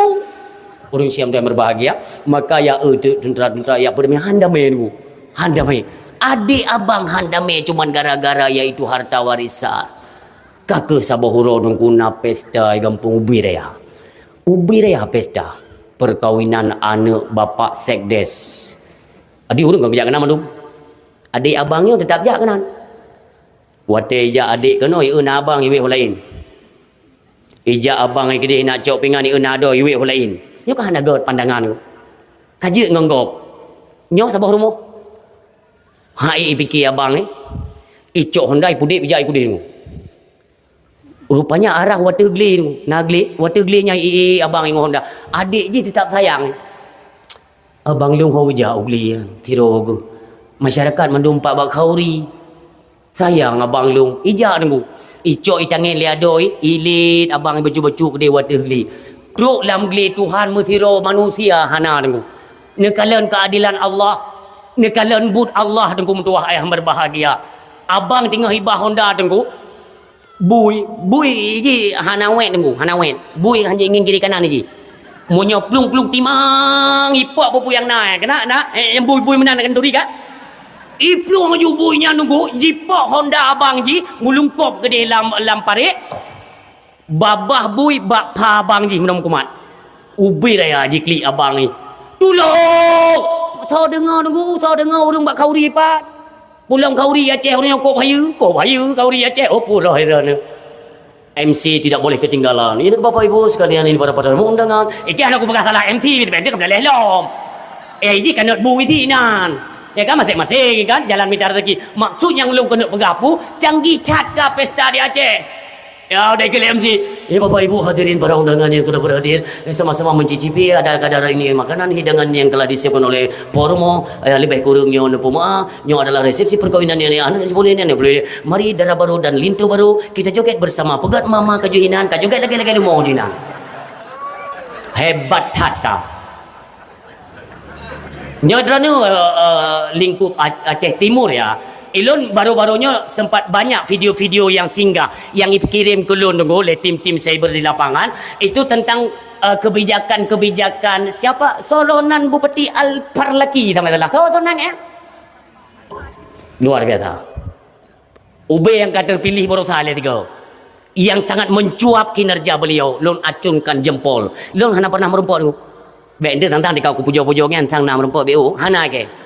Ureueng Siam dan berbahagia, maka ya, eh, te-, teuntara-teuntara ya, peudamai han damai nunggu. Han damai. Adék abang han damai cuman gara-gara yaitu harta warisan. Ka keuh saboh uroe nunggu na pesta di gampông ubé raya. Ubé raya pesta perkawinan aneuk bapak sekdes. Adi ureueng ka geujak keunan mandum. Adék abang nyoe teutap jak keunan. Watée ijak adék keunoe, ieu na abang iwéh laén. Ijak abang ai keudeh nak cok pingan, ieu na adoe iwéh laén. Nyoe ka hana gèt pandangan nyoe. Ka jeuet ngon gob. Nyoe saboh rumoh. Ha, i, ipike abang, eh. Icok Honda, ipudép ijak i keudeh nyoe. Rupanya arah wateuh glé nyoe. Na glé, wateuh glé nyan i, i, abang ingat Honda. Adék jih teutap sayang. Abang lôn ho geujak u glé, tiroe geuh. Masyarakat mandum pat bak khauri. Sayang abang lôn, ijak teunggu. Icok itangén lé adoe, ilét abang bacut-bacut keudeh wateuh glé. Trok lam glé Tuhan meusidroe manusia hana teunggu. Neukalon keuadilan Allah, neukalon buet Allah teunggu meutuwah ayah berbahagia. Abang teungoh iba Honda teunggu. Bui, bui jih hana wet Teungku, hana wet. Bui hana ngieng kiri kanan jih. Meunyoe plueng-plueng timang, ipok peue-peue nyang na, keuneuk na, eh, nyang bui-bui meunan akan turi ka. Iplueng laju bui nyan Teungku, jipok honda abang jih, meulungkop keudeh lam, lam parék. Babah bui bak pha abang jih meunan meukumat. Ubé raya jiklik abang jih. "Tulông!" Soe deungoe Teungku, soe deungoe ureueng bak khauri pat. Pulang khauri Aceh, ureueng nyoe kok bayeue, kok bayeue khauri Aceh, oh, pura heran. M C tidak boleh ketinggalan. Ini Bapak Ibu sekalian, ini para, para undangan. Eh, jangan aku peugah salah M C, beda-beda keubeuna leh lom. Eh, ini kan not bui sinan. Ya kan, masing-masing kan, jalan mita rezeki. Maksud nyang lôn keuneuk peugah pu, canggih that ka pesta di Aceh. Ya, udah ikut M C. Ya, Bapak Ibu hadirin para undangan yang sudah berhadir, sama-sama mencicipi ada kadar ini makanan hidangan yang telah disiapkan oleh Pormo. Ya, lebih kurang nyoe neupeumaaf. Nyoe adalah resepsi perkawinan yang anak boleh ni boleh. Mari dara baru dan linto baru kita joget bersama. Peugöt mama keu jihnyan, ka joget lagèe-lagèe leumo jihnyan. Hebat that ka. Nyoe droeneuh, eh, eh, lingkup A-, Aceh Timur ya. Ilôn baru-baru nyoe sempat banyak video-video yang singgah, yang dikirim keu lôn Teungku lé tim-tim cyber di lapangan, itu tentang, eh, kebijakan-kebijakan siapa? Solonan Bupati Al-Parlaki sama salah. So, so nang, eh? Luar biasa. Ubé nyang ka terpilih barosa lé tiga. Yang sangat mencuap kinerja beliau, lôn acunkan jempol. Lôn hana pernah meurumpok Teungku. Bèk ente tantang dikau kupujoe-pujoe nyan sang na meurumpok B O, hana ke.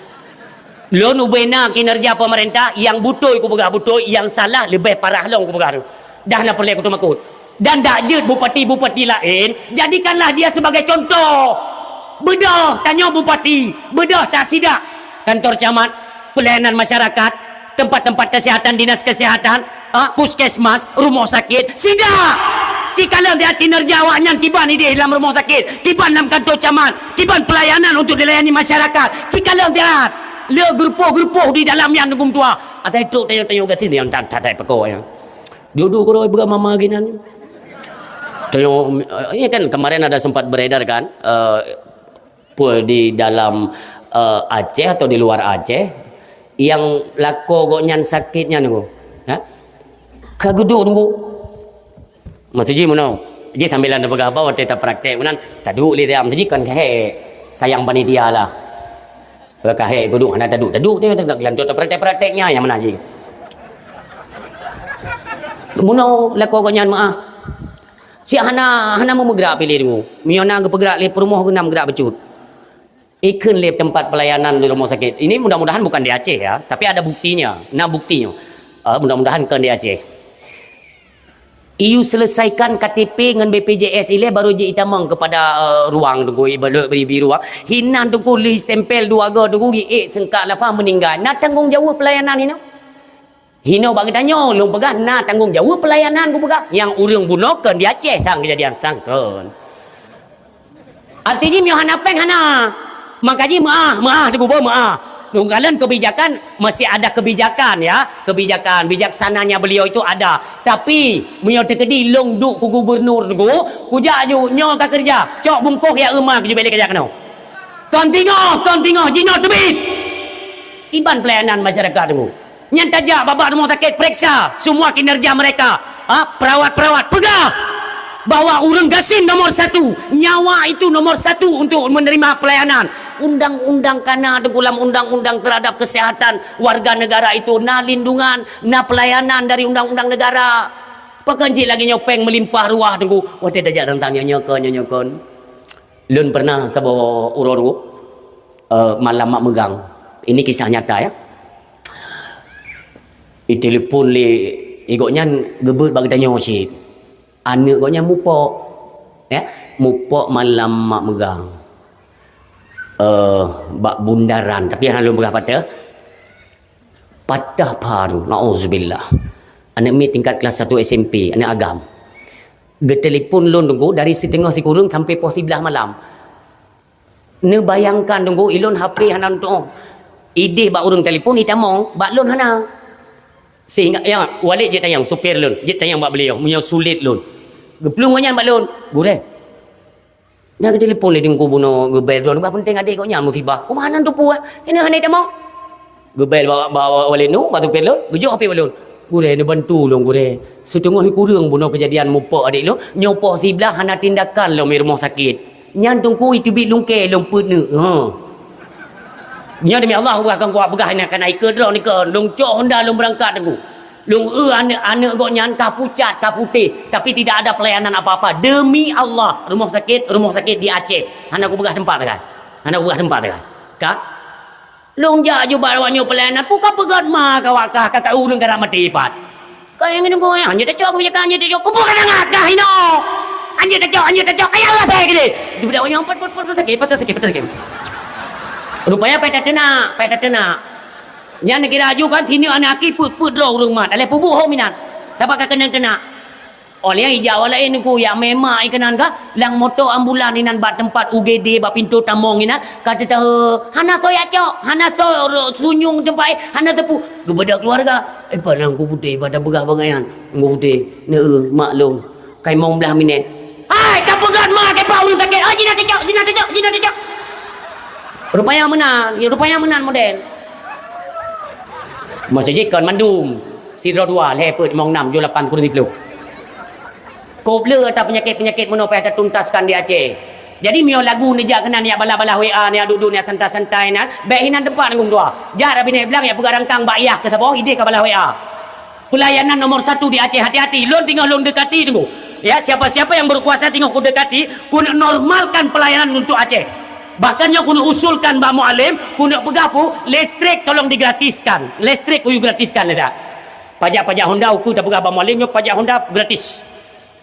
Lôn ubé na kinerja pemerintah, yang beutôi kupeugah beutôi, yang salah leubeh parah lom kupeugah tu. Dah na peureulèe kuteumakot. Dan dak jeuet bupati-bupati laén, jadikanlah dia sebagai contoh. Beudôh tanyoe bupati, beudôh tak sidak kantor camat, pelayanan masyarakat, tempat-tempat kesehatan, dinas kesehatan, ah, puskesmas, rumah sakit, sidak! Cikalon siat kinerja awaknyan kiban idéh lam rumah sakit, kiban lam kantor camat, kiban pelayanan untuk dilayani masyarakat. Cikalon siat! Le geurupoh-geurupoh di dalam nyan Teungku meutuah. Asai trok tanyoe-tanyoe gasien nyang that-that pekok nyan. Dudu keudroe beuga mama ginan. Tengok, eh, ini kan kemarin ada sempat beredar kan, eh, pue di dalam, eh, Aceh atau di luar Aceh, yang lakoe gobnyan sakit nyan Teungku. Ha? Ka geuduek Teungku. Maksud jih meunoe. Jih sambilan tapeugah haba watèe tapraktek meunan, taduek lé siat. Maksud jih kon keuhèk, sayang panitia lah. Ka hèk peuduek hana taduek-taduek teuh, lam cot praktek-praktek nyan nyang meunan jih. Meunoe lakoe gobnyan meu'ah. Siat hana, hana meumeugerak piléh Teungku. Meunyoe na geupeugerak lé peurumoh geuh na meugerak bacut. Ikheun lé teumpat pelayanan di rumah sakit. Ini mudah-mudahan bukan di Aceh ya, tapi ada buktinya. Na buktinya. Ah, mudah-mudahan kon di Aceh. Iyu selesaikan K T P ngon B P J S ilèe baru jitamong kepada, eh, ruang Teungku, ibarat bri-bri ruang. Hinan Teungku lheuh stempel dua go Teungku, giék seungkak lapah meuninggai. Na tanggong jaweueb pelayanan hinoe? Hinoe bak geutanyoe, lôn peugah na tanggong jaweueb pelayanan kupeugah. Nyang ureueng bunoe kon di Aceh sang keujadian sang kon. Arti jih meunyoe hana péng hana. Maka jih meu'ah, meu'ah, teuguboh meu'ah. Lôn kalon kebijakan, masih ada kebijakan ya. Kebijakan, bijaksananya beliau itu ada. Tapi, meunyoe teukeudi lôn duek keu gubernur Teungku, kujak ju nyoe ka keureuja. Cok bungkôh ya euma keujeuet bèk lé keureuja keunoe. Kon singoh, kon singoh, jinoe teubiet. Kiban pelayanan masyarakat Teungku. Nyan tajak bak-bak rumah sakit, pereksa semua kinerja mereka. Ha, perawat-perawat, peugah bahwa ureueng gasien nomor satu, nyawa itu nomor satu untuk menerima pelayanan. Undang-undang kana Teungku lam undang-undang terhadap kesehatan warga negara itu na lindungan, na pelayanan dari undang-undang negara. Pakon cit lagèe nyoe péng meulimpah ruah Teungku. Watèe tajak tantang nyoe nyoe kon, nyoe nyoe kon. Lôn pernah saboh uroe Teungku, eh, malam mak meugang. Ini kisah nyata ya. Itelepon lé, eh, gobnyan geubeuet bak geutanyoe cit. Aneuk gobnyan mupok. Ya, mupok malam mak meugang. Eh, bak bundaran, tapi hana lôn peugah pat. Patah pha Teungku, naudzubillah. Aneuk miet tingkat kelas satu S M P, aneuk agam. Geutelepon lôn Teungku dari siteungoh sikureueng sampai poh siblaih malam. Neubayangkan Teungku, ilôn H P hana lôn tu'oh. Idéh bak ureueng telepon itamong, bak lôn hana. Sehingga, ya, Walid jeuet tanyong, supir lôn, jeuet tanyong bak beliau, meunyoe sulet lôn. Geuplueng gobnyan bak lôn, "Gurèe, na geutelepon lé Teungku bunoe geubel droeneuh, bah peunteng adék gobnyan musibah." "Peue meunan teupeu, eh? Keuneuk hana itamong?" Geubel bak, bak, bak Walid nyoe, bak supir lôn, geujok H P bak lôn. Gurèe neubantu lôn gurèe. Siteungoh kureueng bunoe keujadian mupok adék lôn, nyoe poh siblaih hana tindakan lom i rumoh sakét. Nyan teungku iteubiet lungkée lôn peuet neuk. Ha. Nyoe demi Allah, ubah kang kuat peugah nyan kana ikeu droe nikeue. Lôn cok honda lôn beurangkat teungku. Lôn eu aneuk-aneuk gobnyan ka pucat, ka putéh, tapi tidak ada pelayanan apa-apa. Demi Allah, rumoh sakét, rumoh sakét di Aceh. Hana kupeugah teumpat sagai. Hana kupeugah teumpat sagai. Ka Lôn jak ju bak awak nyoe peulayanan, peue ka peugöt ma ka awak kah, ka, ka ureueng karap maté pat. Ka nyang nunggu, eh, anjeut tacok, keu nyan ka anjeut tacok, kupeue ka sangat kah inoe. Anjeut tacok, anjeut tacok, kaya Allah saya gede. Di budak awak nyoe, pat, pat, pat, pat, sakét, pat, sakét, pat, sakét. Rupanya payah tateunak, payah tateunak. Nyan neukira aju kan, sineuk aneuk aki peuet-peuet droe ureueng mat, alah peubuet ho minan. Tapak ka keunong teunak. Óh lheueh ijak awak laén ku, yak meumat inan ka, lam moto ambulan inan bak teumpat U G D, bak pintoe tamong inan, ka teutahe, hana soe yak cok, hana soe ro-, sunyueng teumpat, hana seupôt. Geubeudôh keuluwarga, "Eh, pat nyan Teungku Putéh, pat tapeugah bangai nyan, Teungku Putéh?" "Neu, maklum, ka limong blaih minét." "Hai, ka peugah ma, ka pat ureueng sakét. Oh, jinak tacok, jinak tacok, jinak tacok." Rupanya meunan, rupanya meunan model. Masa jih kon mandum, sidroe dua, lhèe peuet, limong nam, jôh lapan, kureueng siplôh. Kôp le ata peunyakét-peunyakét meunoe payah tatuntaskan di Aceh. Jadi, meunyoe lagu neujak keunan, neujak balah-balah W A, neujak duek-duek, neujak santai-santai nan, bèk hinan teumpat Teungku meutuah. Jak Rabbi Nèk Blang, jak peugah rangkang bak yah keu saboh, idéh ka balah W A. Pelayanan nomor satu di Aceh, hati-hati. Lôn teungoh lôn dekati Teungku. Ya, siapa-siapa yang berkuasa teungoh kudekati, keuneuk normalkan pelayanan untuk Aceh. Bahkan nyoe keuneuk usulkan bak Mualem, keuneuk peugah peue, listrik tolong digratiskan. Listrik kuyue gratiskan, ya tak? Pajak-pajak honda ukeue tapeugah bak Mualem, nyoe pajak honda gratis.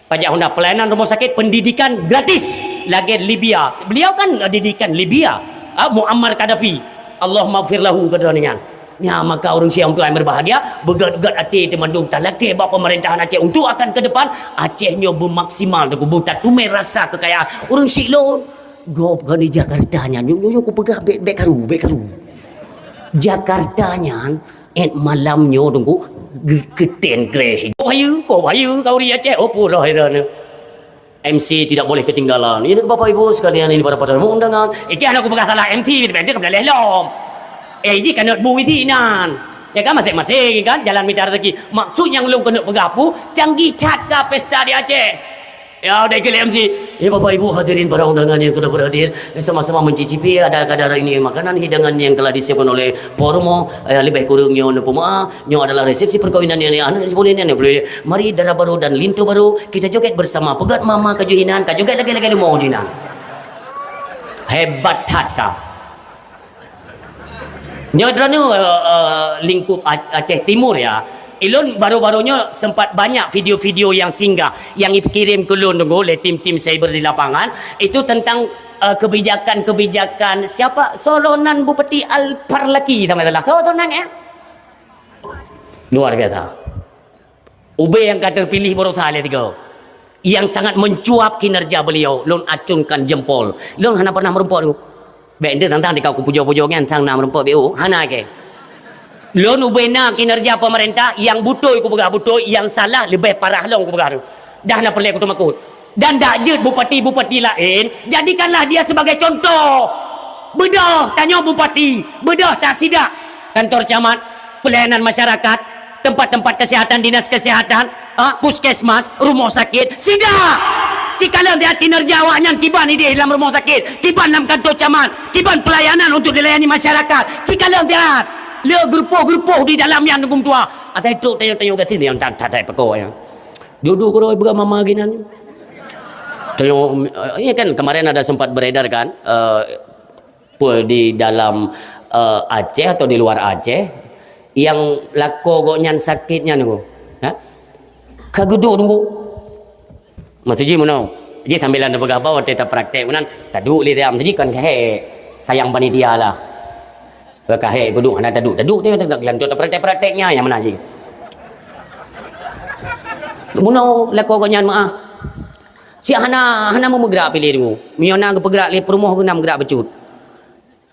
Pajak honda, pelayanan rumoh sakét, pendidikan gratis. Lagèe Libya. Beliau kan, eh, didikan Libya. Ah, Muammar Gaddafi. Allahummaghfir lahu, keu droeneuh nyan. Nyan, maka ureueng syiah tuan yang berbahagia, beugöt-göt até teumandum talakèe bak pemerintahan Aceh untuk akan ke depan, Aceh nyoe beumaksimal, beutateumeung rasa kekayaan. Ureueng syiek lôn, gob keu di Jakarta nyan, nyoe, nyoe, nyoe kupeugah bèk, bèk karu, bèk karu. Jakarta nyan, 'et malam nyoe Teungku, ge-, geutén greh. Koh bayeue, koh bayeue, kau ri Aceh, oh, pura heran. M C tidak boleh ketinggalan. Ini Bapak Ibu sekalian, ini para penerima undangan. Iki hana kupeugah salah M C, tapi dia kena leh lom. Eh, ini kan bu isi nan. Ya kan, masing-masing kan, jalan mita rezeki. Maksud nyang lôn keuneuk peugah peue, canggih that ka pesta di Aceh. Ya, udah ikut M C. Ya, Bapak Ibu hadirin para undangan yang sudah berhadir, sama-sama mencicipi ada kadar ini makanan hidangan yang telah disiapkan oleh Pormo, eh, lebih kurang nyoe neupeumaaf. Nyoe adalah resepsi perkawinan yang aneuk boleh nyan boleh. Mari dara barô dan linto barô, kita joget bersama. Peugöt mama kaju inan, ka joget lagèe-lagèe leumo kaju inan. Hebat that ka. Nyoe droeneuh, eh, eh, lingkup A-, Aceh Timur ya. Ilôn baru-baru nyoe sempat banyak video-video yang singgah, yang dikirim keu lôn Teungku lé tim-tim cyber di lapangan, itu tentang, eh, kebijakan-kebijakan siapa, Solonan Bupati Al-Parlaki sama salah. Solonan, eh? Luar biasa. Ubé nyang ka terpilih baroesa lé tiga. Yang sangat mencuat kinerja beliau, lôn acungkan jempol. Lôn hana pernah meurumpok Teungku. Bèk ente tang-tang dikau kupujoe-pujoe nyan sang na meurumpok B O, hana ke. Lôn ubé na kinerja pemerintah yang beutôi kupeugah beutôi, yang salah leubeh parah lom kupeugah tu. Dah na peureulèe kuteumakot. Dan dak jeuet bupati-bupati laén, jadikanlah dia sebagai contoh. Beudôh, tanyoe bupati, beudôh tak sidak. Kantor camat, pelayanan masyarakat, tempat-tempat kesehatan, dinas kesehatan, ah, puskesmas, rumoh sakét, sidak. Cikalon siat kinerja awaknyan kiban idéh lam rumoh sakét, kiban lam kantor camat, kiban pelayanan untuk dilayani masyarakat. Cikalon siat. Le geurupoh-geurupoh di dalam nyan Teungku meutuah. Asai trok tanyoe-tanyoe gasien nyang that-that peko nyan. Dudu keudroe beuga mama ginan. Tengok, eh, ini kan kemarin ada sempat beredar kan, eh, pe-, di dalam, eh, Aceh atau di luar Aceh, yang lakoe gobnyan sakét nyan Teungku. Ha? Ka geuduek Teungku. Maksud jih meunoe. Jih sambilan tapeugah bah watèe tapraktek meunan, taduek lé siat. Maksud jih kon keuhèk, sayang panitia lah. Ka keuhèk peuduek hana taduek, taduek teuh lam cot praktek-praktek nyan nyang meunan jih. Meunoe lakoe gobnyan meuah. Siat hana, hana meumeugrak piléh Teungku. Meunyoe na geupeugrak lé peurumoh geuh na meugerak bacut.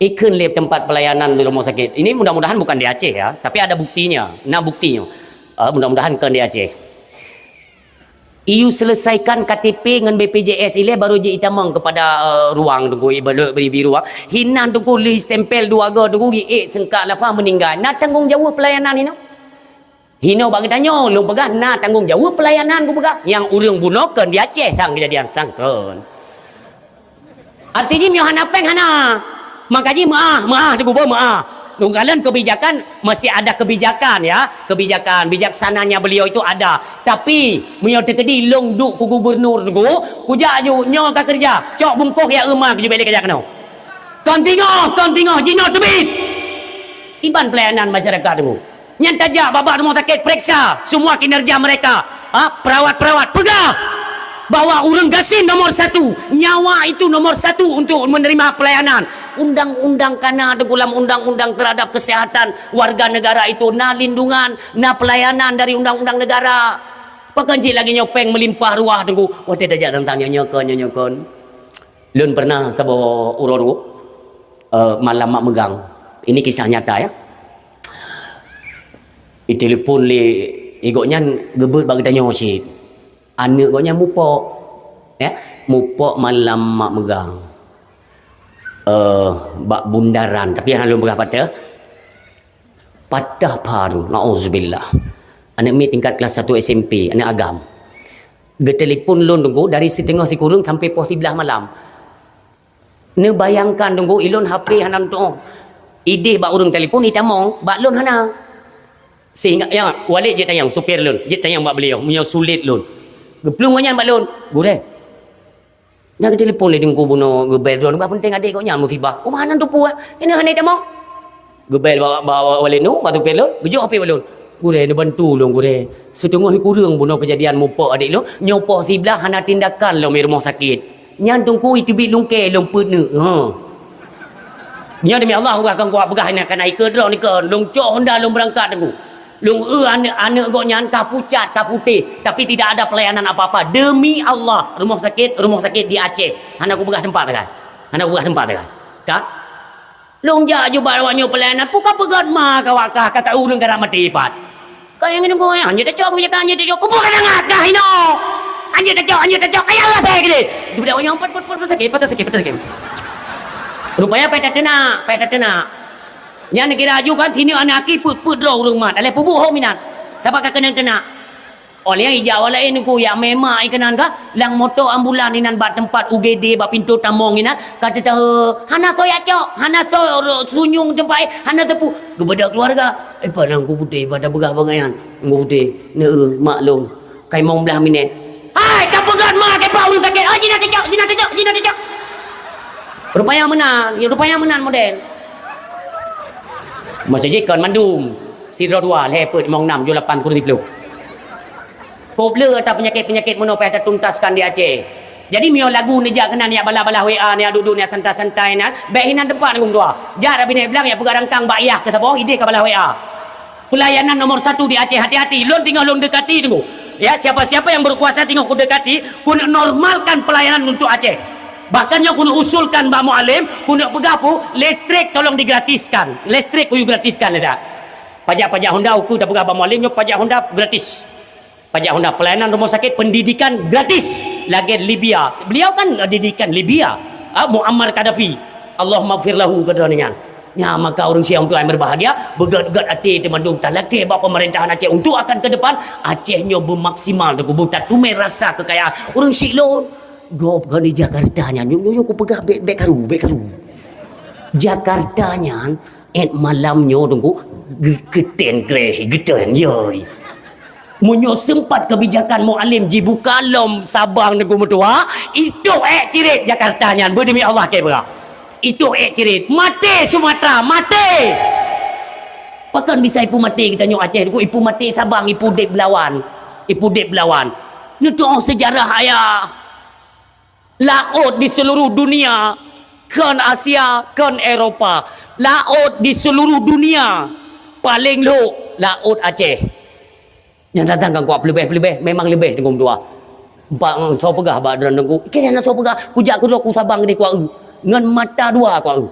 Ikheun lé teumpat pelayanan di rumoh sakét. Ini mudah-mudahan bukan di Aceh ya, tapi ada buktinya. Na buktinya. Ah, mudah-mudahan kon di Aceh. Iyue selesaikan K T P ngon B P J S ilèe baru jitamong kepada, eh, ruang Teungku, ibarat bri-bri ruang. Hinan Teungku lé stempel dua go Teungku, giék seungkak lapah meuninggai. Na tanggong jaweueb pelayanan hinan? Hino bak geutanyoe, lôn peugah na tanggong jaweueb peulayanan kupeugah. Nyang ureuëng bunoe kon di Aceh sang keujadian sang kon. Arti jih meunyoe hana péng hana. Maka jih meuáh, meuáh teungku boh meuáh. Lôn kalon kebijakan, masih ada kebijakan ya. Kebijakan, bijaksananya beliau itu ada. Tapi meunyoe teukeudi lôn duek keu gubernur teungku, kujak ju nyoe ka keureuja. Cok bungkôh ya euma keujubelé keujak keunoe. Kon singoh, kon singoh, jinoe teubiet. Iban pelayanan masyarakat teungku. Nyan tajak bak-bak rumah sakit, pereksa semua kinerja mereka. Ha, perawat-perawat, peugah bahwa ureuëng gasien nomor satu, nyawa itu nomor satu untuk menerima pelayanan. Undang-undang kana teungku, lam undang-undang terhadap kesehatan warga negara itu na lindungan, na pelayanan dari undang-undang negara. Pakon cit lagée nyoe péng meulimpah ruah teungku. Watée tajak teuntang nyoe nyoe kon, nyoe nyoe kon. Lôn pernah saboh uroe teungku, eh, malam mak meugang. Ini kisah nyata ya. Ditelepon lé gobnyan, geubeuet bak geutanyoe cit. Aneuëk gobnyan mupok. Ya, mupok malam mak meugang. Eh, bak bundaran, tapi hana lôn peugah patéh. Patah pha, nauzubillah. Aneuëk miet tingkat kelas satu S M P, aneuëk agam. Geutelepon lôn teungku dari siteungoh sikureueng sampai poh siblaih malam. Neubayangkan teungku, ilôn H P hana meutuoh. Ideh bak ureuëng telepon itamong, bak lôn hana. Sehingga ya, Walid jeuet tanyong, supir lôn, jeuet tanyong bak beliau, meunyoe sulet lôn. Geuplueng ngon nyan bak lôn, "Gurée, na geutelepon lé teungku bunoe geubel droe, bah peunteng adek gobnyan musibah." "Oh, hana teupeu, eh. Ini hana itamong." Geubel bak, bak, bak Walid nu, bak supir lôn, geujok H P bak lôn. "Gurée, neubantu lôn, Gurée. Siteungoh sikureueng bunoe keujadian mupok adek lôn, nyoe poh siblaih hana tindakan lom i rumoh sakét. Nyan teungku iteubiet lungkée lôn peuet neuk." Ha. Nyoe demi Allah, uroe kon kupeugah inan kana ikeu droe nikeue, lôn cok honda lôn beurangkat teungku. Lôn eu aneuëk, aneuëk gobnyan ka pucat, ka putéh, tapi tidak ada pelayanan apa-apa. Demi Allah, rumoh sakét, rumoh sakét di Aceh. Hana kupeugah teumpat sagai. Hana kupeugah teumpat sagai. Ka? Lôn jak ju bak awak nyoe peulayanan, peue ka peugöt ma ka awak kah, ka, ka ureuëng karap maté pat. Ka nyang nunggu nyan, hanjeuet tacok, hanjeuet tacok, kupeue ka sangat dah inoe. Hanjeuet tacok, hanjeuet tacok, kaya Allah saya gede. Daripada awak nyoe, pat, pat, pat, pat sakét, pat sakét, pat sakét. Rupanya payah tateunak, payah tateunak. Nyan kira aju kan, sini aneuk aki peuet-peuet droe ureuëng mat, alah peubuet hom inan. Sabab ka keunong teunak. Oh lheueh ijak awak laén ku, jak mé mak i keunan ka, lam moto ambulan inan bak teumpat U G D bak pintoe tamong inan, ka teutahe, "Hana soe jak cok, hana soe ro-, sunyueng teumpat, eh, hana sapeue." Geubeudôh keuluwarga, "Eh, pat na Teungku Putéh, pat tapeugah bangai nyan, Teungku Putéh, neu-eu mak lôn, ka limong blaih minét." "Hai, ka peugöt mak kah pat ureuëng sakét, oh, jinak tacok, jinak tacok, jinak tacok." Rupanya meunan, ya, rupanya meunan model. Masa jih kon mandum, sidroe dua, lhèe peuet, limong nam, jôh lapan, kureueng siplôh. Kôp le ata peunyakét-peunyakét meunoe payah tatuntaskan di Aceh. Jadi, meunyoe lagu neujak keunan, neujak balah-balah W A, neujak duek-duek, neujak santai-santai nan, bèk hinan teumpat lagu meutuah. Jak Rabi Nèk Blang, jak peugah rangkang bak yah keu saboh, idéh ka balah W A. Pelayanan nomor satu di Aceh, hati-hati. Lôn teungoh lôn dekati teungku. Ya, siapa-siapa yang berkuasa teungoh kudekati, keuneuk normalkan pelayanan untuk Aceh. Bahkan nyoe keuneuk usulkan bak Mualem, keuneuk peugah pu, listrik tolong digratiskan. Listrik kuyue gratiskan, ya tak? Pajak-pajak honda ukeue tapeugah bak Mualem, nyoe pajak honda gratis. Pajak honda, pelayanan rumah sakit, pendidikan gratis. Lagèe Libya. Beliau kan, eh, didikan Libya. Ah, Muammar Gaddafi. Allahummaghfir lahu, keu droeneuh nyan. Nyan, maka ureueng syiek, ureueng tuan yang berbahagia, beugèt-gèt até teumandum talakèe bak pemerintahan Aceh untuk akan ke depan, Aceh nyoe beumaksimal teungku, beutateumeung rasa kekayaan. Ureueng syiek lôn, gob kon di Jakarta nyan, nyoe, nyoe, nyoe kupeugah bèk, bèk karu, bèk karu. Jakarta nyan, 'et malam nyoe teungku, ge-, geutén greh, geutén, yoi. Meunyoe seumpat kebijakan Mualem jibuka lom Sabang teungku meutuah, itôh èk cirit Jakarta nyan, beudemi Allah kèe peugah. Itôh èk cirit, maté Sumatra, maté! Pakon bisa ipeumaté geutanyoe Aceh teungku, ipeumaté Sabang, ipudép Belawan, ipudép Belawan. Neutu'oh seujarah ayah. Laôt di seuluruh dunia, kon Asia, kon Eropa. Laôt di seuluruh dunia, paleng lhok laôt Aceh. Nyang datang kan kuat peuleubeh-peuleubeh, memang leubeh teungku meutuah. Empat ngon soe peugah bak droeneuh teungku, "Ikei hana soe peugah, kujak keudroe ku Sabang keudéh kuat eu. Ngon mata dua kuat eu."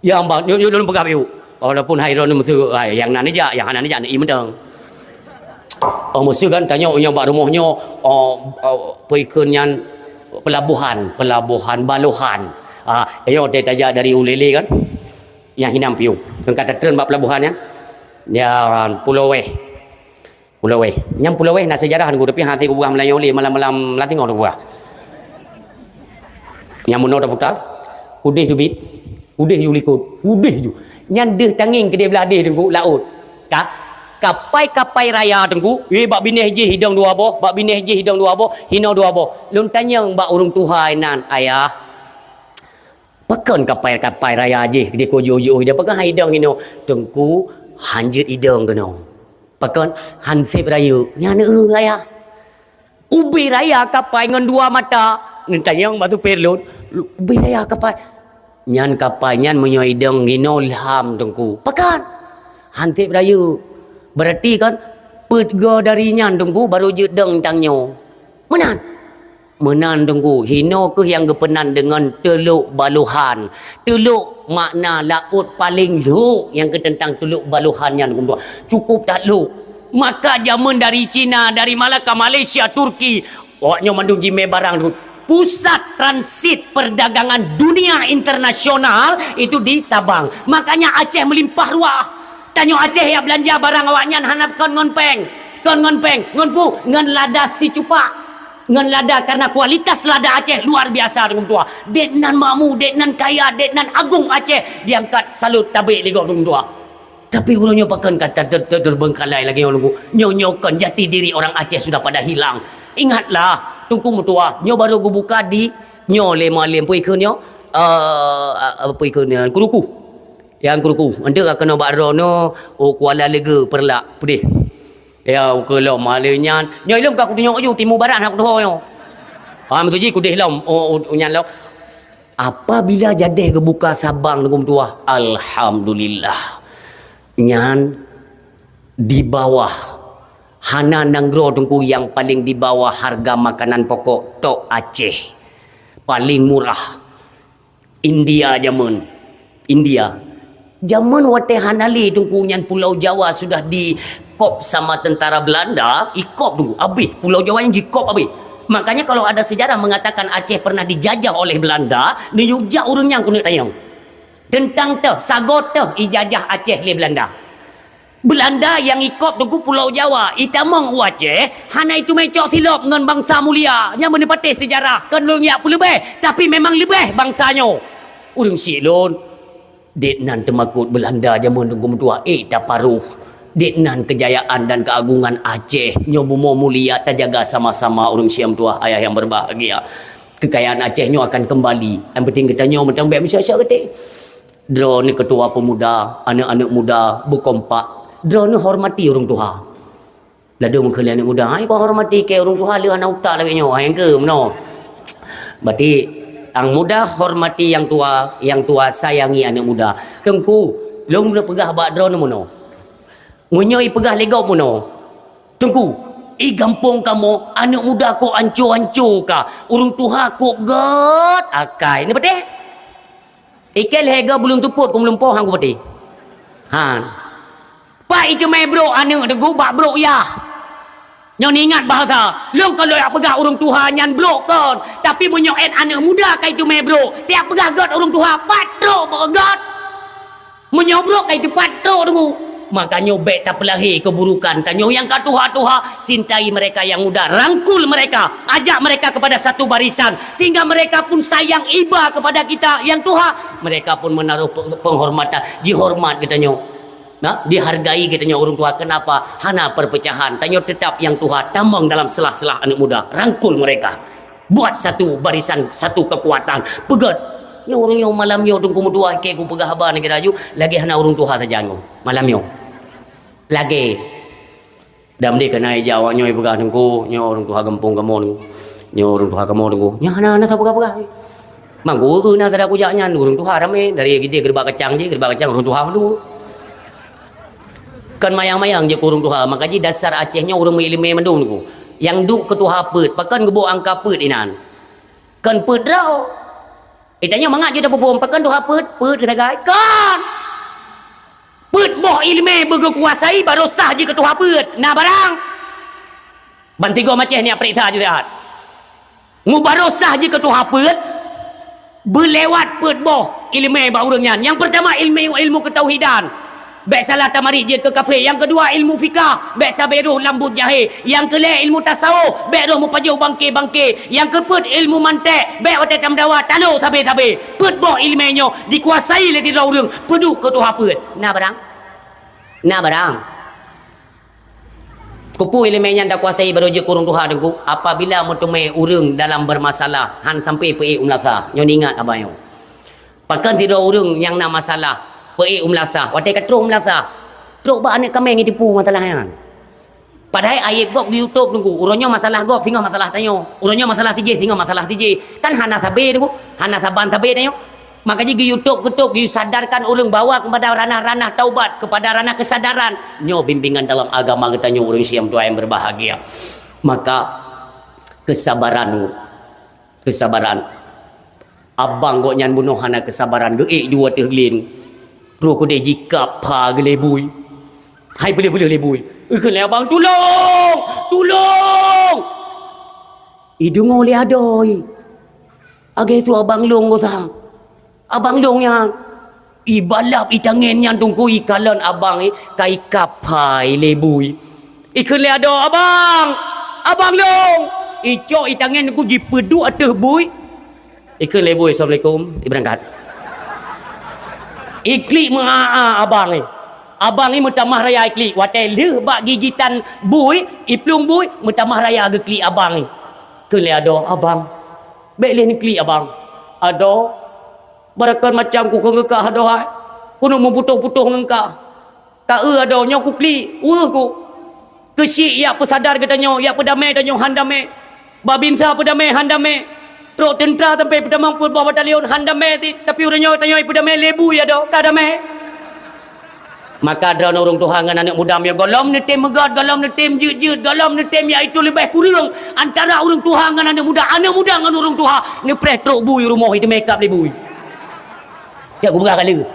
Ya, bah, nyoe, nyoe lôn peugah bacut. Walaupun hai droeneuh meuseu, hai, nyang na neujak, nyang hana neujak, neuié mantong. Oh, meuseu kan, tanyoe nyang bak rumoh nyoe, oh, oh, peue kheun nyan, pelabuhan, pelabuhan Balohan. Ah, nyoe tajak dari Ulèe kan. Nyang hinan piôh. Kan ka tatreun bak pelabuhan nyan. Nyan Pulo Weh. Pulo Weh. Nyang Pulo Weh na sejarah Teungku, tapi hase kupeugah meulayeue lé malam-malam lam singoh kupeugah. Nyang meunoe taputa, udeh teubiet, udeh ju likot, udeh ju. Nyan deuh tangieng keudeh blah deh Teungku, laôt. Ka, kapai-kapai raya Teungku, weh bak binéh jih idong dua boh, bak binéh jih idong dua boh, hinoe dua boh. Lôn tanyong bak ureuëng tuha inan, "Ayah, pakon kapai-kapai raya jih di kujôh-jôh idong, pakon han idong hinoe?" "Teungku, han jeuet idong keunoe." "Pakon?" "Han seb rayeuk." "Nyan eu, Ayah." Ubé raya kapai ngon dua mata. Neutanyong bak supir lôn, "Ubé raya kapai?" "Nyan kapai nyan meunyoe idong hinoe lham Teungku." "Pakon?" "Han seb rayeuk." "Berarti kan peuet goe dari nyan Teungku barô jeuet dong tanyoe." "Meunan?" "Meunan Teungku, hinoe kheueh nyang geupeunan deungon Teluk Baluhan." Teluk makna laôt paleng lhok, nyang keu teuntang Teluk Baluhan nyan Teungku. Cukup that lhok. Maka jameun dari Cina, dari Malaka, Malaysia, Turki, awaknyoe mandum jimé barang Teungku. Pusat transit perdagangan dunia internasional itu di Sabang. Makanya Aceh meulimpah ruah. Tanyoe Aceh jak beulanja barang awaknyan hana kon ngon péng. Kon ngon péng. Ngon peue? Ngon lada sicupak. Ngon lada, karena kualitas lada Aceh luar biasa, Teungku tuha. Dek nan makmu, dek nan kaya, dek nan agong Aceh, diangkat salut tabek lé gob, Teungku tuha. Tapi uroe nyoe pakon ka ta-, ta-, ta-, terbengkalai lagée nyoe, Teungku. Nyoe, nyoe kon jati diri orang Aceh sudah pada hilang. Ingatlah, Teungku meutuah, nyoe baru geubuka di, nyoe lé mualem, peue ikheun nyoe? Eh, apa ikheun nyoe? Kuruku. Nyang kuruku. Enteuk ka keunoe bak droeneuh, oh, Kuala Lege, Peureulak, peudeh. Ya, ukeue lom, malée nyan. Nyoe ilôn ka kutunyok aju, timu barat hana kutuho nyoe. Ha, maksud jih kudeh lom, oh, oh, nyan lom. Apabila jadeh geubuka Sabang Teungku meutuah, alhamdulillah. Nyan di bawah, hana nanggroe Teungku nyang paleng di bawah harga makanan pokok tok Aceh. Paleng murah. India jameun. India. Jameun watée hana lé Teungku nyan Pulau Jawa sudah dikop sama tentara Belanda, ikop Teungku, abéh. Pulau Jawa nyan jikop abéh. Makanya kalau ada sejarah mengatakan Aceh pernah dijajah oleh Belanda, neuyue jak ureuëng nyan keuneuk tanyong. Teuntang teuh, sagoe teuh ijajah Aceh lé Belanda. Belanda nyang ikop Teungku Pulau Jawa, itamong u Aceh, hana iteumé cok silop ngon bansa mulia. Nyan meuneupatéh seujarah, kon lôn jak peuleubeh, tapi memang leubeh bansa nyoe. Ureuëng syiek lôn, dek nan teumakot Belanda jameun Teungku meutuah, eh, taparoh. Dek nan keujayaan dan keuagongan Aceh, nyoe bumoe mulia tajaga sama-sama ureuëng syiek meutuah, ayah nyang berbahagia. Keukayaan Aceh nyoe akan keumbali. Nyang penting geutanyoe meuteumé meusiap-siap geutéh. Droeneuh keutua peumuda, aneuëk-aneuëk muda beukompak. Droeneuh hormati ureuëng tuha. Ladôm keu lé aneuëk muda, "Hai, bah hormati keu ureuëng tuha, lheueh hana utak lagée nyoe, hai, nyang keu meunoe." Berarti, nyang muda hormati nyang tua, nyang tua sayangi aneuëk muda. Teungku, lôn peugah bak droeneuh meunoe. Meunyoe ipeugah lé gob meunoe, "Teungku, i gampông kamoe aneuëk muda kok anco-anco ka, ureuëng tuha kok gét akai." Neupatéh? Ikei lhée goe bulông teupot keu meulumpoe han kupatéh. Han. Pat iteumé brok aneuëk Teungku bak brok yah. Nyoe neuingat bahasa, lôn kon lôn jak peugah ureuëng tuha nyan brok kon, tapi meunyoe ét aneuëk muda ka iteumé brok, tiak peugah gét ureuëng tuha, pat trok bak gét. Meunyoe brok ka iteupat trok Teungku. Makanya bék tapeulahé keuburukan. Tanyoe nyang ka tuha-tuha, cintai mereka yang muda, rangkul mereka, ajak mereka kepada satu barisan, sehingga mereka pun sayang iba kepada kita yang tuha. Mereka pun menaruh pe-, penghormatan, jihormat geutanyoe. Nah, dihargai geutanyoe ureuëng tuha. Kenapa? Hana perpecahan. Tanyoe tetap yang tuha, tamong dalam sela-sela anak muda, rangkul mereka. Buat satu barisan, satu kekuatan. Peugét. Nyoe ureuëng nyoe malam nyoe Teungku meutuah, keu kupeugah haba nyoe laju, lagée hana ureuëng tuha sajan nyoe. Malam nyoe. Lagée. Dan deh keunan ija awak nyoe peugah Teungku, nyoe ureuëng tuha gampông kamoe Teungku. Nyoe ureuëng tuha kamoe Teungku. Nyoe hana, hana soe peugah-peugah. Mang gurée na tada kujak nyan, ureuëng tuha ramé, dari gidée geureubak kacang jih, geureubak kacang ureuëng tuha mandum. Kon mayang-mayang jeuet keu ureuëng tuha, maka jih dasar Aceh nyoe ureuëng meuileumé mandum Teungku. Nyang duek keu tuha peuet, pakon geuboh angka peuet inan? Kon peuet droe. Eh, tanyoe mangat jeuet tapeuphom, pakon tuha peuet, peuet keu sagai? Kon! Peuet boh ileumé beugeukuasai baroe sah jeuet keu tuha peuet. Na barang? Ban sigoe maceh nyak peuriksa jih siat. Ngu baroe sah jeuet keu tuha peuet, beulewat peuet boh ileumé bak ureuëng nyan. Nyang peurtama ilmu, ilmu keutauhidan. Bék salah tamarit jeuet keu kafé. Nyang keudua, ilmu fikah, bék sabé roh lam buet jahé. Nyang keulhèe, ilmu tasawuf, bék roh meupajoh bangké-bangké. Nyang keupeuet, ilmu mantek, bék watèe tameudawa talo sabé-sabé. Peuet boh ileumèe nyoe dikuasai lé sidroe ureueng, peuduek keu tuha peuet. Na barang? Na barang? Keupeue ileumèe nyan takuasai barô jeuet keu ureueng tuha, Teungku? Apabila meuteumé ureueng dalam bermasalah, han sampai peuék u meulasah. Nyoe ingat abang nyoe. Pakon sidroe ureueng nyang na masalah, peuék u meulasah. Watèe ka trok u meulasah, trok bak aneuk kaméng jitipu masalah nyan. Padahai aéb gob di YouTube, Teungku. Uroe nyoe masalah gob, singoh masalah tanyoe. Uroe nyoe masalah si jéh, singoh masalah si jéh. Kan hana sabé, Teungku. Hana saban sabé tanyoe. Maka jih geu-YouTube, geu-YouTube, geusadarkan ureueng bawa kepada ranah-ranah taubat, kepada ranah kesadaran. Nyoe bimbingan dalam agama geutanyoe, ureueng Syiah meutuah nyang berbahagia. Maka, kesabaran, kesabaran. Abang gobnyan bunoe hana kesabaran, geuék ju ateueh glén. Roh keudéh jikab pha geulé bui. Hai peuleueh-peuleueh lé bui. Ikheun lé abang, "Tulông! Tulông!" Ideungoe lé adoe. Lagèe su abang lôn gosang. Abang lôn nyan. Ibalap itangén nyan, Teungku, ikalon abang, eh, ka ikab pha lé bui. Ikheun lé adoe, "Abang! Abang lôn!" Icok itangén, Teungku, jipeuduek ateueh bui. Ikheun lé bui, "Assalamualaikum," ibeurangkat. Iklik meu-a-a abang nyan. Abang nyan meutamah raya iklik. Watèe lheueh bak gigitan bui, iplueng bui, meutamah raya geuklik abang nyan. Kheun lé adoe, "Abang, bèk lé neuklik abang." "Adoe, barakon macam kukheun keu kah adoe hai. Keuneuk meuputôh-putôh ngon kah." "Ta-eu adoe, nyoe kuklik, weueh ku." Keuchik jak peusadar geutanyoe, jak peudamé tanyoe, han damé. Babinsa peudamé, han damé. Trok teuntra sampai peutamong peuet boh batalion, han damé cit. Tapi uroe nyoe tanyoe peudamé lé bui adoe, ka damé. Maka droeneuh ureueng tuha ngon aneuk muda, meunyoe gohlom neutem meugot, gohlom neutem jeuet-jeuet, gohlom neutem nyang itu leubeh kureueng antara ureueng tuha ngon aneuk muda, aneuk muda ngon ureueng tuha, neupreh trok bui rumoh, iteumé kab lé bui. Siap kupeugah ka lheueh.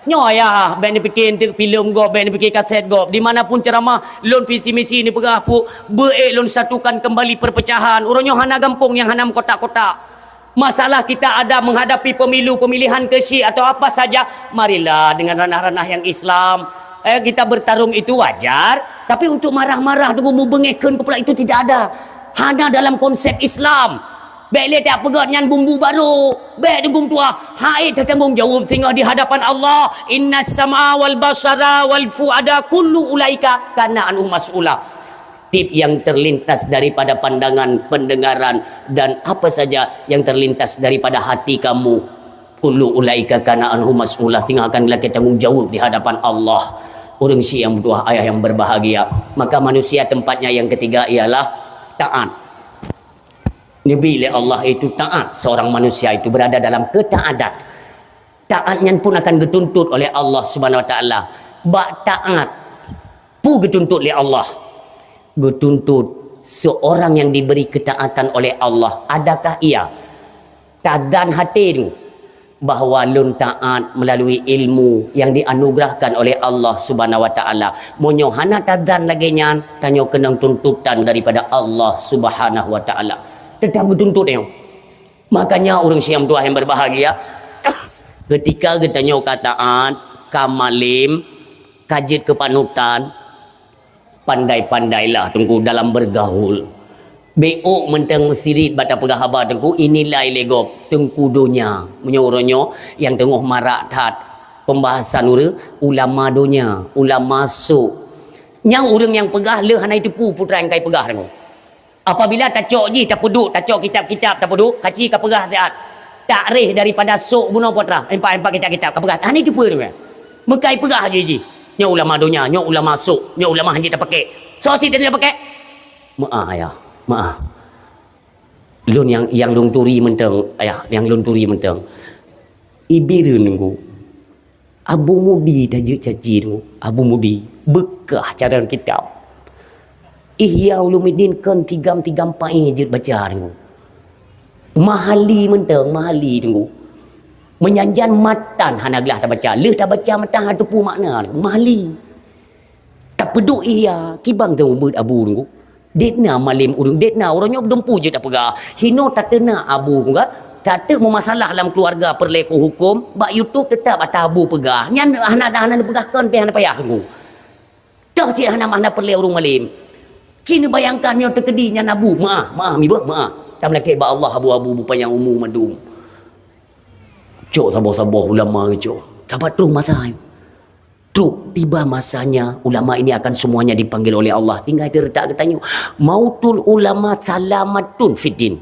Nyoe ayah, bèk neupike eunteuk filem gob, bèk neupike kaset gob. Di mana pun ceramah, lôn visi misi neupeugah pu-, beuék lôn satukan kembali perpecahan. Uroe nyoe hana gampông nyang hana meukotak-kotak. Masalah kita ada menghadapi pemilu, pemilihan keuchik atau apa saja, marilah dengan ranah-ranah yang Islam. Eh, kita bertarung itu wajar, tapi untuk marah-marah, tunggu mubeungéh kheun keupeulak itu tidak ada. Hana dalam konsep Islam. Bèk lé tapeugöt nyan bumbu barô. Bèk deungon tuha. Hai teutanggong jaweueb singoh di hadapan Allah. "Innas sam'a wal basara wal fuada kullu ulaika kana anhu mas'ula." Tieb yang terlintas daripada pandangan, pendengaran, dan apa saja yang terlintas daripada hati kamu, kullu ulaika kana anhu mas'ula, singoh akan lakèe tanggong jaweueb di hadapan Allah. Ureueng syiek nyang meutuah, ayah yang berbahagia. Maka manusia tempatnya yang ketiga ialah taat. Neubi lé Allah itu taat, seorang manusia itu berada dalam ketaatan. Taat nyan pun akan geutuntut oleh Allah Subhanahu Wa Taala. Bak taat, peue geutuntut lé Allah? Geutuntut seorang yang diberi ketaatan oleh Allah, adakah ia tadan hati bahwa lôn taat melalui ilmu yang dianugerahkan oleh Allah Subhanahu Wa Taala. Meunyoe hana tadan lagèe nyan, tanyoe keunong tuntutan daripada Allah Subhanahu Wa Taala. Teutap geutuntut nyoe. Makanya ureueng syiek nyang meutuah yang berbahagia, ketika geutanyoe ka taat, ka malem, ka jeuet keu panutan, pandai-pandailah teungku dalam bergaul. Bèk ôk mantong meusirit bak tapeugah haba teungku, inilai lé gob teungku donya. Meunyoe uroe nyoe nyang teungoh marak that pembahasan ureueng ulama donya, ulama sôk. Nyang ureueng nyang peugah le hana jiteupeue peue treuk nyang ka jipeugah teungku. Apabila tacok jih, tapeuduek, tacok kitab-kitab, tapeuduek, kaci ka peugah siat. Takreh daripada sôk bunoe putra. Empat-empat kitab-kitab ka peugah. Hana jiteupeue teungku. Meukai peugah jih jih. Nyoe ulama donya, nyoe ulama sôk, nyoe ulama hanjeuet tapakèk. Soe sit hana tapakèk? Meu'ah, ayah. Meu'ah. Lôn nyang, nyang lôn turi mantong, ayah, nyang lôn turi mantong. Ibi reuen teungku. Abu Mudi tajeuet caci teungku. Abu Mudi. Beukah carông kitab. Ihya Ulumuddin kon tigam-tigam paé jeuet baca teungku. Mahali mantong, Mahali teungku. Meunyan-nyan matan hana glah tabaca. Lheueh tabaca matan hana teupeue makna teungku. Mahali. Tapeuduek Ihya, kiban teungku beuet Abu teungku. Dek na malem ureueng, dek na uroe nyoe dumpeue jeuet tapeugah. Hinoe tateunak Abu teungku kan. Tateuk meumasalah lam keuluwarga peureulée ku huköm, bak YouTube teutap ata abu peugah. Nyan hana, hana neupeugah kon pih hana payah teungku. Toh cit hana, hana peureulée ureuëng malem. Ci neubayangkan nyoe teukeudi nyan abu, meuah, meuah, mibeuh, meuah. Tameulakée bak Allah abu-abu beupanyang umu mandum. Cok saboh-saboh ulama cok. Sabat troh masa. Trok tiba masanya, ulama ini akan semuanya dipanggil oleh Allah. Tinggai teuretak geutanyoe. Mautul ulama salamatun fiddin.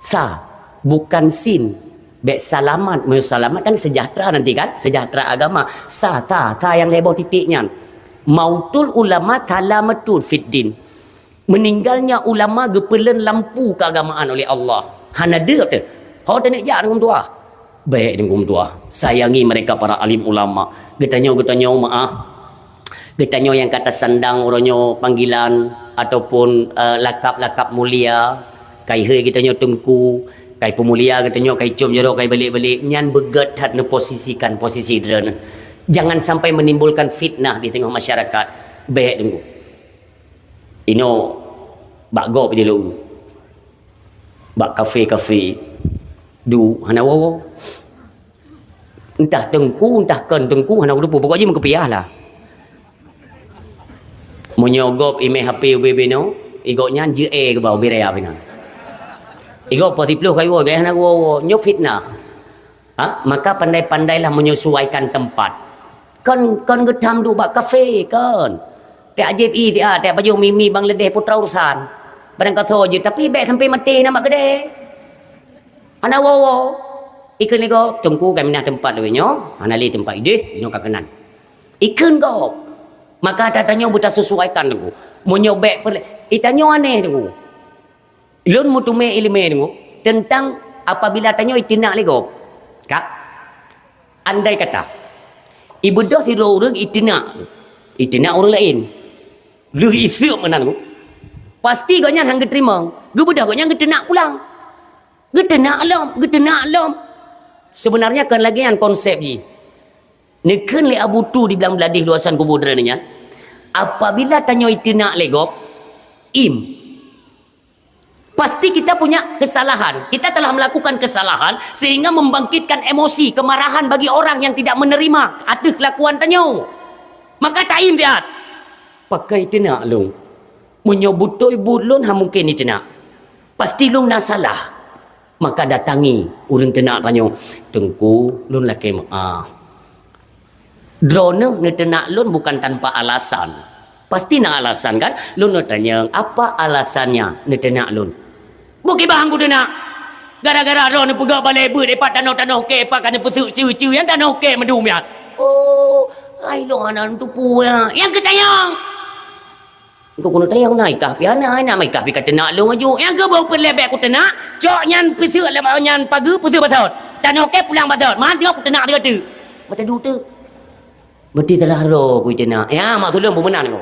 Sa, bukan sin. Bek salamat. Meunyoe salamat kan sejahtera nanti kan? Sejahtera agama. Sa, sa, sa nyang lhée boh titik nyan. Mautul ulama salamatun fiddin. Meninggalnya ulama geupeuleuen lampu keagamaan oleh Allah. Hana deup teuh. Ho teuneuk jak deungon tuah. Baik deungon tuah. Sayangi mereka para alim ulama. Geutanyoe, geutanyoe meuah. Geutanyoe nyang ka tasandang uroe nyoe panggilan ataupun, eh, lakab-lakab mulia. Kai hei geutanyoe teungku, kai peumulia geutanyoe, kai com jaroe, kai balek-balek. Nyan beugét that neuposisikan posisi droeneuh. Jangan sampai menimbulkan fitnah di tengah masyarakat. Baik deungon. Inoe bak gob jih lôn. Bak kafe-kafe. Duek hana woe-woe. Entah teungku, entah kon teungku, hana kuteupeu. Pokok jih meukeupiah lah. Meunyoe gob imé H P ubé-bé nyoe, i gobnyan jeuet geuba ubé raya pih na. I gob poh siplôh ka iwoe, gaya hana woe-woe. Nyoe fitnah. Ha? Maka pandai-pandailah menyesuaikan tempat. Kon, kon geutam duek bak kafe, kon. Tiek jieb i, tiek, tiek pajoh mi-mi Bangladesh putra urusan. Barang kasoe jeuet, tapi bèk sampai maté na bak keudè. Hana woe-woe. Ikheun lé gob, teungku ka minah teumpat lagèe nyoe, hana lé teumpat idéh, inoe ka keunan. Ikheun gob. Maka ata tanyoe beutasesuaikan teungku. Meunyoe bèk peureulèe, i tanyoe aneh teungku. Lôn meuteumé ileumèe deungoe teuntang apabila tanyoe iteunak lé gob. Ka? Andai kata, ibeudôh sidroe ureueng iteunak, iteunak ureueng laén. Lheueh iseuek meunan deungoe. Pasti gobnyan han geuteurimong. Geubeudôh gobnyan geuteunak pulang. Geuteunak lom, geuteunak lom. Seubeunarnya kon lagèe nyan konsep jih. Neukheun lé Abu Tu di Blang Bladeh luwasan kubu droeneuh nyan, apabila tanyoe iteunak lé gob, im. Pasti kita punya kesalahan. Kita telah melakukan kesalahan sehingga membangkitkan emosi, kemarahan bagi orang yang tidak menerima ateueh kelakuan tanyoe. Maka taim siat. Pakon iteunak lôn. Meunyoe beutôi buet lôn han mungken iteunak. Pasti lôn na salah. Maka datangi ureueng teunak tanyoe, "Teungku, lôn lakèe meu'ah." Droeneuh neuteunak lôn bukan tanpa alasan. Pasti na alasan, kan? Lôn neutanyong, "Apa alasannya neuteunak lôn?" Bukibang ku teunak. Gara-gara droeneuh peugah balèe beuet, ipat tanoh-tanoh kèe, ipat ka neupeuseuk ceue-ceue, nyang tanoh kèe meudum nyan. Oh, hai lôn hana neuteupeue, ya. Nyang keu tanyong. Engkau keuneuk tanyong na ikah pih hana, na ikah pih ka teunak lôn aju. Nyang keu beu peureulèe bèk ku teunak, cok nyan peuseuk lé nyan pageue peuseuk basot. Tanoh kèe pulang basot. Man singoh ku teunak tiga teuk. Mata duek teuk. Berarti salah droe ku teunak. Ya, maksud lôn pemeunan ko.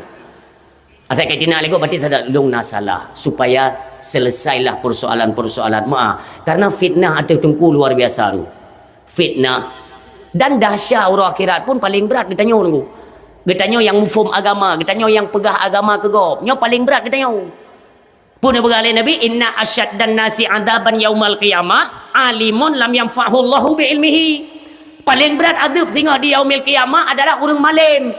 Asai ka teunak lé gob berarti salah lôn na salah. Supaya selesailah persoalan-persoalan. Meu'ah. Karena fitnah ateueh teungku luar biasa tu. Fitnah. Dan dahsya uroe akhirat pun paleng brat geutanyoe nunggu. Geutanyoe nyang muphom agama, geutanyoe nyang peugah agama keu gob, nyoe paleng brat geutanyoe. Peue neupeugah lé Nabi, "Inna asyaddan nasi adzaban yaumal qiyamah, alimun lam yanfa'hu Allahu bi ilmihi." Paleng brat azeueb singoh di yaumil qiyamah adalah ureueng malem.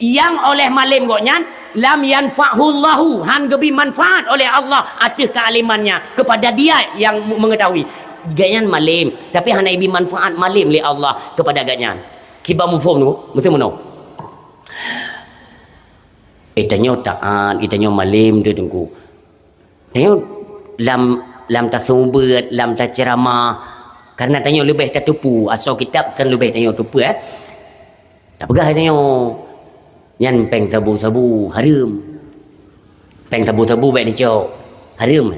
Nyang oleh malem gobnyan, lam yanfa'hullahu, han geubri manfaat oleh Allah ateueh kealimannya kepada dia yang mengetahui. Gobnyan malem, tapi hana ibri manfaat malem lé Allah kepada gobnyan. Kiban muphom tu, meusti meunoe. Eh, tanyoe taat, eh, tanyoe malem tu, Teungku. Tanyoe lam, lam taseumeubeuet, lam taceuramah, karena tanyoe leubeh tateupeue, asoe kitab kan leubeh tanyoe teupeue, eh. Tapeugah tanyoe, nyan péng sabu-sabu, hareuem. Péng sabu-sabu bèk neucok, hareuem.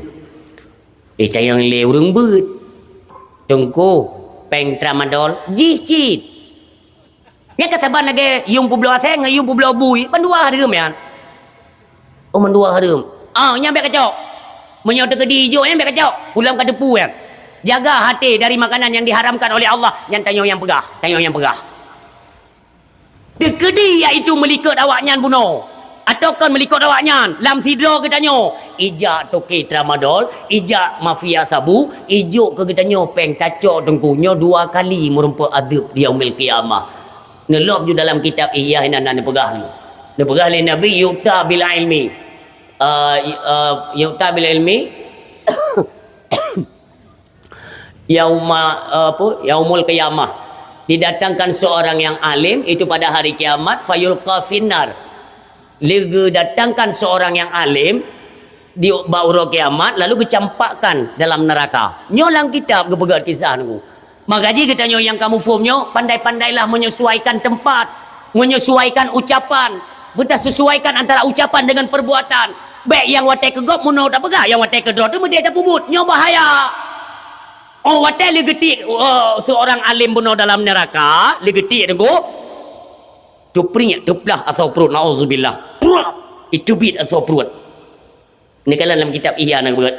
Eh, tanyoe lé ureueng beuet. Teungku, péng tramadol, jih cit. Nyan ka saban lagèe yuem peubloe asèe ngon yuem peubloe bui, mandua hareuem nyan. Oh, mandua hareuem. Ah, nyan bèk kacok. Meunyoe teukeudi ijok nyan bèk kacok. Ulôn ka teupeue nyan. Jaga até dari makanan yang diharamkan oleh Allah. Nyan tanyoe nyang peugah, tanyoe nyang peugah. Teukeudi iaitu meulikot awaknyan bunoe. Atawa kon meulikot awaknyan, lam sidroe geutanyoe, ijak toke tramadol, ijak mafia sabu, ijok keu geutanyoe péng tacok teungku, nyoe dua kali meurumpok azeueb di yaumil qiyamah. Neulok ju dalam kitab Ihya inan na neupeugah nyoe. Neupeugah lé Nabi, "Yu'ta bil ilmi." Ah, i-, ah, "Yu'ta bil ilmi." Yauma, apa, yaumul qiyamah. Didatangkan seorang yang alim itu pada hari kiamat, fayulqa finnar. Leuga datangkan seorang yang alim di bak uroe kiamat, lalu geucampakkan dalam neraka. Nyoe lam kitab geupeugah kisah nunggu. Maka jih geutanyoe nyang ka muphom nyoe, pandai-pandailah menyesuaikan tempat, menyesuaikan ucapan. Beutasesuaikan antara ucapan dengan perbuatan. Bék nyang watée keu gob meunoe tapeugah, nyang watée keu droe teuh meudeh tapeubuet. Nyoe bahaya. Oh, watée leugeutik, oh, seorang alim bunoe dalam neraka, leugeutik teungku. Tupriek, tuplah asoe pruet, naudzubillah. Pruet, itubiet asoe pruet. Neukalon lam kitab Ihya na geupeugah.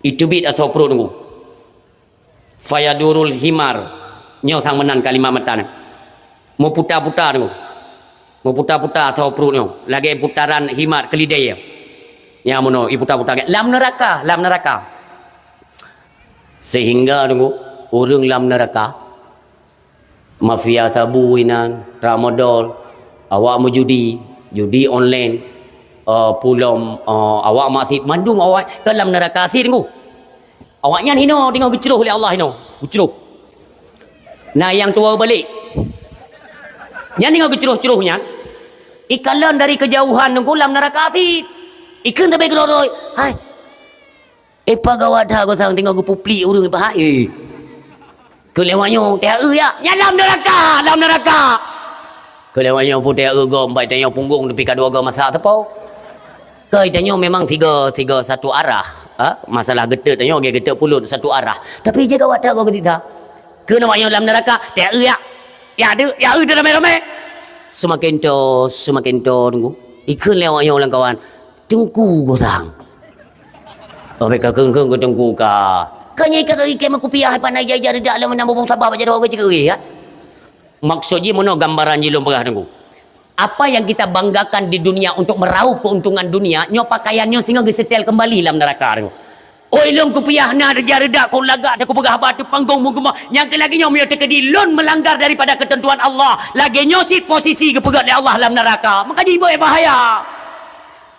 Itubiet asoe pruet teungku. Fayadurul himar. Nyoe sang meunan kalimat matan. Meuputa-puta teungku. Meuputa-puta asoe pruet nyoe. Lagée putaran himar keulidée. Nyang meunoe, iputa-puta. Lam neraka, lam neraka. Sehingga teungku, ureuëng lam neraka, mafia sabu inan, tramadol, awak meujudi, judi online, eh, pulom, eh, awak maksiet, mandum awak ka lam neraka sit teungku. Awaknyan hinoe teungoh geucroh lé Allah hinoe, geucroh. Na nyang tuwoe balek. Nyan teungoh geucroh-croh nyan, ikalon dari keujauhan teungku lam neraka sit. Ikheun sabe keudroe-droe, "Hai, eh, peugawat that gosang teungoh geupuplik ureuëng pahat, eh." Keu lewat nyoe, "Teuh eu yak, nyan lam neraka, lam neraka." Keu lewat nyoe pun teuh eu gom, bai tanyong punggong tepi ka dua gom masa teupau. Keu tanyoe memang tiga, tiga satu arah. Ha? Masalah geuteuk tanyoe, ge geuteuk pulot satu arah. Tapi jih gawat that gom keudita. Keu lewat nyoe lam neraka, teuh eu yak. Yak deuek, yak eu teuh ramé-ramé. Seumaken to, seumaken to teungku. Ikheun lewat nyoe lam kawan. Teungku gosang. Oh, beka keungkeung ke teungku ka. Ka nyai ka gari kema kupiah, hai pandai jai-jai reudak lom, meunang bubong sabah bak jaroe cikeue, ya. Maksud jih meunoe gambaran jih lôn peugah teungku. Apa yang kita banggakan di dunia untuk meraup keuntungan dunia, nyoe pakaian nyoe singoh geusetel kembali lam neraka teungku. Oi, lôn kupiah na reuja reudak, kok lagak teuh kupeugah haba teuh panggong meugeumah. Nyang keu lagée nyoe meunyoe teukeudi lôn melanggar daripada ketentuan Allah, lagée nyoe cit posisi geupeugét lé Allah lam neraka. Maka jih iboh bahaya.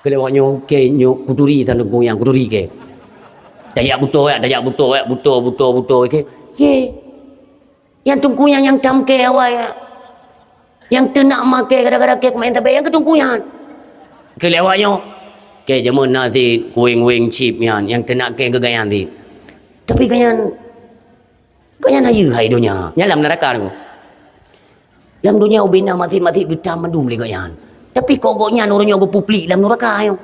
Keu lewat nyoe, ke nyoe kuturi taneueng nyang kuturi ke. Tajak buto ya, tajak buto ya, buto, buto, buto ke. Ye. Nyang teungku nyan nyang tam ke awai ya. Nyang teunak makai gara-gara ke kumain tabe nyang keu teungku nyan. Keu lewat nyoe. Ke jameun na sit, kueng-weng chip nyan, nyang teunak ke geugayan sit. Tapi gayan Keu nyan hayeue hai donya, nyan lam neuraka nyoe. Lam donya ubena maté-maté geutam mandum lé gobnyan. Tapi kok gobnyan uroe nyoe geupuplik lam neuraka nyoe.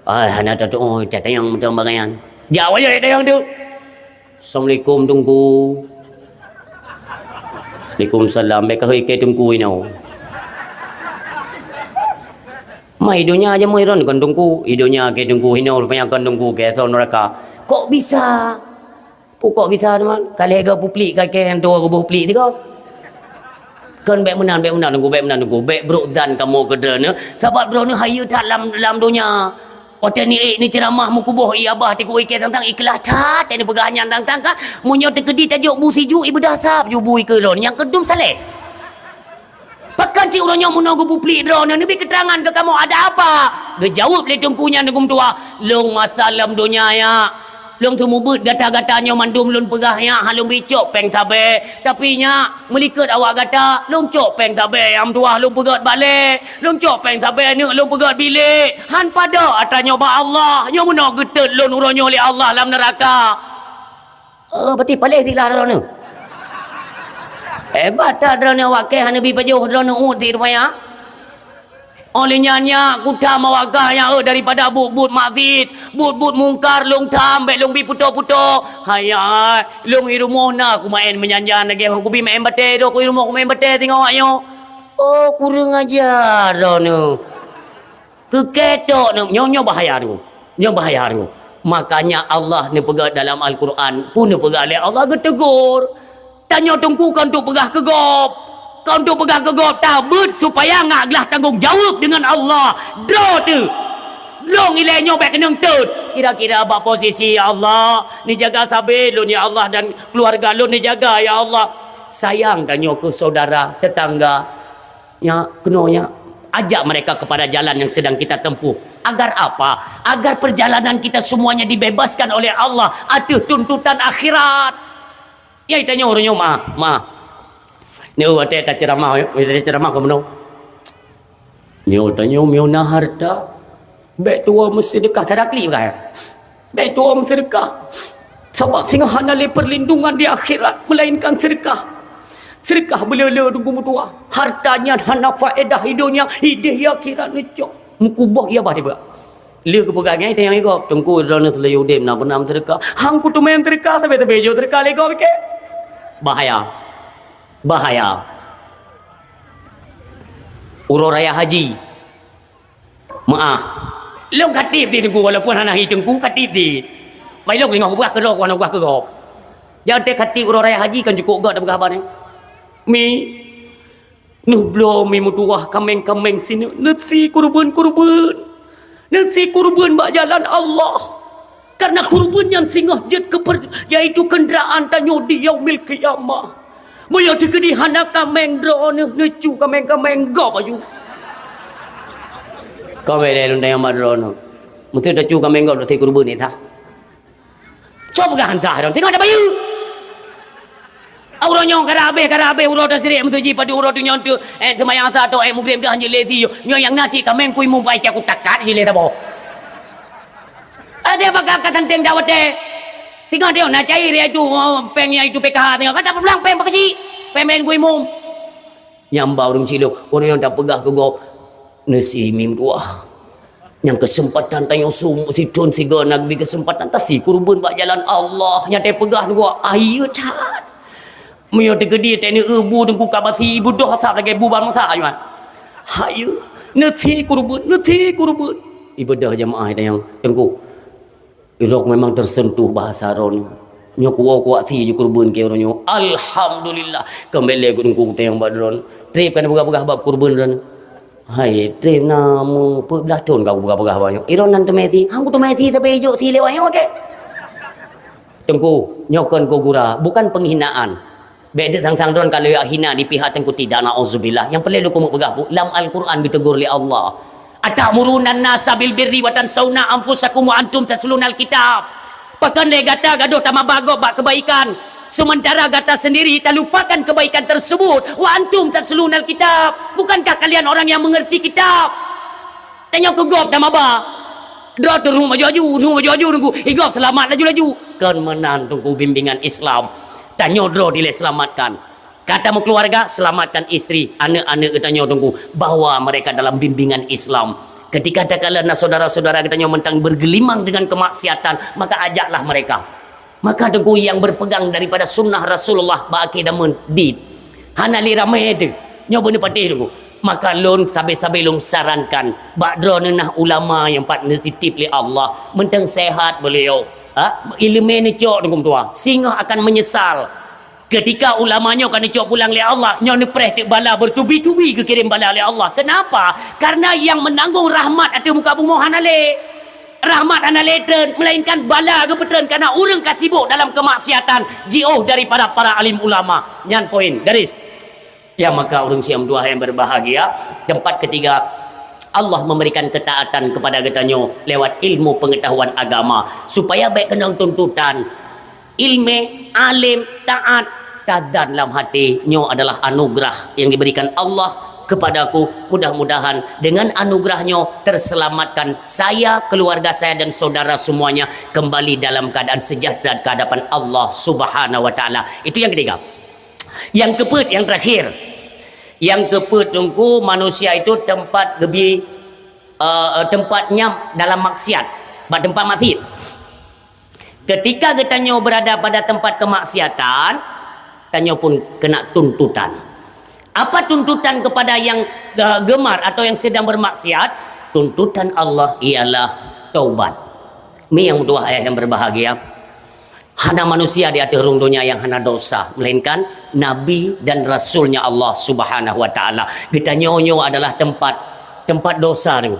Ai, hana tateu'oh, tatanyong mantong bangai nyan. Jak wayah tanyong tu. Assalamualaikum, Teungku. Waalaikumsalam. Bèk ka hôi kèe Teungku inoe. Mai donya aja moi ron kon Teungku. I donya kèe Teungku inoe, rupanya kon Teungku kèe asoe neuraka. Kok bisa? Pukok bisa teuma, ka lhèe goe puplik, ka kèe nyang tuwoe geuboh plik sigoe. Kon bèk meunan, bèk meunan Teungku, bèk meunan Teungku, bèk brôk zan kamoe keu droeneuh, sabab droeneuh hayeue that lam, lam donya. Watèe ni ék ni ceuramah meukuboh i abah teungku i kèe tang-tang ikhlaih that, teuh neupeugah nyan tang-tang ka, meunyoe teukeudi tajok bu siju i beudah sab ju bu i keu droeneuh nyang keu dum saleh. Pakon cit uroe nyoe meunoe geupuplik droeneuh, neubi keuteurangan keu kamoe, ada apa? Geujaweueb lé Teungku nyan Teungku meutuah, lôn masa lam donya nyak. Lôn seumeubeuet gata-gata nyoe mandum lôn peugah nyak, han lôn bi cok péng sabé. Tapi nyak, meulikot awak gata, lôn cok péng sabé nyang meutuah lôn peugét balè. Lôn cok péng sabé neuk lôn peugét bilék. Han padub atra nyoe bak Allah. Nyoe meunoe geutot lôn uroe nyoe lé Allah lam neuraka. Oh, berarti paléh sit lah droeneuh. Hebat that droeneuh awak kèe hana bi pajoh droeneuh uet sit rupanya. Óh lheueh nyan nyak kutham awak kah nyan, eh, daripada buet-buet maksiet, buet-buet mungkar lôn tham, bèk lôn bi putôh-putôh. Hai, hai, lôn i rumoh na kumaén meujan-jan lagèe kubi maén batèe, droe ku i rumoh kumaén batèe singoh awak nyoe. Oh, kureueng aja droeneuh. Keu kèe tok nyoe, nyoe, nyoe bahaya nyoe. Nyoe bahaya nyoe. Makanya Allah neupeugah dalam Al-Quran, peue neupeugah lé Allah geuteugor. Tanyoe Teungku kon untuk peugah keu gob. Kon untuk peugah keu gob, tabeuet supaya ngak glah tanggong jaweueb deungon Allah. Droe teuh. Lôn ilée nyoe bék keunong teut. Kira-kira bak posisi, "Ya Allah, neujaga sabe lôn, ya Allah, dan keluarga lôn neujaga, ya Allah." Sayang tanyoe keu saudara, tetangga. Nya, keunoe nya, ajak mereka kepada jalan yang sedang kita tempuh. Agar apa? Agar perjalanan kita semuanya dibebaskan oleh Allah ateueh tuntutan akhirat. Ya, tanyoe ureuëng nyoe, ma, ma. Nyoe watée taceramah, watée taceramah keu meunoe. Nyoe tanyoe meuna harta, bék tuwoe meuseudekah, cara klik bukan? Bék tuwoe meuseudekah. Sabab singoh hana lé perlindungan di akhirat melainkan seudekah. Seudekah beuleu-leu teungku meutuwah. Harta nyan hana faedah di donya, ideh di akhirat neucok. Meukuboh ia bah tiba. Lheueh geupeugah nyan, tanyong lé gob, "Teungku, droeneuh seulaju udeb na peuna meuseudekah?" "Hang kuteumé meuseudekah, sabe-sabe jok seudekah lé gob keu." Bahaya. Bahaya. Uroe raya haji. Meu'ah. Lôn ka tieb di teungku, walaupun hana hi teungku, ka tieb di. Bai lôn deungoe peugah keu droe, hana peugah keu gob. Jadi ka tieb uroe raya haji kan cukôp gét tapeugah haba nyoe. Mi, neuh bloe mi meutuwah kaméng-kaméng sineuk, neusie kureubeuen-kureubeuen. Neusie kureubeuen bak jalan Allah. Karena kureubeuen nyan singoh jeuet keu per-, yaitu kenderaan tanyoe di yaumil qiyamah. Meunyoe teukeudi hana kaméng droeneuh, neucue kaméng-kaméng gob aju. Ka bék lé lôn tanyong bak droeneuh. Meusé tacu kaméng gob, tasie kureubeuen nyan sah? Soe peugah han sah droeneuh? Singoh tabayeue. Uroe nyoe ka habéh, ka habéh uroe tasyrek, meusé jih padub uroe teunyoe teuh, eh, seumayang sa atau, eh, mugreb dah hanjeuet lé sie. Nyoe nyang na cit kaméng kui mumbai, aku takat jih lé saboh. Ada bak ka santeng dah watée. Tinggai teuh na cair, iaitu, oh, péng, iaitu P K H, tinggai kata pulang péng bak keuchik. Péng-péng kui mum. Nyang ba ureuëng cilok, ureuëng nyang tapeugah keu gob, "Neusie mi meutuwah. Nyang keuseumpatan tanyoe sum-, sithon sigoe na geubri keuseumpatan, tasie kureubeuen bak jalan Allah." Nyang tapeugah nyoe, ayeue that. Meunyoe teukeudi teuneuk bu teungku ka basi, ibeudôh asab lagée bu bansa nyoe. Ayeue, neusie kureubeuen, neusie kureubeuen. Ibeudôh jeumaáh tanyong, "Teungku, Irok memang tersentuh bahasa droeneuh. Nyoe kuwoe kuwak sie ju kureubeuen keu uroe nyoe. Alhamdulillah." Keumbélé geuteungku kutanyong bak droeneuh. Treb ka neupeugah-peugah bab kureubeuen droeneuh. Hai, treb na meupeublaih thon ka kupeugah-peugah bak nyoe. Irok nan teumé sie. Hang kuteumé sie, tapi ijok sie lewat nyoe, oke? Teungku, nyoe kon keu gura, bukan penghinaan. Bék teusang-sang droen ka lheueh hina di pihak teungku, tidak, naudzubillah. Nyang peureulée lôn keumeung peugah, Bu, lam Al-Quran geuteugur lé Allah, "Ata'murunan nasa bil birri wa tansawna anfusakum wa antum tatlunal kitab." Pakon lé gata gadôh tamaba gob bak keubaikan, seumeuntara gata seundiri talupakan keubaikan tersebut, wa antum tatlunal kitab. Bukankah kalian orang yang mengerti kitab? Tanyoe keu gob tamaba. Droe teuh rhueng baju-baju, rhueng baju-baju teungku. Igob seulamat laju-laju. Kon meunan teungku bimbingan Islam. Tanyoe droe dilée selamatkan. Ka tameukeuluwarga, selamatkan istri, aneuk-aneuk geutanyoe teungku, bahwa mereka dalam bimbingan Islam. Ketika takalon na saudara-saudara geutanyoe mantong bergelimang dengan kemaksiatan, maka ajaklah mereka. Maka teungku nyang berpegang daripada sunnah Rasulullah bak akhé zaman dit. Hana lé ramé teuh. Nyoe beuneupatéh teungku. Maka lôn sabe-sabe lôn sarankan bak droeneuh na ulama nyang pat neutitip lé Allah, mantong sehat beliau. Ha? Ileumé neucok teungku meutuwah. Singoh akan menyesal. Ketika ulama nyoe ka neucok pulang lé Allah, nyoe neupreh teuk bala bertubi-tubi geukirém bala lé Allah. Kenapa? Karena yang menanggung rahmat ateueh muka bumoe hana lé. Rahmat hana lé treun, melainkan bala geupeutreun karena ureuëng ka sibuk dalam kemaksiatan, jiôh daripada para alim ulama. Nyan poin, garis. Ya, maka ureuëng siang dua yang berbahagia, tempat ketiga, Allah memberikan ketaatan kepada geutanyoe lewat ilmu pengetahuan agama, supaya bék keunong tuntutan. Ilmu, alim, taat, tadan lam hati, nyoe adalah anugerah yang diberikan Allah kepadaku. Mudah-mudahan dengan anugerah nyoe terselamatkan saya, keluarga saya, dan saudara semuanya kembali dalam keadaan sejahtera ke hadapan Allah Subhanahu wa Taala. Itu yang ketiga. Yang keupeuet, yang terakhir. Yang keupeuet teungku, manusia itu tempat gebi, eh, tempat nyam dalam maksiat, bak tempat maksiat. Ketika geutanyoe berada pada tempat kemaksiatan, tanyoe pun kena tuntutan. Apa tuntutan kepada yang, eh, gemar atau yang sedang bermaksiat? Tuntutan Allah ialah taubat. Mi yang dua ayah yang berbahagia. Hana manusia di ateueh rhueng donya nyang hana dosa, melainkan Nabi dan Rasul-Nya Allah Subhanahu wa Taala. Geutanyoe nyoe adalah tempat, tempat dosa tu.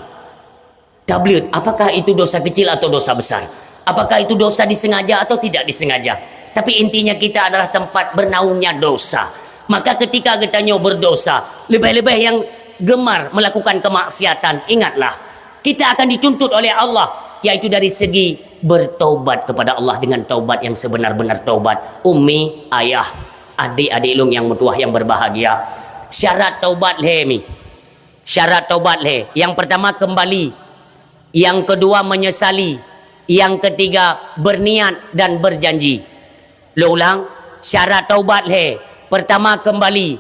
Tablet, apakah itu dosa kecil atau dosa besar? Apakah itu dosa disengaja atau tidak disengaja? Tapi intinya kita adalah tempat bernaungnya dosa. Maka ketika geutanyoe berdosa, lebih-lebih yang gemar melakukan kemaksiatan, ingatlah, kita akan dituntut oleh Allah, yaitu dari segi bertaubat kepada Allah dengan taubat yang sebenar-benar taubat. Ummi, ayah, adik-adik lôn nyang meutuwah yang berbahagia, syarat taubat lhèe mi. Syarat taubat lhèe. Yang pertama, kembali. Yang kedua, menyesali. Yang ketiga, berniat dan berjanji. Lôn ulang, syarat taubat lhèe. Pertama, kembali.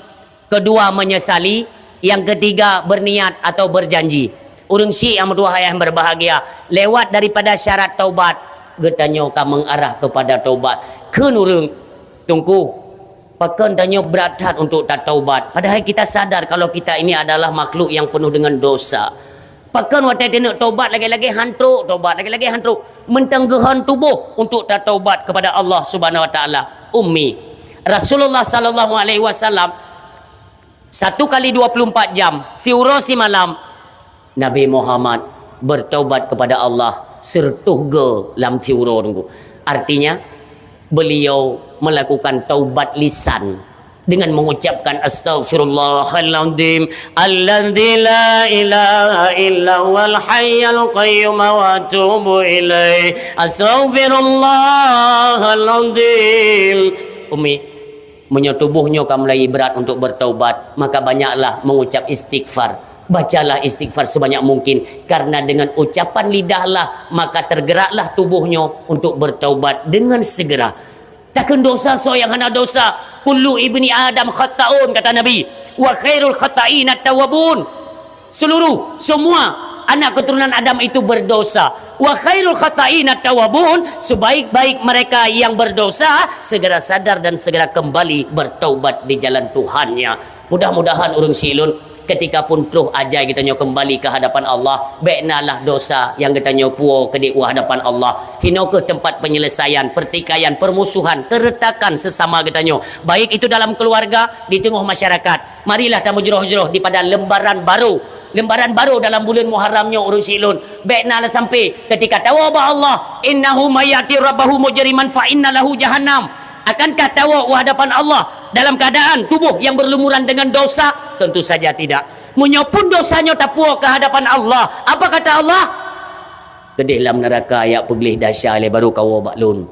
Kedua, menyesali. Yang ketiga, berniat atau berjanji. Ureueng syiek nyang meutuwah, ayah yang berbahagia, lewat daripada syarat taubat, geutanyoe ka mengarah kepada taubat. Kheun ureueng, Teungku, pakon tanyoe brat that untuk tataubat, padahai kita sadar kalau kita ini adalah makhluk yang penuh dengan dosa. Pakon watèe taneuk taubat lagèe-lagèe han trok taubat, lagèe-lagèe han trok. Mantong geuhon tuboh untuk tataubat kepada Allah Subhanahu wa Taala. Ummi, Rasulullah sallallahu alaihi wasallam satu kali dua puluh empat jam, siuroe simalam, Nabi Muhammad bertaubat kepada Allah siratoh go lam siuroe, Teungku. Artinya, beliau melakukan taubat lisan dengan mengucapkan, "Astaghfirullahaladzim, alladzi la ilaha illa huwal hayyul qayyum wa atubu ilaih. Astaghfirullahaladzim." Ummi, meunyoe tuboh nyoe ka mulai brat untuk bertaubat, maka banyaklah mengucap istighfar. Bacalah istighfar sebanyak mungkin, karena dengan ucapan lidahlah maka tergeraklah tuboh nyoe untuk bertaubat dengan segera. Takheun dosa soe nyang hana dosa? "Kullu ibni Adam khatta'un," kata Nabi, "wa khairul khatta'ina tawwabun." Seluruh, semua anak keturunan Adam itu berdosa. "Wa khairul khatta'ina tawwabun," sebaik-baik mereka yang berdosa segera sadar dan segera kembali bertaubat di jalan Tuhannya. Mudah-mudahan ureueng syiek lôn, ketika pun troh ajai geutanyoe kembali ke hadapan Allah, bèk na lah dosa nyang geutanyoe puwoe keudéh u hadapan Allah. Hinoe keuh tempat penyelesaian, pertikaian, permusuhan, keretakan sesama geutanyoe, baik itu dalam keluarga, di teungoh masyarakat. Marilah tameujroh-jroh dipada lembaran barô. Lembaran barô dalam buleuen Muharram nyoe, ureueng syiek lôn. Bèk na lah sampai ketika tawoe bak Allah, "Innahu may ya'ti rabbahu mujriman fa inna lahu jahannam." Akankah tawoe u hadapan Allah dalam keadaan tuboh yang berlumuran dengan dosa? Tentu saja tidak. Meunyoe pun dosa nyoe tapuwoe ke hadapan Allah, apa kata Allah? "Keudéh lam neuraka, jak peugleh desya lé barô kawoe bak Lôn.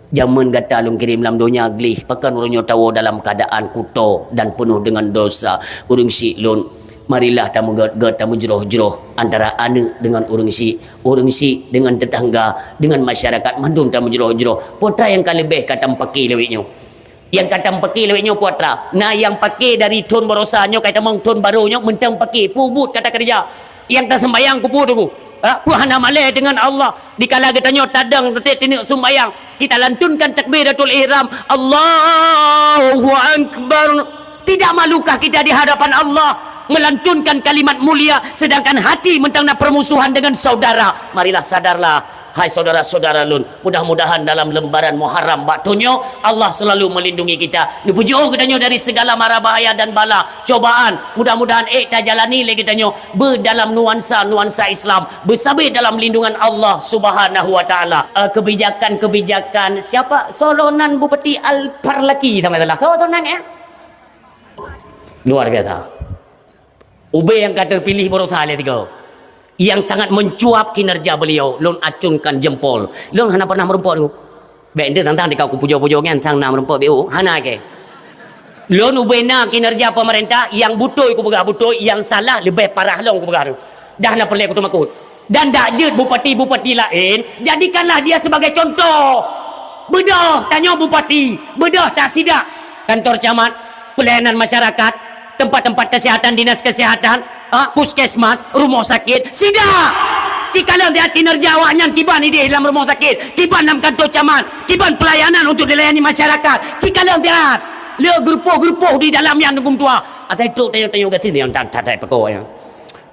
Jameun gata Lôn kirém lam donya gleh, pakon uroe nyoe tawoe dalam keuadaan kuto dan peunoh deungon dosa." Ureuëng syiek Lôn, marilah tameugét-gét, tameujroh-jroh antara aneuk deungon ureuëng syiek, ureuëng syiek deungon teutangga, deungon masyarakat, mandum tameujroh-jroh. Peue atra nyang ka leubeh ka tameupake lawét nyoe? Nyang ka tameupake lawét nyoe peue atra? Na nyang pake dari thon baroesa nyoe ka tamong thon barô nyoe, mantong pake, peue buet ka takeureuja. Nyang taseumbayang keupeue teungku? Ha? Peue hana malèe deungon Allah? Dikala geutanyoe tadong teutap tineuk seumbayang, kita lantunkan takbiratul ihram, Allahu Akbar. Tidak malukah kita di hadapan Allah melantunkan kalimat mulia, sedangkan hati mantong na permusuhan dengan saudara? Marilah sadarlah, hai saudara-saudara Lôn. Mudah-mudahan dalam lembaran Muharram bak thon nyoe, Allah selalu melindungi kita. Neupeujeuet geutanyoe dari segala mara bahaya dan bala, cobaan. Mudah-mudahan ék tajalani lé geutanyoe beudalam nuansa-nuansa Islam, beusabé dalam lindungan Allah Subhanahu wa Taala. Eh, kebijakan-kebijakan siapa? Solonan Bupati Al-Parlaki sama salah. Soe seunang, ya? Luar biasa. Ubé nyang ka terpilih baroesa lé tiga. Yang sangat mencuat kinerja beliau, Lôn acunkan jempol. Lôn hana pernah meurumpok tu. Bèk ente tang-tang dikau kupujoe-pujoe nyan sang na meurumpok B O, hana ke. Lôn ubé na kinerja pemerintah, nyang beutôi kupeugah beutôi, nyang salah leubeh parah lom kupeugah tu. Dah na peureulèe kuteumakot. Dan dak jeuet bupati-bupati laén, jadikanlah dia sebagai contoh. Beudôh tanyoe bupati, beudôh ta sidak kantor camat, pelayanan masyarakat, tempat-tempat kesehatan, dinas kesehatan, ah, puskesmas, rumoh sakét, sidak! Cikalon siat kinerja awaknyan kiban idéh lam rumoh sakét, kiban lam kantor camat, kiban pelayanan untuk dilayani masyarakat. Cikalon siat. Le geurupoh-geurupoh di dalam nyan huköm tuha. Asai trok tanyoe-tanyoe gasien nyang tan-tan pakon nyan.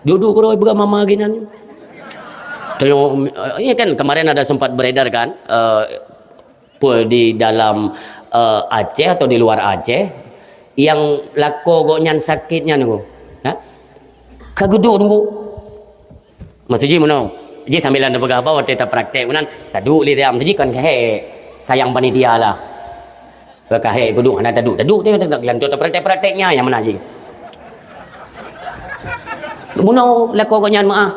Dudu keurôi beuga mama ginan. Tanyoe, eh, ini kan kemarin ada sempat beredar kan, eh, Peue di dalam, eh, Aceh atau di luar Aceh, Nyang lakoe gobnyan sakét nyan, Teungku. Ha? Ka geuduek, Teungku. Maksud jih meunoe, jih sambilan tapeugah bahwa watèe tapraktek meunan, taduek lé siat, maksud jih kon ka hék, sayang panitia lah. Ka hék peuduek hana taduek, taduek teuh, teuh, teuh, tapraktek-praktek nyan nyang meunan jih. Meunoe lakoe gobnyan meu'ah.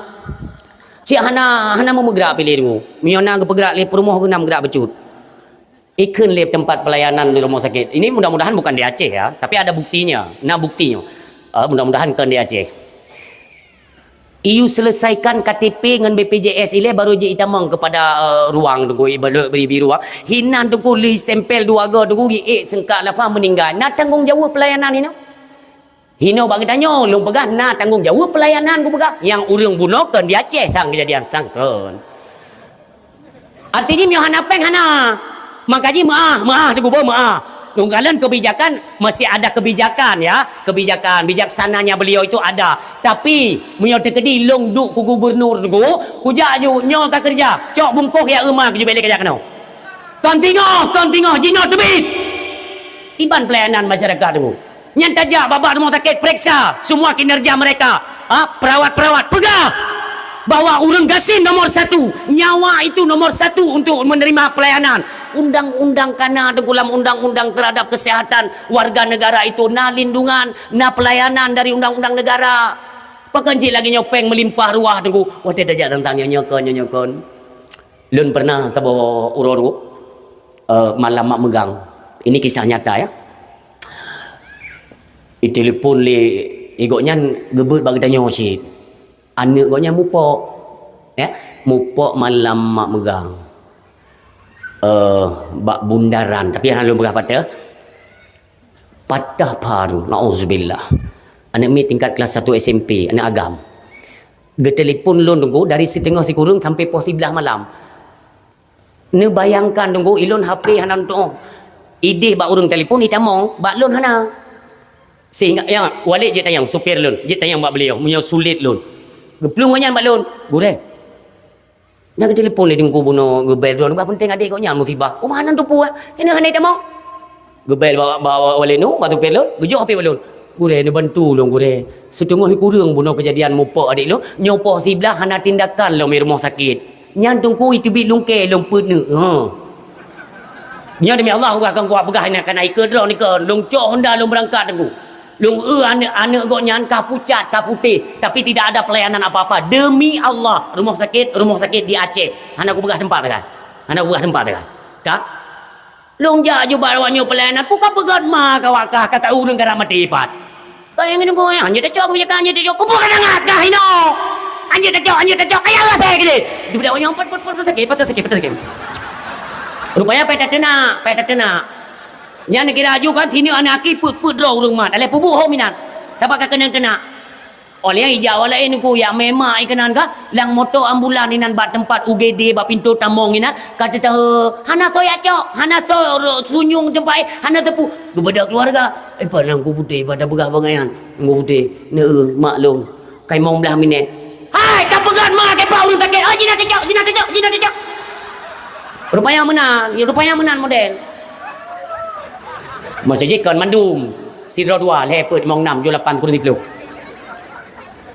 Cit hana, hana meugrak pi lé, Teungku. Meunyoe na geupeugrak lé peurumoh, geuh na meugrak bacut. Ikheun lé teumpat pelayanan di rumah sakit. Ini mudah-mudahan bukan di Aceh ya, tapi ada buktinya. Na buktinya. Ah, mudah-mudahan kon di Aceh. Iyu selesaikan K T P ngon B P J S ilèe baru jitamong kepada, eh, ruang Teungku, ibarat beri biru, ah. Hinan Teungku lheuh stempel dua go Teungku, giék seungkak lapha meuninggai. Na tanggong jaweueb pelayanan inoe? Hinoe bak geutanyoe, lôn peugah na tanggong jaweueb pelayanan kupeugah. Nyang ureueng bunoe kon di Aceh sang keujadian sang kon. Arti jih meunyoe hana péng hana. Maka jih meu'ah, meu'ah, teuguboh meu'ah. Lôn kalon kebijakan, masih ada kebijakan ya. Kebijakan, bijaksananya beliau itu ada. Tapi, meunyoe teukeudi lôn duek keu gubernur Teungku, kujak ju nyoe ka keureuja. Cok bungkôh ya euma keujubelé kajak keunoe. Kon singoh, kon singoh, jinoe teubiet. Iban pelayanan masyarakat Teungku. Nyan tajak bak-bak rumoh sakét, pereksa semua kinerja mereka. Ha, perawat-perawat, peugah bahwa ureueng gasien nomor satu, nyawa itu nomor satu untuk menerima pelayanan. Undang-undang kana Teungku, lam undang-undang terhadap kesehatan warga negara itu na lindungan, na pelayanan dari undang-undang negara. Pakon cit lagèe nyoe péng meulimpah ruah Teungku. Watèe tajak teuntang nyoe, nyoe kon, nyoe, nyoe kon. Lôn pernah saboh uroe Teungku, eh, malam mak meugang. Ini kisah nyata ya. Itelepon lé, eh, gobnyan geubeuet bak geutanyoe cit. Aneuk gobnyan mupok. Ya, mupok malam mak meugang. Eh, bak bundaran, tapi hana lôn peugah pat. Patah pha, nauzubillah. Aneuk miet tingkat kelas satu S M P, aneuk agam. Geutelepon lôn Teungku dari siteungoh sikureueng sampai poh siblaih malam. Neubayangkan Teungku, ilôn H P hana tu'oh. Idéh bak ureueng telepon itamong, bak lôn hana. Sehingga, ya, Walid jeuet tanyong, supir lôn, jeuet tanyong bak beliau, meunyoe sulet lôn. Geuplueng gobnyan bak lôn, "Gurèe, na geutelepon lé Teungku bunoe, geubel droeneuh, bah peunteng adék gobnyan musibah." "Oh, meunan teupeu, eh? Keuneuk hana itamong?" Geubel bak, bak, bak Walid nyoe, bak supir lôn, geujok H P bak lôn. "Gurèe, neubantu lôn, Gurèe. Siteungoh sikureueng bunoe keujadian mupok adék lôn, nyoe poh siblaih hana tindakan lom di rumoh sakét. Nyan Teungku iteubiet lungkée lôn peuet neuk." Ha. Nyoe demi Allah, bah kon kupeugah nyan, kana ikeue droeneuh ikeue, lôn cok honda lôn beurangkat Teungku. Lôn eu aneuk-aneuk gobnyan ka pucat, ka putéh, tapi tidak ada pelayanan apa-apa. Demi Allah, rumoh sakét, rumoh sakét di Aceh. Hana kupeugah teumpat teuh kan. Hana kupeugah teumpat teuh kan. Ka Lôn jak ju bak awak nyoe peulayanan, peue kapeugöt ma keu awak kah, ka, ka ureueng ka rab maté pat. Ka nyang nyoe, "Anjeut tacok, keu meunyo ka anjeut tacok, keupeue ka sangat kah inoe? Anjeut tacok, anjeut tacok, kaya Allah saya gini." Di budak awak nyoe, "Pat, pat, pat, pat, sakét, pat, sakét, pat, sakét." Rupanya payah tateunak, payah tateunak. Nyan neukira aju kan, sineuk aneuk aki peuet-peuet droe ureueng mat, alah peubuet hom inan. Sabab ka keunong teunak. Óh lheueh ijak awak laén Teungku, jak mé mak i keunan ka, lam moto ambulan inan bak teumpat U G D bak pintoe tamong inan, ka teuteuhe, hana soe jak cok, hana soe ro-, sunyueng teumpat, hana sapeue. Geubeudôh keuluwarga, "Eh, pat na Teungku Putéh, pat tapeugah bangai nyan, Teungku Putéh, neu-eu mak lôn, ka limong blaih minét." "Hai, kapeugöt ma keu pat ureueng sakét, oh, jinak tacok, jinak tacok, jinak tacok." Rupanya meunan, rupanya meunan model. Masa jih kon mandum, sidroe dua, lhèe peuet, limong nam, tujoh lapan, kureueng siplôh.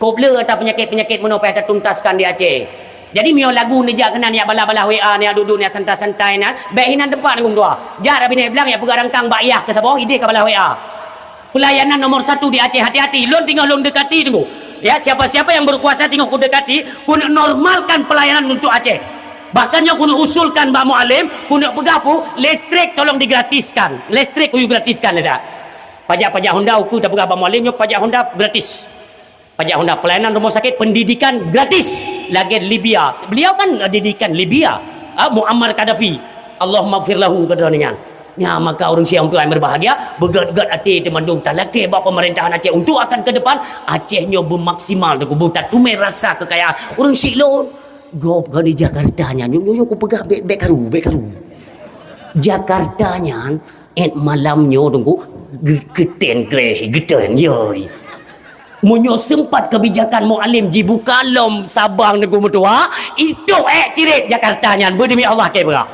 Kôp le ata peunyakét-peunyakét meunoe payah tatuntaskan di Aceh. Jadi, meunyoe lagu neujak keunan, jak balah-balah W A, jak duek-duek, jak santai-santai nyan, bèk hinan teumpat ngon dua. Jak Rabinèt Blang, jak peugah rangkang bak yah keu saboh, idéh ka balah W A. Pelayanan nomor satu di Aceh, hati-hati. Lôn teungoh lôn dekati Teungku. Ya, siapa-siapa yang berkuasa teungoh kudekati, keuneuk normalkan pelayanan untuk Aceh. Bahkan nyoe keuneuk usulkan bak Mualem, keuneuk peugah pu, listrik tolong digratiskan. Listrik kuyue gratiskan, ya tak? Pajak-pajak Honda, uku tapeugah bak Mualem, nyoe pajak Honda gratis. Pajak Honda, pelayanan rumah sakit, pendidikan gratis. Lagèe Libya. Beliau kan, eh, didikan Libya. Ah, Muammar Gaddafi. Allahummaghfir lahu, kata dia nyan. Nya, maka ureueng syiah tuan yang berbahagia, beugöt-göt até teumandum talakèe bak pemerintahan Aceh untuk akan ke depan, Aceh nyoe beumaksimal Teungku, beutateumeung rasa kekayaan. Ureueng syiek lôn, gob ka di Jakarta nyan, nyoe, nyoe, nyoe kupeugah bèk, bèk karu, bèk karu. Jakarta nyan, 'et malam nyoe Teungku, ge-, geuteun greh, geuteun, yoi. Meunyoe seumpat kebijakan Mualem jibuka lom Sabang Teungku meutuah, itôh èk ciret Jakarta nyan, beudemi Allah kèe peugah.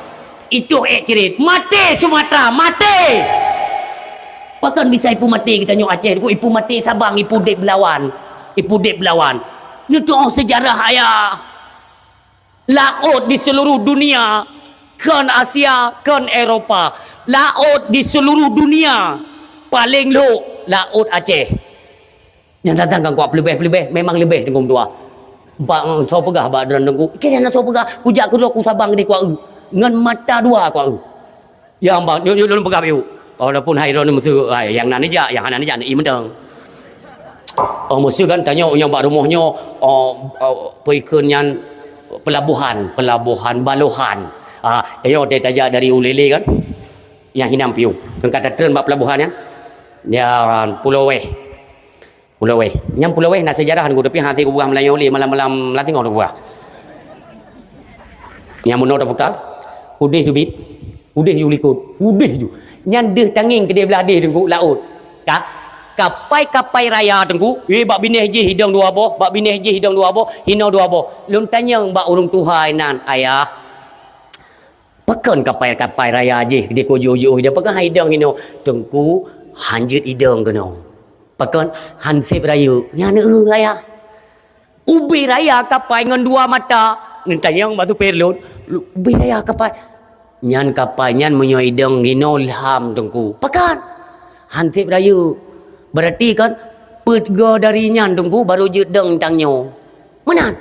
Itôh èk ciret, maté Sumatra, maté! Pakon bisa ipeue maté geutanyoe Aceh, ipeue maté Sabang, ipeue udeb belawan, ipeue udeb belawan. Neutu'oh seujarah ayah. Laôt di seluruh dunia, kon Asia, kon Eropa, laôt di seluruh dunia, paleng lhok laôt Aceh. Nyang datang kan kuat peuleubeh-peuleubeh, memang leubeh Teungku meutuah. Bak soe peugah bak droeneuh Teungku, keu nyang na soe peugah, kujak keudroe ku Sabang di kuat eu. Ngon mata dua kuat eu. Ya, bang, yuk, yuk, lôn peugah yuk. Walaupun hai droeneuh meuseu, hai, nyang na neujak, nyang hana neujak, i mantong. Oh, meuseu kan tanyoe nyang bak rumoh nyoe, oh, oh, peue kheun nyan pelabuhan, pelabuhan Balohan. Ah, tanyoe tajak dari Ulele kan. Nyang hinam piu. Teuka tatreun bak pelabuhan nyan. Nyan Pulo Weh. Pulo Weh. Nyan Pulo Weh na seujarah Teungku, tapi hase kupeugah meulayeue lé malam-malam lam teungoh kupeugah. Nyang meunoe taputa, udeh teubiet, udeh ju likot, udeh ju. Nyan deuh tangieng keudeh blah deh Teungku, laôt. Ka, kapai-kapai raya Teungku, eh, bak binéh jih hidong dua boh, bak binéh jih hidong dua boh, hinoe dua boh. Lôn tanyong bak ureuëng tuha inan, "Ayah, pakon kapai-kapai raya jih dikoh jiôh-jiôh hidong, pakon hidong hinoe?" "Teungku, hanjeuet hidong keunoe." "Pakon?" "Han seb rayeuk." "Nyan eu, Ayah." "Ubé raya kapai ngon dua mata." Neutanyong bak supir lôn, "Ubé raya kapai?" "Nyan kapai nyan meunyoe idong hinoe lham Teungku." "Pakon?" "Han seb rayeuk." "Berarti kan peuet goe dari nyan Teungku baru jeuet dong tanyoe." "Meunan."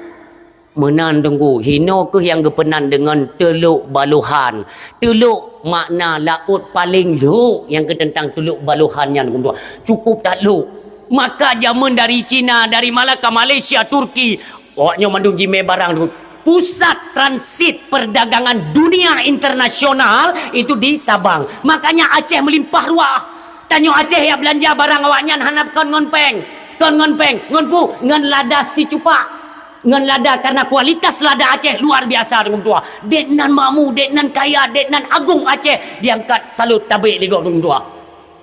"Meunan Teungku, hinoe keuh nyang geupeunan deungon Teulok Balohan." Teulok makna laôt paleng lhok nyang keu teuntang Teulok Balohan nyan, Teungku meutuah. Cukup that lhok. Maka jameun dari Cina, dari Malaka, Malaysia, Turki, awaknyoe mandum jimé barang, Teungku. Pusat transit perdagangan dunia internasional itu di Sabang. Makanya Aceh meulimpah ruah. Tanyoe Aceh jak beulanja barang awaknyan hana kon ngon péng. Kon ngon péng, ngon peue? Ngon lada sicupak. Ngon lada, karena kualitas lada Aceh luar biasa, Teungku meutuah. Diknan makmu, diknan kaya, diknan agong Aceh, diangkat salut tabek lé gob, Teungku meutuah.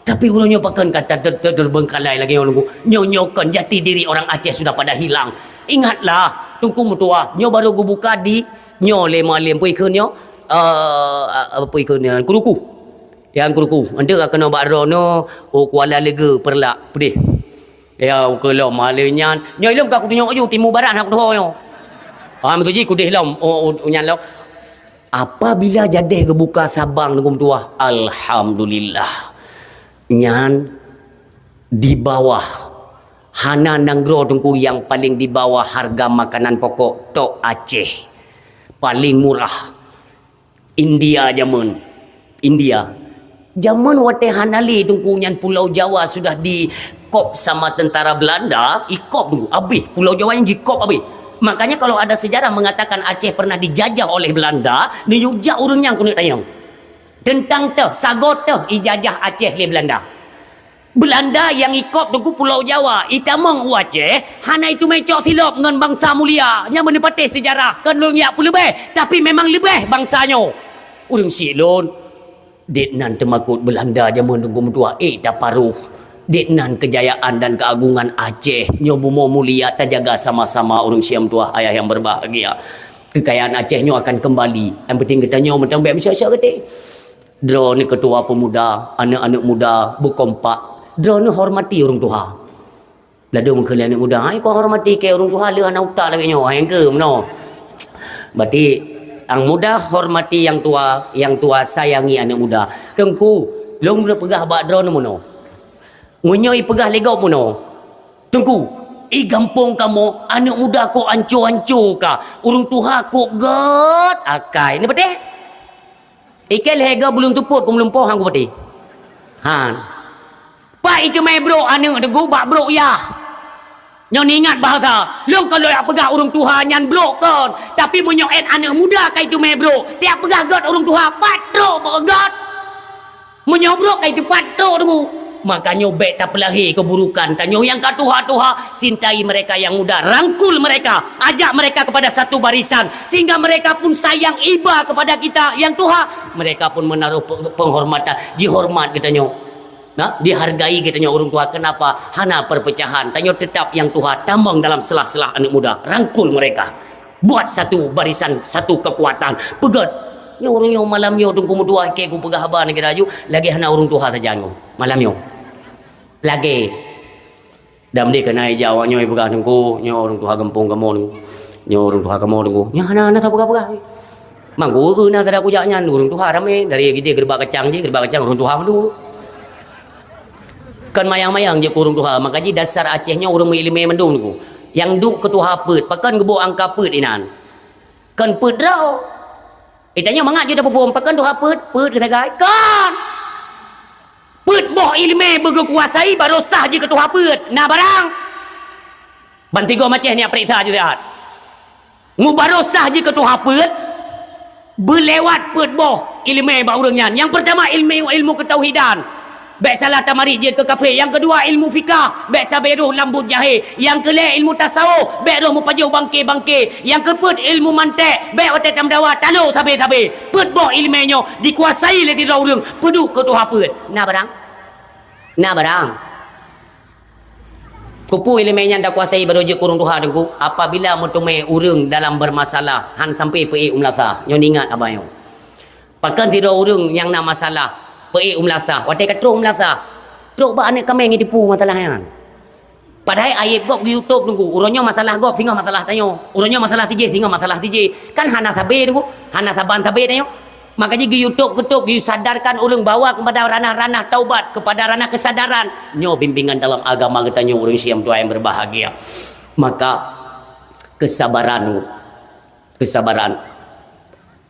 Tapi uroe nyoe pakon ka ta-, ta-, ta-, terbengkalai lagée nyoe, Teungku. Nyoe, nyoe kon jati diri orang Aceh sudah pada hilang. Ingatlah, Teungku meutuah, nyoe baru geubuka di nyoe lé Mualem, peue kheun nyoe? Eh, apa peue kheun nyoe? Kuruku. Nyang Kuruku. Enteuk ka keunoe bak droeneuh, oh, Kuala Lege, Peureulak, peudeh. Ya, ukeue lom, hal nyan. Nyoe lom ka kutunyok ju, timu barat hana kutuho nyoe. Ha, meutuji kudeh lom, oh, oh, nyan lom. Apabila jadeh geubuka Sabang, Teungku meutuah, alhamdulillah. Nyan di bawah, hana nanggroe Teungku nyang paleng di bawah harga makanan pokok, tok Aceh. Paleng murah. India jameun. India. Jameun watée hana lé Teungku nyan Pulau Jawa sudah dikop sama tentara Belanda, ikop Teungku, abéh. Pulau Jawa nyan jikop abéh. Makanya kalau ada sejarah mengatakan Aceh pernah dijajah oleh Belanda, neuyue jak ureuëng nyan keuneuk tanyong. Teuntang teuh, sagoe teuh ijajah Aceh lé Belanda. Belanda nyang ikop Teungku Pulau Jawa, itamong u Aceh, hana iteumé cok silop ngon bansa mulia. Nyan meuneupatéh seujarah, kon lôn jak peuleubeh, tapi memang leubeh bansa nyoe. Ureuëng syiek lôn, diknan teumakot Belanda jameun Teungku meutuah, ék taparoh. Diknan keujayaan dan keuagongan Aceh nyoe bumoe mulia tajaga sama-sama ureuëng syiek meutuah, ayah nyang berbahagia. Keukayaan Aceh nyoe akan keumbali. Nyang penting geutanyoe meuteumé meusyok-syok geuté. Droeneuh keutua peumuda, aneuëk-aneuëk muda beukompak. Droeneuh hormati ureuëng tuha. Ladôm keu lé aneuëk muda, hai kau hormati keu ureuëng tuha lé hana utak lagée nyoe, hai keu meunoe. Berarti nyang muda hormati nyang tua, nyang tua sayangi aneuëk muda. Teungku, lôn peugah bak droeneuh meunoe. Meunyoe ipeugah lé gob meunoe, "Teungku, i gampông kamoe aneuëk muda kok anco-anco ka, ureuëng tuha kok gét akai." Neupatéh? Ikei lhée goe buleuen teupot keu meulumpoe han kupatéh. Han. Pat iteumé brok aneuëk Teungku bak brok yah. Nyoe neuingat bahasa, lôn kon lôn jak peugah ureuëng tuha nyan brok kon, tapi meunyoe ét aneuëk muda ka iteumé brok, tiak peugah gét ureuëng tuha, pat trok bak gét. Meunyoe brok ka iteupat trok Teungku, maka nyoe bék tapeulahé keuburukan. Tanyoe nyang ka tuha-tuha, cintai mereka yang muda, rangkul mereka, ajak mereka kepada satu barisan, sehingga mereka pun sayang iba kepada kita yang tuha. Mereka pun menaruh pe-, penghormatan, jihormat geutanyoe. Nah, dihargai geutanyoe ureuëng tuha. Kenapa? Hana perpecahan. Tanyoe tetap nyang tuha tamong dalam sela-sela aneuëk muda. Rangkul mereka. Buat satu barisan, satu kekuatan. Peugét. Nyoe ureuëng nyoe malam nyoe Teungku meutuah, ikei kupeugah haba nanggroe aju, lagée hana ureuëng tuha sajan nyoe. Malam nyoe. Lagèe. Dan deh keunan ija awak nyoe peugah Teungku, nyoe ureueng tuha gampông kamoe Teungku. Nyoe ureueng tuha kamoe Teungku. Nyan hana, hana sapeugah-peugah. Mangko na tada kujak nyan ureueng tuha ramé dari gideh geureubak kacang jih, geureubak kacang ureueng tuha mandum. Kon mayang-mayang jeuet keu ureueng tuha, maka jih dasar Aceh nyoe ureueng meuileumèe mandum Teungku. Nyang duek keu tuha peuet, pakon geubôh angka peuet inan. Kon peuet droe. Eh, tanyoe mangat jeuet tapeuphom, pakon tuha peuet, peuet geusagai? Kon! Peuet boh ileumèe beugeukuasai baroe sah jeuet keu tuha peuet. Na barang? Ban sigoe maceh nyan peuriksa jih siat. Mubaroe sah jeuet keu tuha peuet, beulewat peuet boh ileumèe bak ureueng nyan. Nyang peurtama ilmu, ilmu keutauhidan. Bèk salah tamarit jeuet keu kafé. Nyang keudua ilmu fikah, bèk sabé roh lam buet jahé. Nyang keulhèe ilmu tasawuf, bèk roh meupajoh bangké-bangké. Nyang keupeuet ilmu mantek, bèk watèe tameudawa talo sabé-sabé. Peuet boh ileumèe nyoe dikuasai lé sidroe ureueng, peuduek keu tuha peuet. Na barang? Na barang? Keupeue ileumèe nyan takuasai baroe jeuet keu ureueng tuha Teungku? Apabila meuteumèe ureueng dalam beurmasalah, han sampai peuék u meulasa. Nyoe ingat abang nyoe. Pakon sidroe ureueng nyang na masalah, peuék u meulasa, watèe ka trôh u meulasa, trôk bak aneuk kaméng jiteupeue masalah nyan. Padahai aéb gob geu-YouTube Teungku, uroe nyoe masalah gob singoh masalah tanyoe, uroe nyoe masalah sijih singoh masalah sijih. Kan hana sabé Teungku, hana saban sabé tanyoe. Maka jih geu-YouTube keu trôk geusadarkan ureueng bawa kepada ranah-ranah taubat, kepada ranah kesadaran. Nyoe bimbingan dalam agama geutanyoe ureueng Syiah meutuah nyang berbahagia. Maka kesabaran Keusabaran.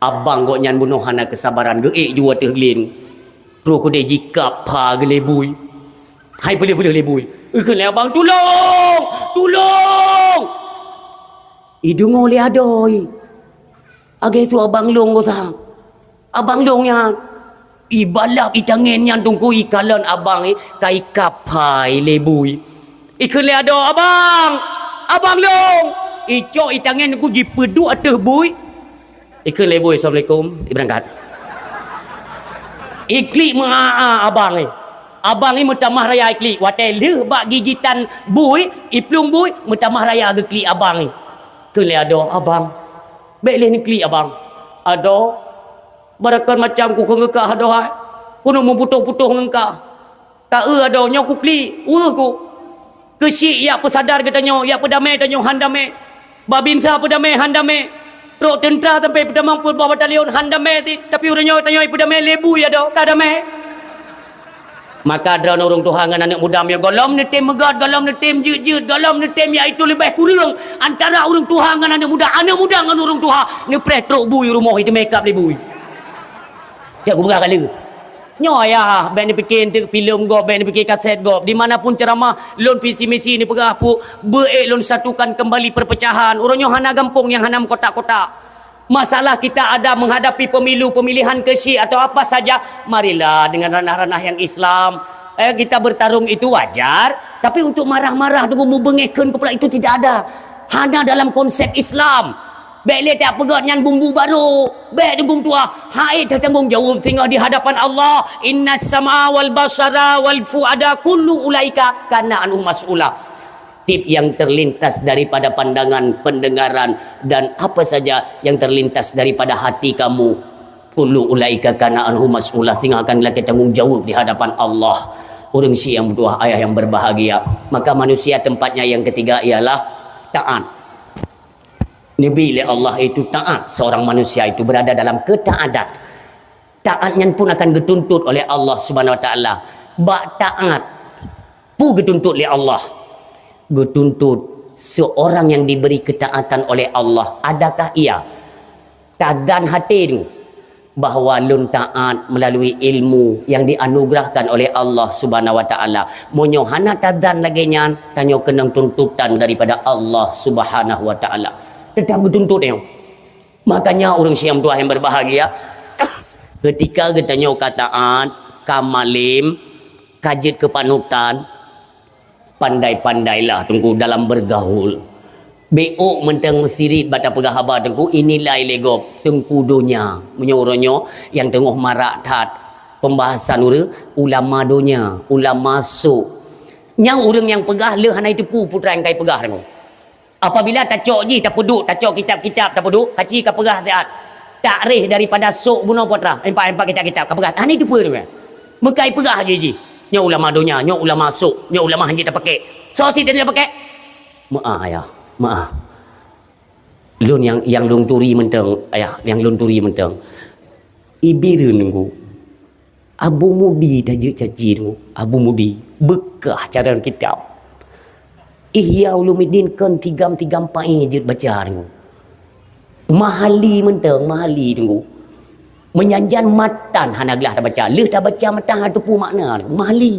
Abang gobnyan bunoe hana keusabaran, geuék ju ateueh glé. Trôh keudéh jikab pha geuh lé bui. Hai peuleueh-peuleueh lé bui. Ikheun lé abang, "Tulông! Tulông!" Ideungoe lé adoe. Lagèe su abang lôn gosang. Abang lôn nyan. Ibalap itangén nyan Teungku ikalon abang, eh, ka ikab pha lé bui. Ikheun lé adoe, "Abang! Abang lôn!" Icok itangén Teungku jipeuduek ateueh bui. Ikheun lé bui, "Assalamualaikum," ibeurangkat. Iklik meu'a-a abang, eh. Abang, eh, meutamah raya iklik. Watèe lheueh bak gigitan bui, iplueng bui, meutamah raya geuklik abang, eh. Kheun lé adoe, "Abang, bèk lé neuklik abang." "Adoe, barakon macam kukheun ngon kah adoe hai. Keuneuk meuputôh-putôh ngon kah. Ka eu adoe nyoe kuklik, weueh ku. Keuchik jak peusadar geutanyoe, jak peudamé tanyoe han damé. Babinsa peudamé han damé. Trôk teuntra sampai peutamong peuet boh batalion han damé cit. Tapi uroe nyoe tanyoe peudamé lé bui adoe, ka damé." Maka droeneuh ureueng tuha ngon aneuk muda meunyoe gohlom neutem meugöt, gohlom neutem jeuet-jeuet, gohlom neutem yaitu leubeh kureueng antara ureueng tuha ngon aneuk muda, aneuk muda ngon ureueng tuha, neupreh trôk bui rumoh itu makeup lé bui. Siap kupeugah kali. Nyoe ayah, bèk neupike enteuk filem gob, bèk neupike kaset gob. Di mana pun ceramah, lôn visi misi neupeugah pu, beu ék lôn satukan kembali perpecahan. Uroe nyoe hana gampông nyang hana meukotak-kotak. Masalah kita ada menghadapi pemilu, pemilihan keuchik atau apa saja, marilah dengan ranah-ranah yang Islam. Eh, kita bertarung itu wajar, tapi untuk marah-marah, dengan mubeungéh kheun keupeulak itu tidak ada. Hana dalam konsep Islam. Bèk lé tapeugöt nyan bumbu barô. Bèk deungon tuha. Hai tatanggong jaweueb singoh di hadapan Allah. Innas sam'a wal basara wal fuada kullu ulaika kana anhu mas'ula. Tiep yang terlintas daripada pandangan, pendengaran, dan apa saja yang terlintas daripada hati kamu, kullu ulaika kana anhu mas'ula, singoh akan lakèe tanggong jaweueb di hadapan Allah. Ureueng syiek nyang meutuah, ayah yang berbahagia. Maka manusia tempatnya yang ketiga ialah taat. Nabi lé Allah itu taat, seorang manusia itu berada dalam ketaatan. Taat nyan pun akan geutuntut oleh Allah Subhanahu Wa Taala. Bak taat, peue geutuntut lé Allah? Geutuntut seorang yang diberi ketaatan oleh Allah, adakah ia tazan hati bahwa lôn taat melalui ilmu yang dianugerahkan oleh Allah Subhanahu Wa Taala? Meunyoe hana tazan lagèe nyan, tanyoe keunong tuntutan daripada Allah Subhanahu Wa Taala. Teutap geutuntut nyoe. Makanya ureueng syiek nyang meutuah yang berbahagia, ketika geutanyoe ka taat, ka malem, ka jeuet keu panutan, pandai-pandailah Teungku dalam bergaul. Bèk ôk mantong meusirit bak tapeugah haba Teungku, inilai lé gob Teungku donya. Meunyoe uroe nyoe nyang teungoh marak that pembahasan ureueng, ulama donya, ulama sôk. Nyang ureueng nyang peugah le hana jiteupeue peue treuk nyang ka jipeugah Teungku. Apabila tacok jih, tapeuduek, tacok kitab-kitab, tapeuduek, kaci kapeugah siat. Takreh daripada sôk bunoe putra, empat-empat kitab-kitab kapeugah. Hana jiteupeue Teungku. Meukai peugah lagèe jih. Nyoe ulama donya, nyoe ulama sôk, nyoe ulama hanjeuet tapakék. Soe sit tanyoe tapakék? Meu'ah, ayah, meu'ah. Lôn nyang, nyang lôn turi mantong, ayah, nyang lôn turi mantong. I Bireuen Teungku. Abu Mudi tajeuet caci Teungku. Abu Mudi, beukah carông kitab. Ihya Ulumuddin kon tigam-tigam paé jeuet baca Teungku. Mahali mantong, Mahali Teungku. Meunyan-nyan matan hana glah tabaca, lheueh tabaca matan hana teupeue makna Teungku. Mahali.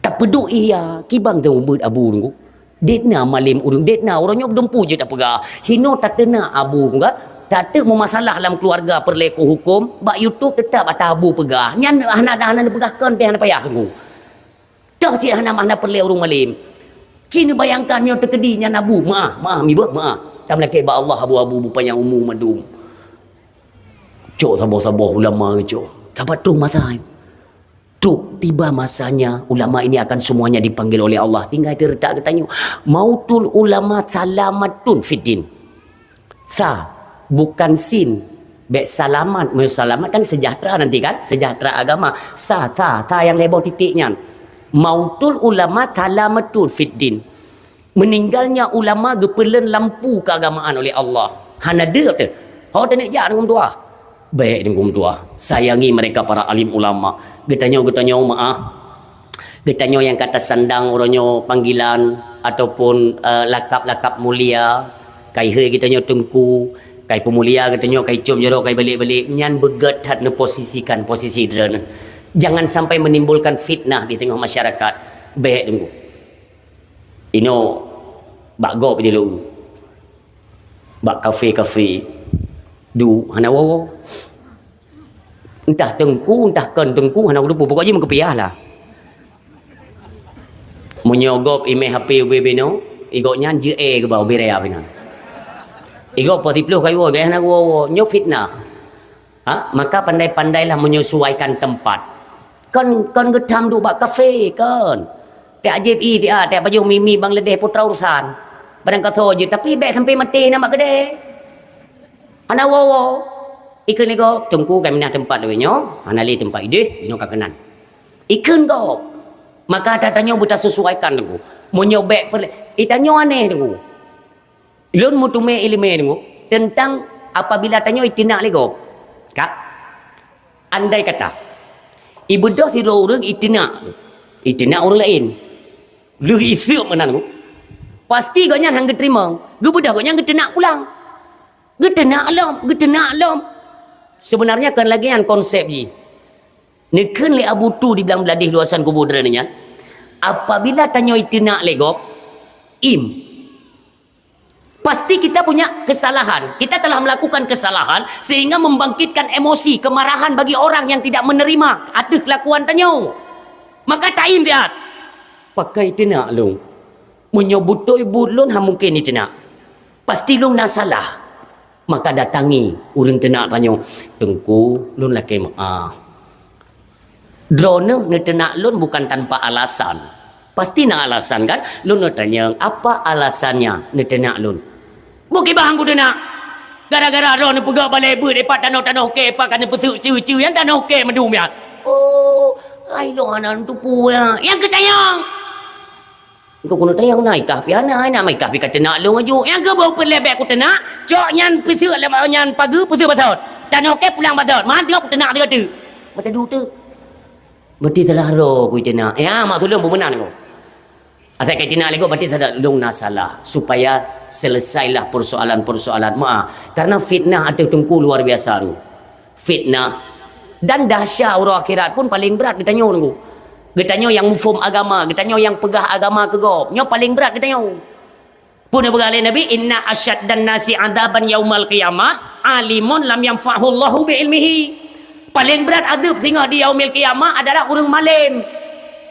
Tapeuduek Ihya, kiban teungoh beuet Abu Teungku. Dek na malem ureueng, dek na uroe nyoe dumpeue jeuet tapeugah. Hinoe tateunak Abu Teungku kan. Tateuk meumasalah lam keuluwarga peureulée keu huköm, bak YouTube teutap ata Abu peugah. Nyan hana, hana neupeugah kon pih hana payah Teungku. Toh cit hana, hana peureulée ureueng malem. Ci neubayangkan nyoe teukeudi nyan Abu, meu'ah, meu'ah, mibeuh, meu'ah. Tameulakée bak Allah Abu, Abu beupanyang umu mandum. Cok saboh-saboh ulama cok. Sabat troh masa. Trok tiba masanya ulama ini akan semuanya dipanggil oleh Allah. Tinggai teuretak geutanyoe. Mautul ulama salamatun fiddin. Sa, bukan sin. Bèk salamat. Meunyoe salamat kan sejahtera nanti kan? Sejahtera agama. Sa, sa, sa nyang lhèe boh titik nyan. Mautul ulama salamatun fiddin. Meninggalnya ulama geupeuleuen lampu keagamaan oleh Allah. Hana deup teuh. Ho teuneuk jak deungon tuah. Bèk deungon tuah. Sayangi mereka para alim ulama. Geutanyoe, geutanyoe meu'ah. Geutanyoe nyang ka tasandang uroe nyoe panggilan ataupun, eh, lakab-lakab mulia, kai hei geutanyoe teungku, kai peumulia geutanyoe, kai com jaroe, kai balek-balek, nyan beugèt that neuposisikan posisi droeneuh. Jangan sampai menimbulkan fitnah di tengah masyarakat. Bèk deungon. Inoe bak gob di lu. Bak kafe-kafe. Du, hana woe-woe. Entah teungku, entah kon teungku, hana kuteupeu. Pokok jih meukeupiyah lah. Meunyoe gob imè H P ubé binoe, i gobnyan jeuet geuba ubé raya binan. I gob poh siplôh kayue, gaya hana woe-woe. Nyoe fitnah. Ha? Maka pandai-pandailah menyesuaikan tempat. Kon, kon geutam duek bak kafe, kon. Tiep jieb i, tiep, tiep pajoh mi-mi Bangladesh putra urusan. Padang kaso jeuet, tapi bèk sampai maté na bak keudè. Hana woe-woe. Ikheun lé gob, teungku ka minah teumpat lawét nyoe, hana lé teumpat idéh, inoe ka keunan. Ikheun gob. Maka ata tanyoe beutasesuaikan teungku. Meunyoe bèk peureulèe, i tanyoe aneh teungku. Lôn meuteumé ileumé teungku teuntang apabila tanyoe iteunak lé gob. Ka? Andai kata, ibeudôh sidroe ureueng iteunak, iteunak ureueng laén. Lheueh iseuek meunan teungku. Pasti gobnyan han geuteurimong. Geubeudôh gobnyan geuteunak pulang. Geuteunak lom, geuteunak lom. Sebenarnya kon lagèe nyan konsep jih. Neukheun lé Abu Tu di Blang Bladeh luwasan kubu droeneuh nyan. Apabila tanyoe iteunak lé gob, im. Pasti kita punya kesalahan. Kita telah melakukan kesalahan sehingga membangkitkan emosi, kemarahan bagi orang yang tidak menerima ateueh kelakuan tanyoe. Maka taim siat. Pakon iteunak lôn. Meunyoe beutôi buet lôn han mungken iteunak. Pasti lôn na salah. Maka datangi ureueng teunak tanyoe, "Teungku, lôn lakèe meu'ah." Droeneuh neuteunak lôn bukan tanpa alasan. Pasti na alasan kan? Lôn neutanyong, "Apa alasannya neuteunak lôn?" Bukon bah han kuteunak. Gara-gara droeneuh peugah balèe beuet, eh, pat tanoh-tanoh kèe, pat ka neupeuseuk ceu-ceu, nyang tanoh kèe mandum nyan. Oh, hai lôn hana neuteupeue nyan. Nyang kutanyong. Engkau keuneuk tanyong na ikah pih hana, na mah ikah pih ka teunak lôn aju. Nyang keu beu peureulèe bèk kuteunak, cok nyan peuseuk lé nyan pageue peuseuk basot. Tanoh kèe pulang basot, mantong kuteunak sigoe teuk. Mata duek teuk. Berarti salah droe ku iteunak. Ya, maksud lôn peue meunan ko. Asai ka iteunak lé gob berarti salah, lôn na salah. Supaya selesailah persoalan-persoalan. Meu'ah. Karena fitnah ateueh teungku luar biasa tu. Fitnah. Dan dahsyat uroe akhirat pun paleng brat geutanyoe teungku. Geutanyoe nyang muphom agama, geutanyoe nyang peugah agama keu gob. Nyoe paleng brat geutanyoe. Peue neupeugah lé Nabi, "Inna asyaddan nasi adzaban yaumal qiyamah, alimun lam yanfa'hu Allahu bi ilmihi." Paleng brat adeueb singoh di yaumil qiyamah adalah ureueng malem.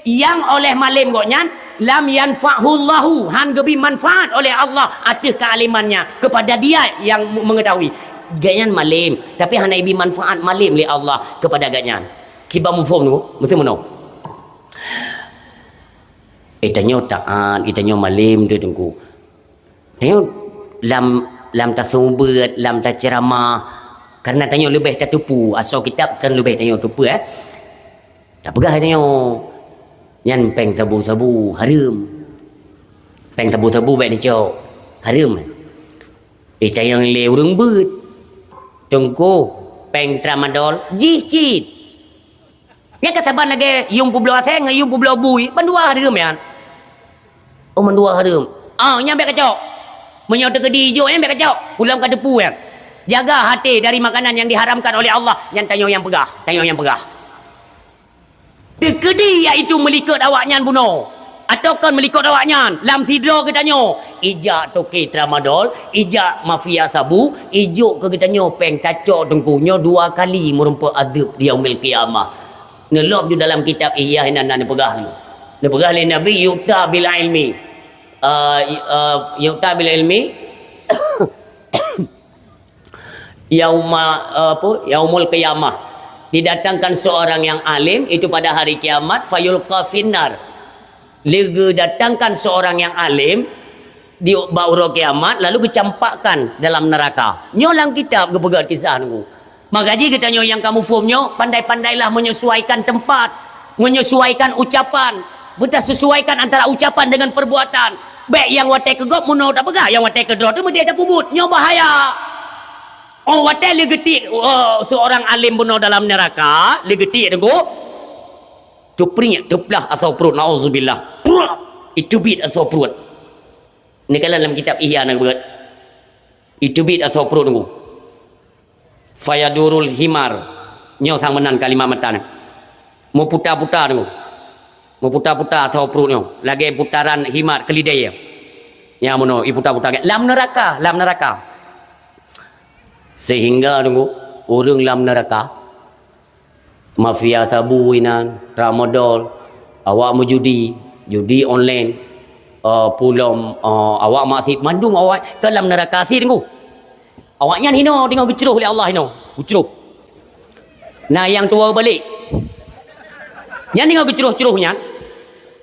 Nyang oleh malem gobnyan, lam yanfa'hu Allahu, han geubri manfaat oleh Allah ateueh kealimannya kepada dia yang mengetahui. Gobnyan malem, tapi hana ibri manfaat malem lé Allah kepada gobnyan. Kiban muphom tu, meusti meunoe. Eh, tanyoe taat, eh, tanyoe malem tu teungku. Tanyoe lam, lam taseumeubeuet, lam taceuramah, karena tanyoe leubeh tateupeue, asoe kitab kan leubeh tanyoe teupeue, eh. Tapeugah tanyoe, Nyan péng sabu-sabu, hareuem. Péng sabu-sabu bèk neucok, hareuem. Eh, tanyong lé ureueng beuet. Teungku, péng tramadol, jih cit. Nyan ka saban lagèe yum peubloe asèe ngon yum peubloe bui, bandua hareuem nyan. Oh, bandua hareuem. Ah, nyan bèk kacok. Meunyoe teukeudi ijok nyan bèk kacok. Pulang ka teupeue nyan. Jaga hati dari makanan yang diharamkan oleh Allah. Nyan tanyoe nyang peugah, tanyoe nyang peugah. Teukeudi, yaitu meulikot awaknyan bunoe, atawa kon meulikot awaknyan lam sidroe geutanyoe, ijak toke tramadol, ijak mafia sabu, ijok keu geutanyoe péng tacok teungku nyoe dua kali meurumpok azeueb di Yaumil Qiyamah. Neulom ju dalam kitab Ihya hinan na neupeugah nyoe. Neupeugah lé Nabi, "Yu'ta bil ilmi." Ah, i-, ah, "Yu'ta bil ilmi." Yauma, apa, yaumul qiyamah. Didatangkan seorang yang alim itu pada hari kiamat, fayulqa finnar. Lé geudatangkan seorang yang alim di bak uroe kiamat, lalu geucampakkan dalam neraka. Nyoe lam kitab geupeugah kisah nunggu. Maka jih geutanyoe nyang ka muphom nyoe, pandai-pandailah menyesuaikan tempat, menyesuaikan ucapan. Beutasesuaikan antara ucapan dengan perbuatan. Bèk nyang watèe keu gob meunoe tapeugah, nyang watèe keu droe teuh meudeh tapeubuet. Nyoe bahaya. Oh, watèe lé geutiek, oh, seorang alim bunoe dalam neraka, lé geutiek teungku, teupriek, teuplah asoe pruet, naudzubillah. Pruet, iteubiet asoe pruet. Neukalon lam kitab Ihya na geupeugah. Iteubiet asoe pruet teungku. Fayadurul himar. Nyoe sang meunan kalimat matan. Meuputa-puta teungku. Meuputa-puta asoe pruet nyoe. Lagèe putaran himar keulidèe. Nyang meunoe, iputa-puta. Lam neuraka, lam neuraka. Sehingga teungku, ureueng lam neuraka, mafia sabu inan, tramadol, awak meujudi, judi online, eh, pulom, eh, awak maksiet, mandum awak ka lam neuraka sit teungku. Awaknyan hinoe teungoh geucroh lé Allah hinoe, geucroh. Na nyang tuwoe balek. Nyan teungoh geucroh-croh nyan,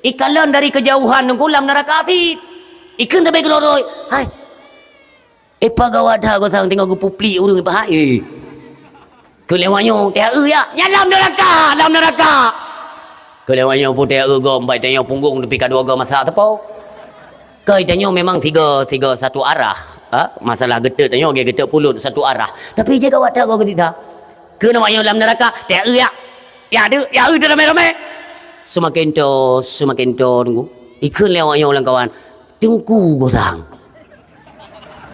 ikalon dari keujauhan teungku lam neuraka sit. Ikheun sabe keudroe-droe, "Hai, eh, peue gawat that gosang teungoh geupuplik ureueng ipahat, eh." Keu lewat nyoe, "Teuh eu ya, nyan lam neuraka, lam neuraka." Keu lewat nyoe, "Peue teuh eu gob, bai tanyoe punggong teupika dua goe masa teupeu." Keu tanyoe memang tiga, tiga satu arah. Ha? Masalah geuteuk tanyoe, ge geuteuk pulot satu arah. Tapi jih gawat that goe geutika. Keu lewat nyoe lam neuraka, "Teuh eu ya. Ya deuek, ya eu teuh ramé-ramé." Seumaken to, seumaken to teungku. Ikheun lewat nyoe lam kawan, "Teungku gosang."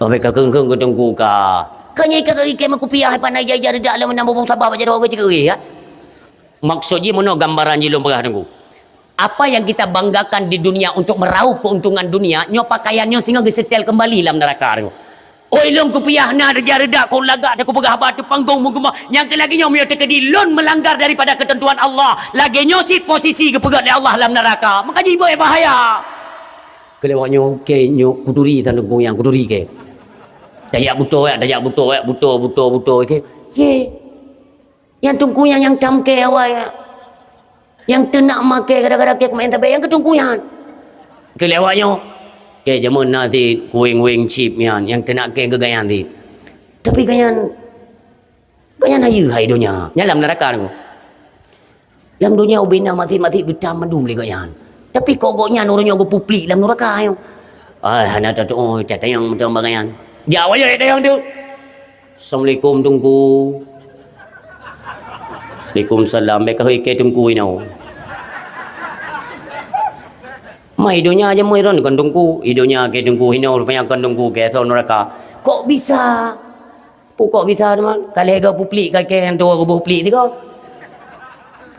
Oh, bèk ka kheun-kheun keu teungku ka. Ka nyoe ka geuikém kupiah, hai pandai jai-jai reudak lé meunang bubông sabah bak jaroe geuceukeue, ya. Maksud jih meunoe gambaran jih lôn peugah teungku. Apa yang kita banggakan di dunia untuk meraup keuntungan dunia, nyoe pakaian nyoe singoh geusetel kembali lam neraka teungku. Oi lôn kupiah na reuja reudak kon lagak teuku peugah haba teuh panggong meugeumah, nyang keu lagèe nyoe meunyoe teukeudi lôn meulanggar daripada keuteuntuan Allah, lagèe nyoe cit posisi geupeugöt lé Allah lam neraka. Maka jih beu bahaya. Keu lewat nyoe, kèe nyoe, kuturi tan teungku nyang kuturi kèe. Tajak butôi, tajak butôi, butôi, butôi, butôi kèe. Ye. Nyang teungku nyang, nyang tam kèe awai. Nyang teunak ma kèe gara-gara kèe keumaén tabé nyang keu teungku nyan. Keu lewat nyoe. Kèe jameun na sit, kueng-weng chip nyan, nyang teunak kèe geugayan sit. Tapi gayan Gayan hayeue hai donya, nyan lam neuraka nyoe. Lam donya ubena maté-maté geutam mandum lé gayan. Tapi kok gobnyan uroe nyoe geupuplik lam neuraka nyoe. Ai, hana tatu'oh, tatanyong mantong bak gayan. Jak wayah tatanyong tu. Assalamualaikum, Teungku. Waalaikumsalam. Bèk ka hôi kèe Teungku inoe. Mai donya jameun kon Teungku. I donya kèe Teungku inoe, rupanya kon Teungku kèe asoe neuraka. Kok bisa? Pukok bisa teuma, ka lhèe goe puplik ka kèe nyang tuwoe geuboh plik sigoe.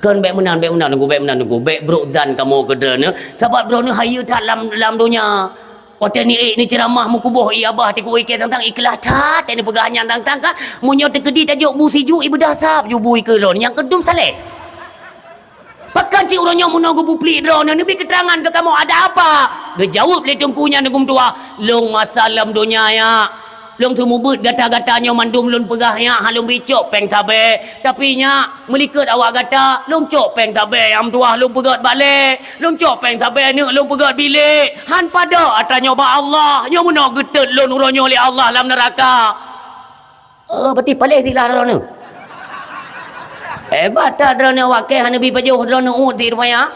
Kon bèk meunan, bèk meunan Teungku, bèk meunan Teungku, bèk brok dan kamoe keu droeneuh, sabab droeneuh hayeue that lam, lam donya. Watèe ni-, neuceuramah meukuboh i abah teuk i kèe tang-tang ikhlaih that, teuh neupeugah nyan tang-tang kan, meunyoe teukeudi tajok bu sijuek i beudah sab ju bu i keu droeneuh nyang keudum saleh. Pakon cit uroe nyoe meunoe geupuplik droeneuh, neubri keuteurangan keu kamoe ada apa? Geujaweueb lé Teungku nyan Teungku meutuah, "Lôn masa lam donya nyak, lôn seumeubeuet gata-gata nyoe mandum lôn peugah nyak, han lôn bri cok péng sabé. Tapi nyak, meulikot awak gata, lôn cok péng sabé nyang meutuah lôn peugöt balè, lôn cok péng sabé neuk lôn peugöt bilék. Han padub atra nyoe bak Allah, nyoe meunoe geutot lôn uroe nyoe lé Allah lam neuraka." Oh, berarti paléh silah droeneuh. Hebat that droeneuh awak kèe hana bi pajoh droeneuh uet di rupanya.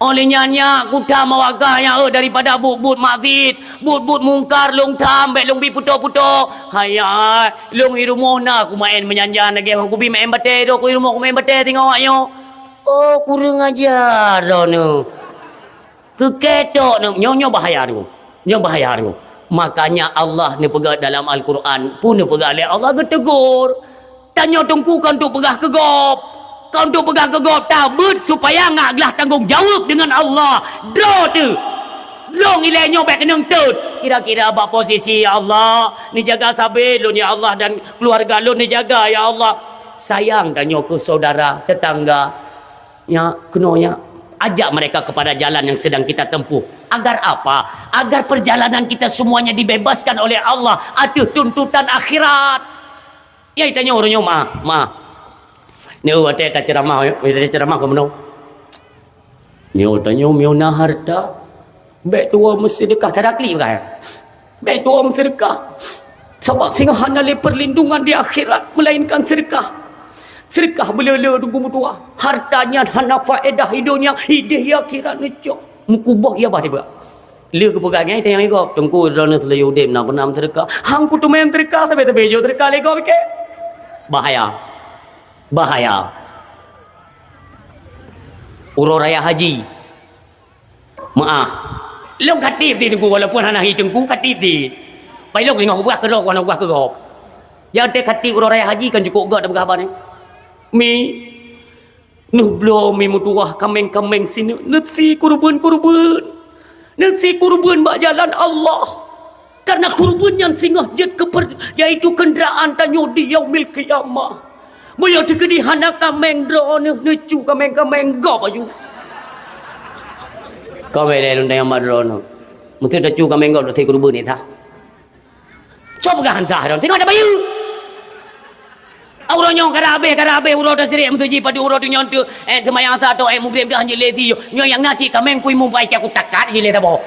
Óh lheueh nyan nyak kutham awak kah nyan, eh, daripada buet-buet maksiet, buet-buet mungkar lôn tham, bék lôn bi putôh-putôh. Hai, hai, lôn i rumoh na kumaén meujan-jan lagée han kubi maén batée droe, ku i rumoh kumaén batée singoh awak nyoe. Oh, kureueng aja droeneuh. Keu ketok nyoe, nyoe, nyoe bahaya nyoe. Nyoe bahaya nyoe. Makanya Allah neupeugah dalam Al-Quran, pun neupeugah lé Allah geutegur. Tanyoe teungku kon untuk peugah keu gob. Kon untuk peugah keu gob, tabeuet supaya ngak glah tanggong jaweueb deungon Allah. Droe teuh. Lôn ilée nyoe bék keunong teut. Kira-kira bak posisi, "Ya Allah, neujaga sabe lôn, ya Allah, dan keuluwarga lôn neujaga, ya Allah." Sayang tanyoe keu saudara, tetangga. Ya, keunoe ya. Ajak mereka kepada jalan yang sedang kita tempuh. Agar apa? Agar perjalanan kita semuanya dibebaskan oleh Allah ateueh tuntutan akhirat. Ya, tanyoe ureueng nyoe, ma, ma. Nyoe watée taceramah, watée taceramah keu meunoe. Nyoe tanyoe meunyoe na hareuta, bék tuwoe meuseudeukah, sadakli bukan? Bék tuwoe meuseudeukah. Sabab singoh hana lé perlindungan di akhirat melainkan seudeukah. Seudeukah beuleu-leu teungku meutuwah. Hareuta nyan hana faedah di donya, ideh di akhirat neucok. Meukuboh ia bah tiba. Lé geupeugah nyan tanyong igob, teungku droeneuh seulalu udeb na peuna meuseudeukah. Han kuteumé meuseudeukah, sabe-sabe jok seudeukah lé gob ikée. Bahaya. Bahaya. Uroe raya haji. Meu'ah. Lôn ka tieb ti teungku, walaupun hana hi teungku, ka tieb ti. Pai lôn deungoe peugah keudroe, hana peugah keu gob. Nyang teuka tieb uroe raya haji kan cukôp gét tapeugah haba nyan. Mi, neuh bloe mi meutuwah kaméng-kaméng sineuk, neusi kureubeuen-kureubeuen. Neusi kureubeuen bak jalan Allah. Karena kurban nyan singoh jeuet keu per-, yaitu kenderaan tanyoe di Yaumil Qiyamah. Meunyoe teukeudi hana kaméng droeneuh, neucu kaméng-kaméng gob aju. Kaméng lé lôn tanyong bak droeneuh. Meuseuti tacu kaméng gob, tacu kurban ni sah. Soe peugah han sah droeneuh? Singoh tabayeue. Uroe nyoe ka habéh, ka habéh uroe tasyrek meutuji padub uroe teunyoe teuh, eh, seumayang sa atau, eh, mugreb deuh hanjeuet lé si. Nyoe nyang na cit kaméng kui mumbai cak kutakat jih lé saboh.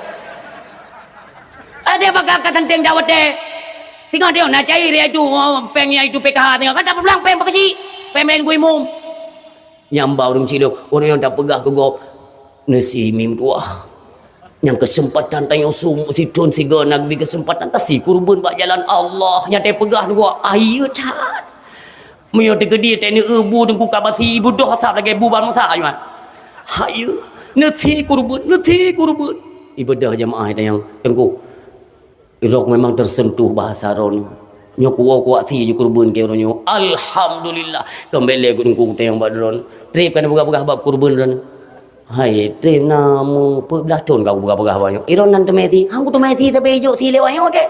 Ada baka ka santeng dak watée. Tinggai teuh na cair iaitu, eh, péng iaitu P K H tinggai. Kan tapeulang péng pakeusi. Péng-péng kui mum. Nyang ba ureueng sidroe, ureueng nyang tapeugah keu gob. Neusi mim tuah. Nyang keuseumpatan tanyoe sum-, sithon sigoe na geubri keuseumpatan tasi kurban bak jalan Allah. Nyang tapeugah dua, ayeue that. Meunyoe teukeudi teuh neueu bu teungku ka basi, ibeudoh asab lagée bu bansa nyoe. Hayeue, neusi kurban, neusi kurban. Ibeudoh jamaah tanyong, teungku. Irok memang tersentuh bahasa droeneuh. Nyoe kuwoe kuwak si ju kurban keu uroe nyoe. Alhamdulillah. Keumbelé teungku tanyong bak droeneuh. Treb ka neupeugah-peugah bab kurban droeneuh. Hai, treb na meupeublah thon ka kupeugah-peugah bak nyoe. Iron nan teumé si, hang kuteumé si tapi ijok si lewat nyoe kek.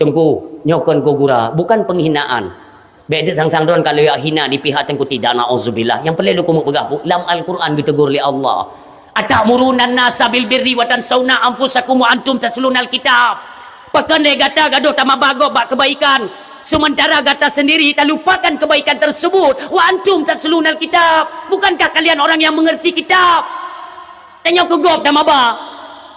Teungku, nyoe kon keu gura, bukan penghinaan. Bék deuek sang-sang droen ka lheueh hina di pihak teungku tidak, naudzubillah. Nyang peureulée lôn keumeung peugah bu, lam Al-Quran geutegur lé Allah. "Atamuruna nasa bil birri wa tansawna anfusakum wa antum taslunal kitab." Pakon lé gata gadôh tamaba gob bak keubaikan, seumeuntara gata seundiri talupakan keubaikan teusebut, wa antum taslunal kitab. Bukankah kalian orang yang mengerti kitab? Tanyoe keu gob tamaba.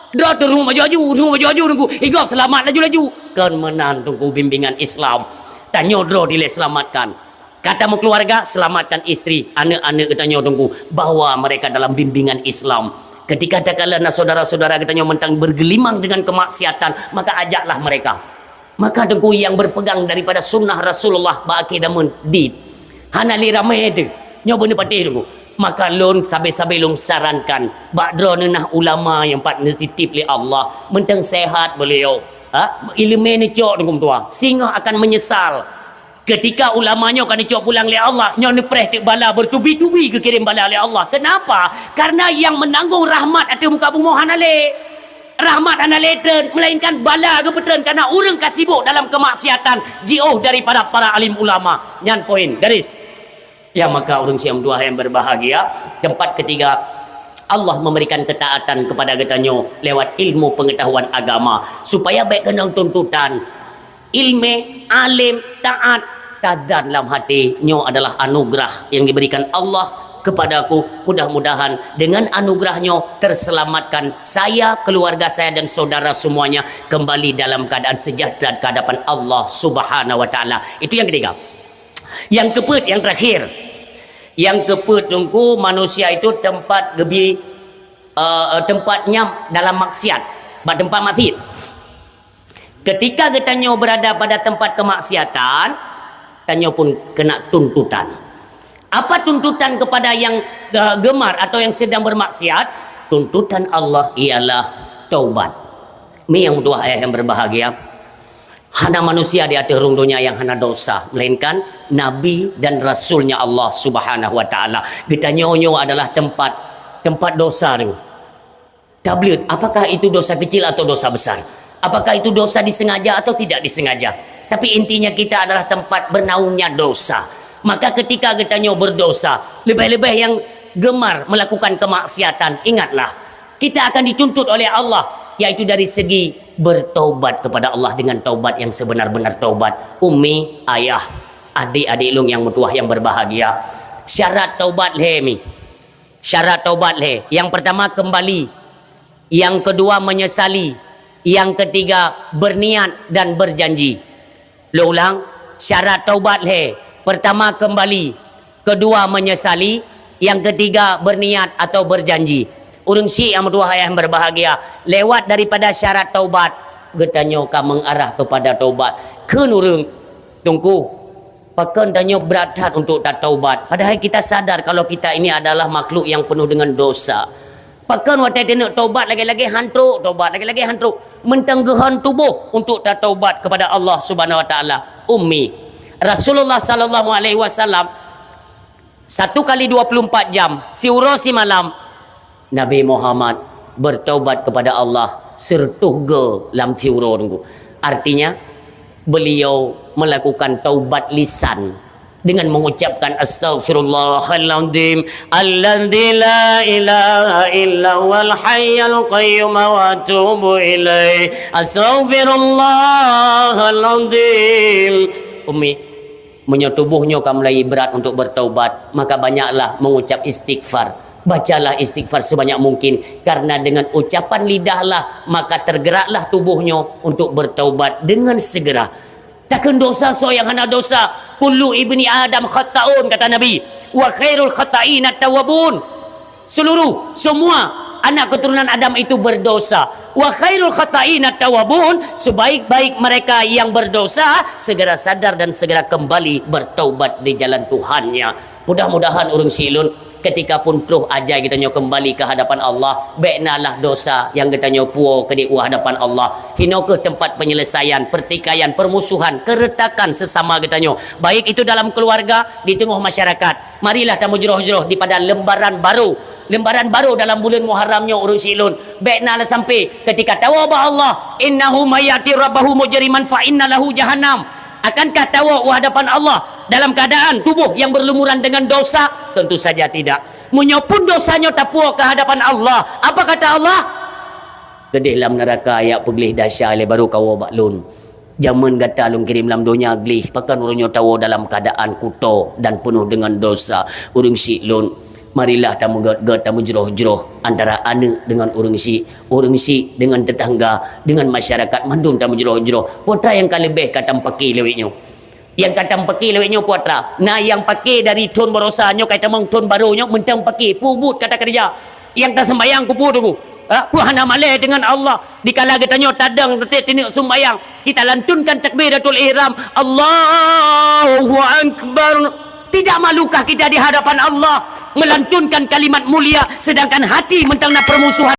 Droe teuh rumoh maju-aju, rumoh maju-aju teungku. Igob seulamat laju-laju. Kon meunan teungku bimbingan Islam. Tanyoe droe dilée seulamatkan. Ka tameukeuluwarga, seulamatkan istri, aneuk-aneuk geutanyoe teungku, bahwa mereka dalam bimbingan Islam. Ketika takalon na syedara-syedara geutanyoe mantong bergelimang dengan kemaksiatan, maka ajaklah mereka. Maka teungku nyang berpegang daripada sunnah Rasulullah bak akhé zaman dit. Hana lé ramé teuh. Nyoe beuneupatéh teungku. Maka lôn sabe-sabe lôn sarankan bak droeneuh na ulama nyang pat neutitip lé Allah, mantong sehat beliau. Ha? Ileumé neucok teungku meutuah. Singoh akan menyesal. Ketika ulama nyoe ka neucok pulang lé Allah, nyoe neupreh teuk bala bertubi-tubi geukirém bala lé Allah. Kenapa? Karena yang menanggung rahmat ateueh muka bumoe hana lé. Rahmat hana lé treun, melainkan bala geupeutreun karena ureuëng ka sibuk dalam kemaksiatan, jiôh daripada para alim ulama. Nyan poin, garis. Ya, maka ureuëng siam dua yang berbahagia, tempat ketiga, Allah memberikan ketaatan kepada geutanyoe lewat ilmu pengetahuan agama, supaya bék keunong tuntutan. Ilmé, alim, taat, tazan lam hati, nyoe adalah anugerah yang diberikan Allah kepadaku. Mudah-mudahan dengan anugerah nyoe terselamatkan saya, keluarga saya, dan saudara semuanya kembali dalam keadaan sejahtera ke hadapan Allah Subhanahu wa Taala. Itu yang ketiga. Yang keempat, yang terakhir, Nyang keupeuet teungku, manusia itu tempat gebi, eh, tempat nyang dalam maksiat, bak tempat maksiat. Ketika geutanyoe berada pada tempat kemaksiatan, tanyoe pun kena tuntutan. Apa tuntutan kepada yang, eh, gemar atau yang sedang bermaksiat? Tuntutan Allah ialah taubat. Mi nyang tuah ayah yang berbahagia. Hana manusia di ateueh rhueng donya nyang hana dosa, melainkan Nabi dan Rasul-Nya Allah Subhanahu wa Taala. Geutanyoe nyoe adalah tempat, tempat dosa tu. Tablet, apakah itu dosa kecil atau dosa besar? Apakah itu dosa disengaja atau tidak disengaja? Tapi intinya kita adalah tempat bernaungnya dosa. Maka ketika geutanyoe berdosa, lebih-lebih yang gemar melakukan kemaksiatan, ingatlah, kita akan dituntut oleh Allah, yaitu dari segi bertaubat kepada Allah dengan taubat yang sebenar-benar taubat. Ummi, ayah, adik-adik lôn nyang meutuwah yang berbahagia, syarat taubat lhée mi. Syarat taubat lhée. Yang pertama, kembali. Yang kedua, menyesali. Yang ketiga, berniat dan berjanji. Lôn ulang, syarat taubat lhée. Pertama, kembali. Kedua, menyesali. Yang ketiga, berniat atau berjanji. Ureuëng syiek nyang meutuwah ayah yang berbahagia, lewat daripada syarat taubat, geutanyoe ka mengarah kepada taubat. Kheun ureuëng, Teungku, pakon tanyoe brat that untuk tataubat? Padahai kita sadar kalau kita ini adalah makhluk yang penuh dengan dosa. Pakon watée taneuk taubat lagée-lagée han trok taubat, lagée-lagée han trok. Meuntang geuhon tuboh untuk tataubat kepada Allah Subhanahu wa Taala. Ummi, Rasulullah sallallahu alaihi wasallam satu kali dua puluh empat jam, siuroe simalam, Nabi Muhammad bertaubat kepada Allah siratoh go lam siuroe teungku. Artinya, beliau melakukan taubat lisan dengan mengucapkan, "Astaghfirullahaladzim, alladzi la ilaha illa huwal hayyul qayyum wa atubu ilaih. Astaghfirullahaladzim." Ummi, meunyoe tuboh nyoe ka mulai brat untuk bertaubat, maka banyaklah mengucap istighfar. Bacalah istighfar sebanyak mungkin, karena dengan ucapan lidahlah maka tergeraklah tuboh nyoe untuk bertaubat dengan segera. Takheun dosa soe nyang hana dosa? "Kullu ibni Adam khatta'un," kata Nabi, "wa khairul khatta'ina tawwabun." Seluruh, semua anak keturunan Adam itu berdosa. "Wa khairul khatta'ina tawwabun," sebaik-baik mereka yang berdosa segera sadar dan segera kembali bertaubat di jalan Tuhannya. Mudah-mudahan ureuëng syiek lôn, ketika pun troh ajai geutanyoe kembali ke hadapan Allah, bék nalah dosa nyang geutanyoe puwoe keudeh u hadapan Allah. Hinoe kheueh tempat penyelesaian, pertikaian, permusuhan, keretakan sesama geutanyoe, baik itu dalam keluarga, di teungoh masyarakat. Marilah tameujroh-jroh dipada lembaran barô. Lembaran barô dalam buleuen Muharram nyoe ureuëng syiek lôn. Bék nalah sampai ketika tawoe bak Allah, "Innahu may ya'ti rabbahu mujriman fa inna lahu jahannam." Akankah tawoe u hadapan Allah dalam keadaan tuboh yang berlumuran dengan dosa? Tentu saja tidak. Meunyoe pun dosa nyoe tapuwoe ke hadapan Allah, apa kata Allah? "Keudeh lam neuraka jak peugleh desya lé barô kawoe bak Lôn. Jameun gata Lôn kirém lam donya gleh, pakon uroe nyoe tawoe dalam keadaan kuto dan penuh dengan dosa?" Ureuëng syiek lôn, marilah tameugét-gét, tameujroh-jroh antara aneuëk dengan ureuëng syiek, ureuëng syiek dengan tetangga, dengan masyarakat, mandum tameujroh-jroh. Peue atra nyang ka leubeh ka tameupake lé awaknyoe? Nyang ka tameupake lé awaknyoe peue atra? Na nyang pake dari thon baroesa nyoe ka tamong thon barô nyoe mantong pake, peue buet ka takeureuja. Nyang taseumbayang keupeue teungku? Ha, peue hana malée deungon Allah? Dikala geutanyoe tadong teutap tineuk seumbayang, kita lantunkan takbiratul ihram, Allahu Akbar. Tidak malukah kita di hadapan Allah melantunkan kalimat mulia, sedangkan hati mantong na permusuhan?